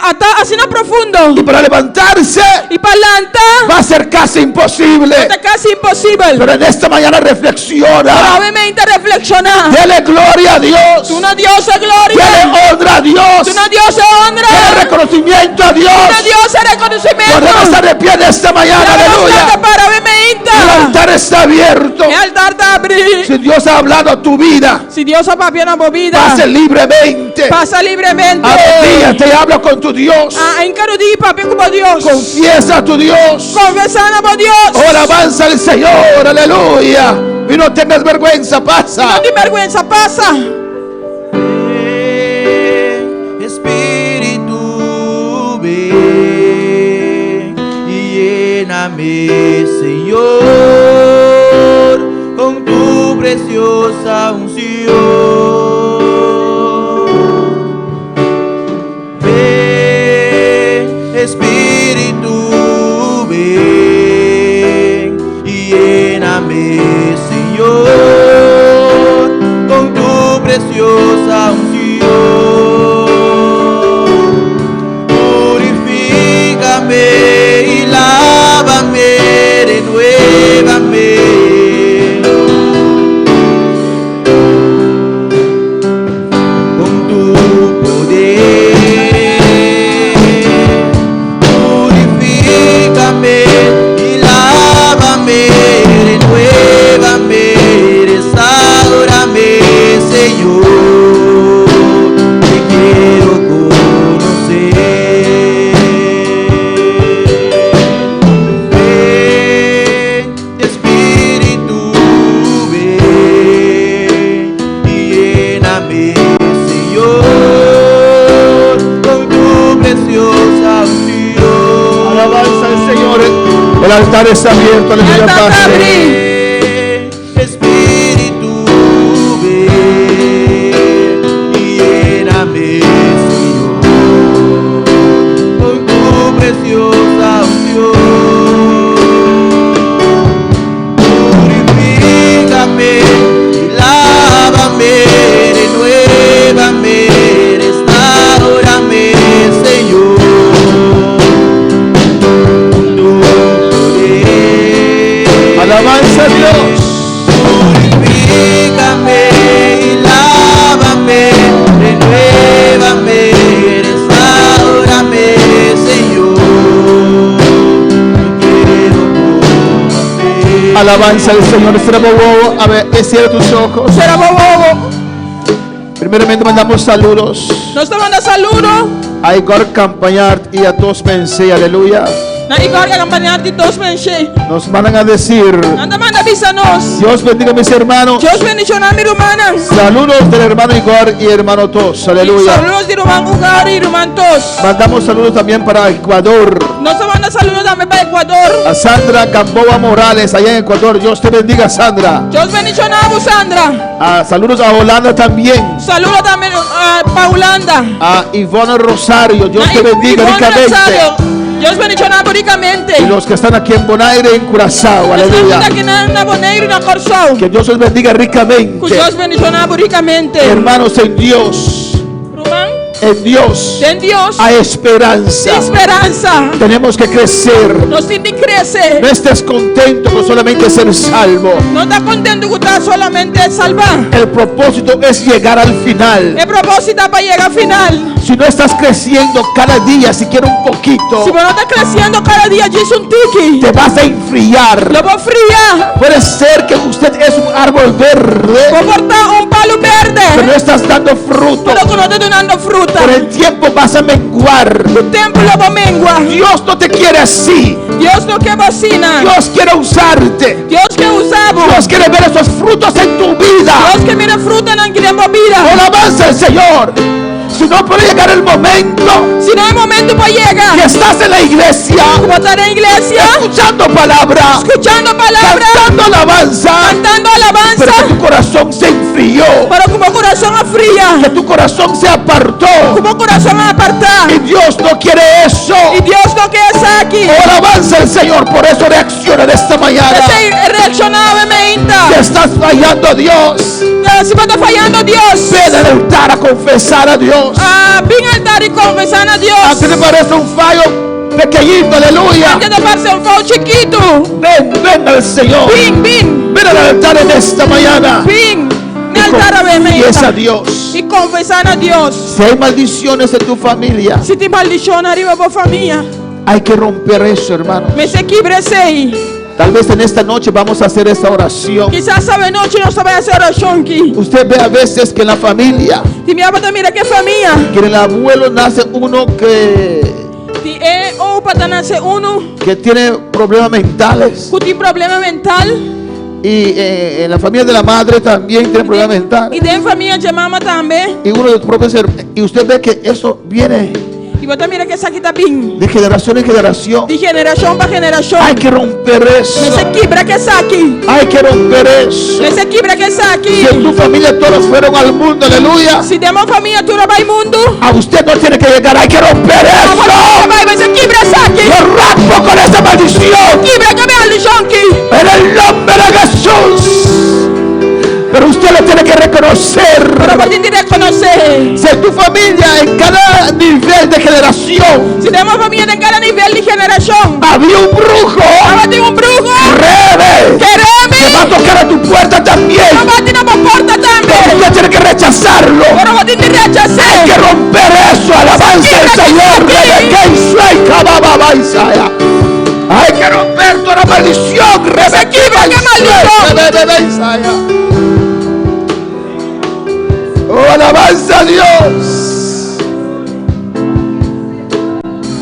atá asina profundo. Y para levantarse I pa lanta va a ser casi imposible. ta kasi imposibel. Pero en esta mañana reflexiona. Pero awe mainta reflekshoná. Dele gloria a Dios. Duna Dios e gloria. Dele honra a Dios. Duna Dios e honra. Dele reconocimiento a Dios. Duna Dios e rekonosimentu. Podemos estar de pie en esta mañana. Aleluya. Aleluya. Para awe mainta. Levantar altar está abierto. E altar ta habrí. Si Dios ha hablado a tu vida, Si Dios a papia na bo bida, pase libremente. pasa libremente. Arrodíllate y habla con tu Dios. Ah, hinka rudia papia ku bo Dios. Confiesa a tu Dios. Konfesá na bo Dios. Ahora avanza el Señor, aleluya. Y no tengas vergüenza, pasa. No tin bèrgwensa, pasa. Ven, Espíritu, ven y lléname, Señor, con tu preciosa unción. Ven, Espíritu, ven y lléname, Señor, con tu preciosa unción. Purifícame y lávame, renuévame. Con tu poder. Purifícame y lávame, renuévame, restaurame, Señor. Te quiero conocer. Ven, Espíritu, ven y lléname, Señor, con tu preciosa unción. Alabanza al Señor. El altar está abierto. Aleluya. Altar Pase. abrí. Ven, Espíritu, ven y lléname, Señor, con tu preciosa unción. Purifícame y lávame, renuévame, restaurame, Señor. Con tu poder. Alabanza a Dios. Purifícame y lávame, renuévame, restaurame, Señor. Te quiero conocer. Alabanza al Señor. Cierra bobo. A ver, cierra tus ojos. Sera bo wowo. Primeramente mandamos saludos Nos ta manda saludo. a Igor Campañart y a Tos Mense. Aleluya. Na Igor Campañart i Tos Mense. Nos mandan a decir: Nan ta manda bisa nos. Dios bendiga a mis hermanos. Dios bendishoná mi rumannan. Saludos del hermano Igor y hermano Tos. Aleluya. Saludo di ruman Igor i ruman Tos. Mandamos saludos también para Ecuador. Nos ta manda saludo tambe pa Ecuador. A Sandra Gamboa Morales, allá en Ecuador. Dios te bendiga, Sandra. Dios bendishoná bo, Sandra. A, saludos a Holanda también. Saludo tambe pa Hulanda. A Ivona Rosario. Dios Na te bendiga Ivonne ricamente. Rosario. Dios bendishoná bo rikamente. Y los que están aquí en Bonaire, en Curazao. Aleluya. Aki na na Boneiru na Kòrsou. Que Dios los bendiga Ku ricamente. Dios bendishoná bo rikamente. Hermanos, en Dios. Ruman, En Dios den Dios hay esperanza. speransa. Tenemos que crecer. Nos tin di krese. No estés contento con solamente ser salvo. No ta kontentu ku ta solamente salbá. El propósito es llegar al final. E propósito ta pa yega final. Si no estás creciendo cada día, siquiera un poquito, Si bo no ta kresiendo kada dia, djis un tiki. te vas a enfriar. Lo bo fria. Puede ser que usted es un árbol verde, Bo por ta un palu bèrdè. pero no estás dando fruto. Pero ku no ta dunando fruta. Por el tiempo vas a menguar. Ku tempu lo bo mengua. Dios no te quiere así. Dios no ke bo asina. Dios quiere usarte. Dios ke usa bo. Dios quiere ver esos frutos en tu vida. Dios ke mira frutanan aki den bo bida. Alabanza al Señor. Si no puede llegar el momento Si no e momento por yega. que estás en la iglesia, Ku bo ta den iglesia, escuchando palabra, skuchando palabra, cantando alabanza, kantando alabansa, pero que tu corazón se enfrió, pero ku bo kurason a fria, que tu corazón se apartó. ku bo kurason a apartá. Y Dios no quiere eso. I Dios no ke esaki. Oh, alabanza al Señor, por eso reacciona en esta mañana. P'esei reakshoná awe mainta. Si estás fallando a Dios, Si bo ta fayando Dios, ven al altar a confesar a Dios. Ah, bin altar i konfesá na Dios. Aunque te parezca un fallo pequeñito, aleluya. Aunke ta parse un fayo chikitu. Ven, ven al Señor. Bin, bin, Ven al altar en esta mañana. bin. Na altar awe Confiesa a mainta. Dios. I konfesá na Dios. Si hay maldiciones en tu familia, Si tin maldishon riba bo famia, hay que romper eso, hermano. mester kibra esei. Tal vez en esta noche vamos a hacer esta oración. Kisas awe nochi nos ta bai hasi orashon aki. Usted ve a veces que en la familia, Tin bia bo ta mira ku e famia. que en el abuelo nace uno que, Di e opa ta nase unu que tiene problemas mentales. ku tin problema mental. Y eh, en la familia de la madre también tiene problemas I mentales. den famia dje mama tambe. Y uno de los propios her- Y usted ve que eso viene I bo ta mira ku esaki ta bin. de generación en generación. Di generashon pa generashon. Hay que romper eso. Mester kibra ku esaki. Hay que romper eso. Mester kibra ku esaki. Si en tu familia todos fueron al mundo, aleluya. Si den bo famia tur a bai mundu. A usted no tiene que llegar, hay que romper Abo no eso. bai, mester kibra esaki. Yo rompo con esa maldición. Kibra ku e maldishon aki. En el nombre de Jesús. Pero usted lo tiene que reconocer. Pero bo tin di rekonosé. Si en tu familia, en cada nivel de generación, Si den bo famia den kada nivel di generashon. había un brujo, Tabatin un bruho. créeme, Kere mi. que va a tocar a tu puerta también. Lo bati na bo porta tambe. Pero usted tiene que rechazarlo. Pero bo tin di rechas'é. Hay que romper eso. Alabanza al Señor. Hay que romper toda maldición. Kibra ku e maldishon. Oh, alabanza a Dios.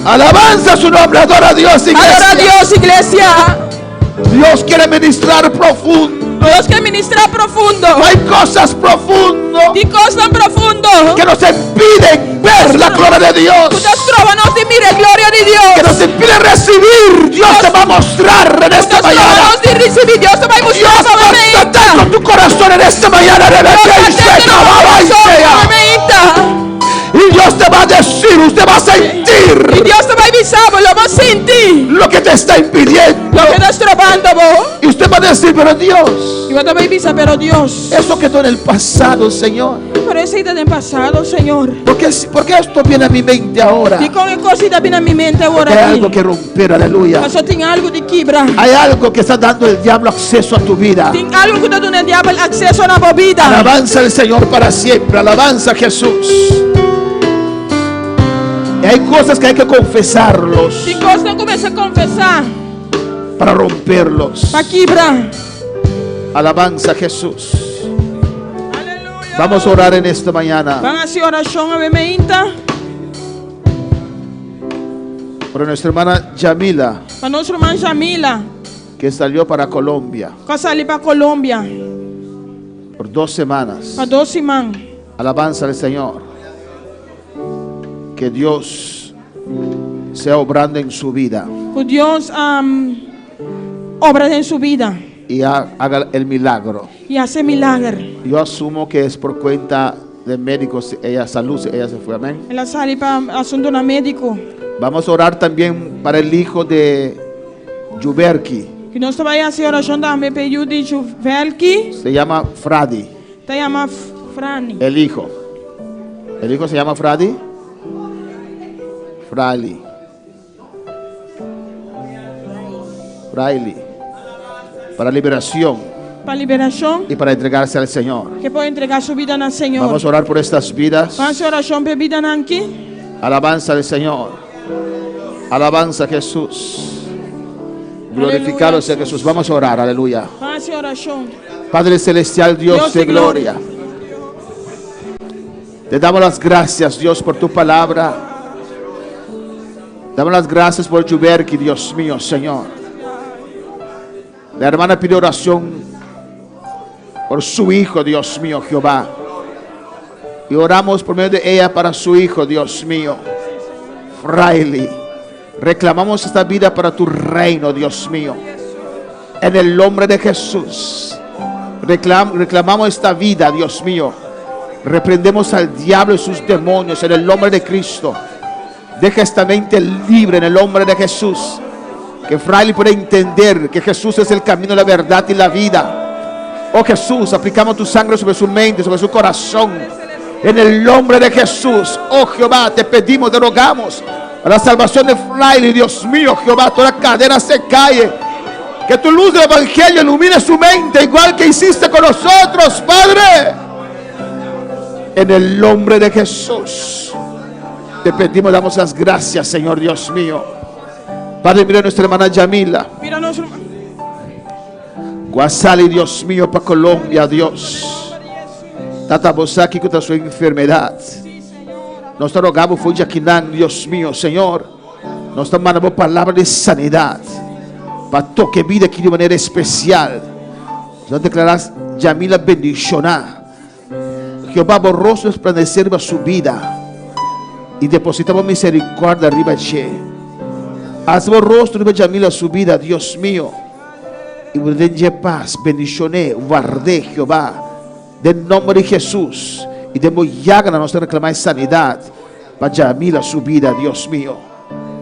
Alabanza a su nombre. Adora a Dios, iglesia. Adorá Dios, iglesia. Dios quiere ministrar profundo. Dios ke ministrá profundo. Hay cosas profundo Tin kosnan profundo. que nos impiden ver la gloria de Dios. Ku ta stroba nos di mira e gloria di Que Dios. nos impide recibir. Dios te va a mostrar en esta Ku ta stroba mañana. nos di risibí. Dios ta bai mustra Dios pa va a awe tratar mainta. con tu corazón en esta mañana. Dios ta atendé nos kurason awe mainta. Y Dios te va a decir, usted va a I sentir Dios ta bai bisa bo, lo bo sinti. lo que te está impidiendo. Loke ta strobando bo. Y usted va a decir, pero Dios, I bo ta bai bisa, pero Dios. eso quedó en el pasado, Señor. Pero esei ta den pasado, Señor. ¿Por qué, por qué esto viene a mi mente ahora? Dikon e kos ei ta bin na mi mente awor Porque hay aki? algo que romper, aleluya. Paso tin algu di kibra. Hay algo que está dando el diablo acceso a tu vida. Tin algu ku ta duna diabel akseso na bo bida. Alabanza al Señor para siempre. Alabanza a Jesús. Y hay cosas que hay que confesarlos Tin kosnan ku mester konfesá para romperlos. pa kibra. Alabanza a Jesús. Aleluya. Vamos a orar en esta mañana Ban hasi orashon awe mainta. por nuestra hermana Yamila, Pa nos ruman Jamila, que salió para Colombia ku a sali pa Colombia por dos semanas. pa dos siman. Alabanza al Señor. Que Dios sea obrando en su vida Ku Dios um, obra den su bida y haga el milagro. i hasi milager. Yo asumo que es por cuenta de médicos, ella salud, ella se fue, amén. El a sali pa asuntunan médiko. Vamos a orar también para el hijo de Yuberki, Ku nos ta bai hasi orashon tambe pa e yu di Juvelki, se llama Fradi, ta yama Frani. el hijo. ¿El hijo se llama Fradi? Fraili. Fraili. Para liberación Pa liberashon, y para entregarse al Señor. ku e por entregá su bida na Señor. Vamos a orar por estas vidas. Ban hasi orashon pa e bidanan aki. Alabanza al Señor. Alabanza a Jesús. Glorificado Aleluya, sea Jesús. Vamos a orar, aleluya. Ban hasi orashon. Padre Celestial, Dios, Dios de de gloria. gloria. Te damos las gracias, Dios, por tu palabra. Damos las gracias por Juberki, Dios mío, Señor. La hermana pide oración por su hijo, Dios mío, Jehová. Y oramos por medio de ella para su hijo, Dios mío. Fraile. Reclamamos esta vida para tu reino, Dios mío. En el nombre de Jesús. reclamamos esta vida, Dios mío. Reprendemos al diablo y sus demonios en el nombre de Cristo. Deja esta mente libre en el nombre de Jesús. Que Fraile pueda entender que Jesús es el camino, la verdad y la vida. Oh Jesús, aplicamos tu sangre sobre su mente, sobre su corazón. En el nombre de Jesús, oh Jehová, te pedimos, te rogamos. A la salvación de Fraile, Dios mío, Jehová, toda cadena se cae. Que tu luz del Evangelio ilumine su mente, igual que hiciste con nosotros, Padre. En el nombre de Jesús, te pedimos, damos las gracias, Señor Dios mío. Padre, mira a nuestra hermana Yamila. Mira nos ruman. Ku a sali, Dios mio, pa Colombia, Dios. Tata, bo sa kiko ta su enfermedat. Nos ta roga bo for djakinan, Dios mio, Señor. Nos ta manda bo palabra di sanidat pa toke bida aki di manera espesial. Nos ta deklará Jamila bendishoná. Jehová, bo rostro resplandesé riba su bida i depositá bo miserikòrdia riba dje. Alsa bo rostro riba Jamila su bida, Dios mio, i bo den dje pas. Bendishon'é, ward'é, Jehová, den nòmber di Hesus, i den bo yaganan nos ta reklamá e sanidat pa Jamila su bida, Dios mio.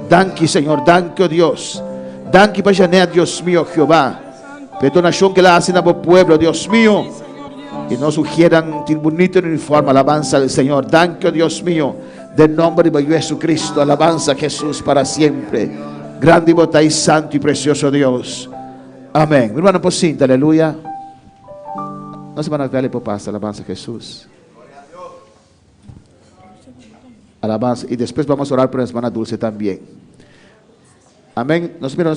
Danki, Señor, danki, o Dios. Danki pa Janet, Dios mio, Jehová, pa e donashon ku el a hasi na bo pueblo, Dios mio. Y nos ujieran tin bonito uniforme, alabanza al Señor. Danki, oh Dios mío, den nomber di Jesucristo, alabanza a Jesús para siempre. Grandi bo ta y santo y precioso Dios. Amén. Mi hermano por sinta, aleluya. No se van a ver por pasa, alabanza a Jesús. Alabanza. Y después vamos a orar por la hermana Dulce también. Amén. Nos mira.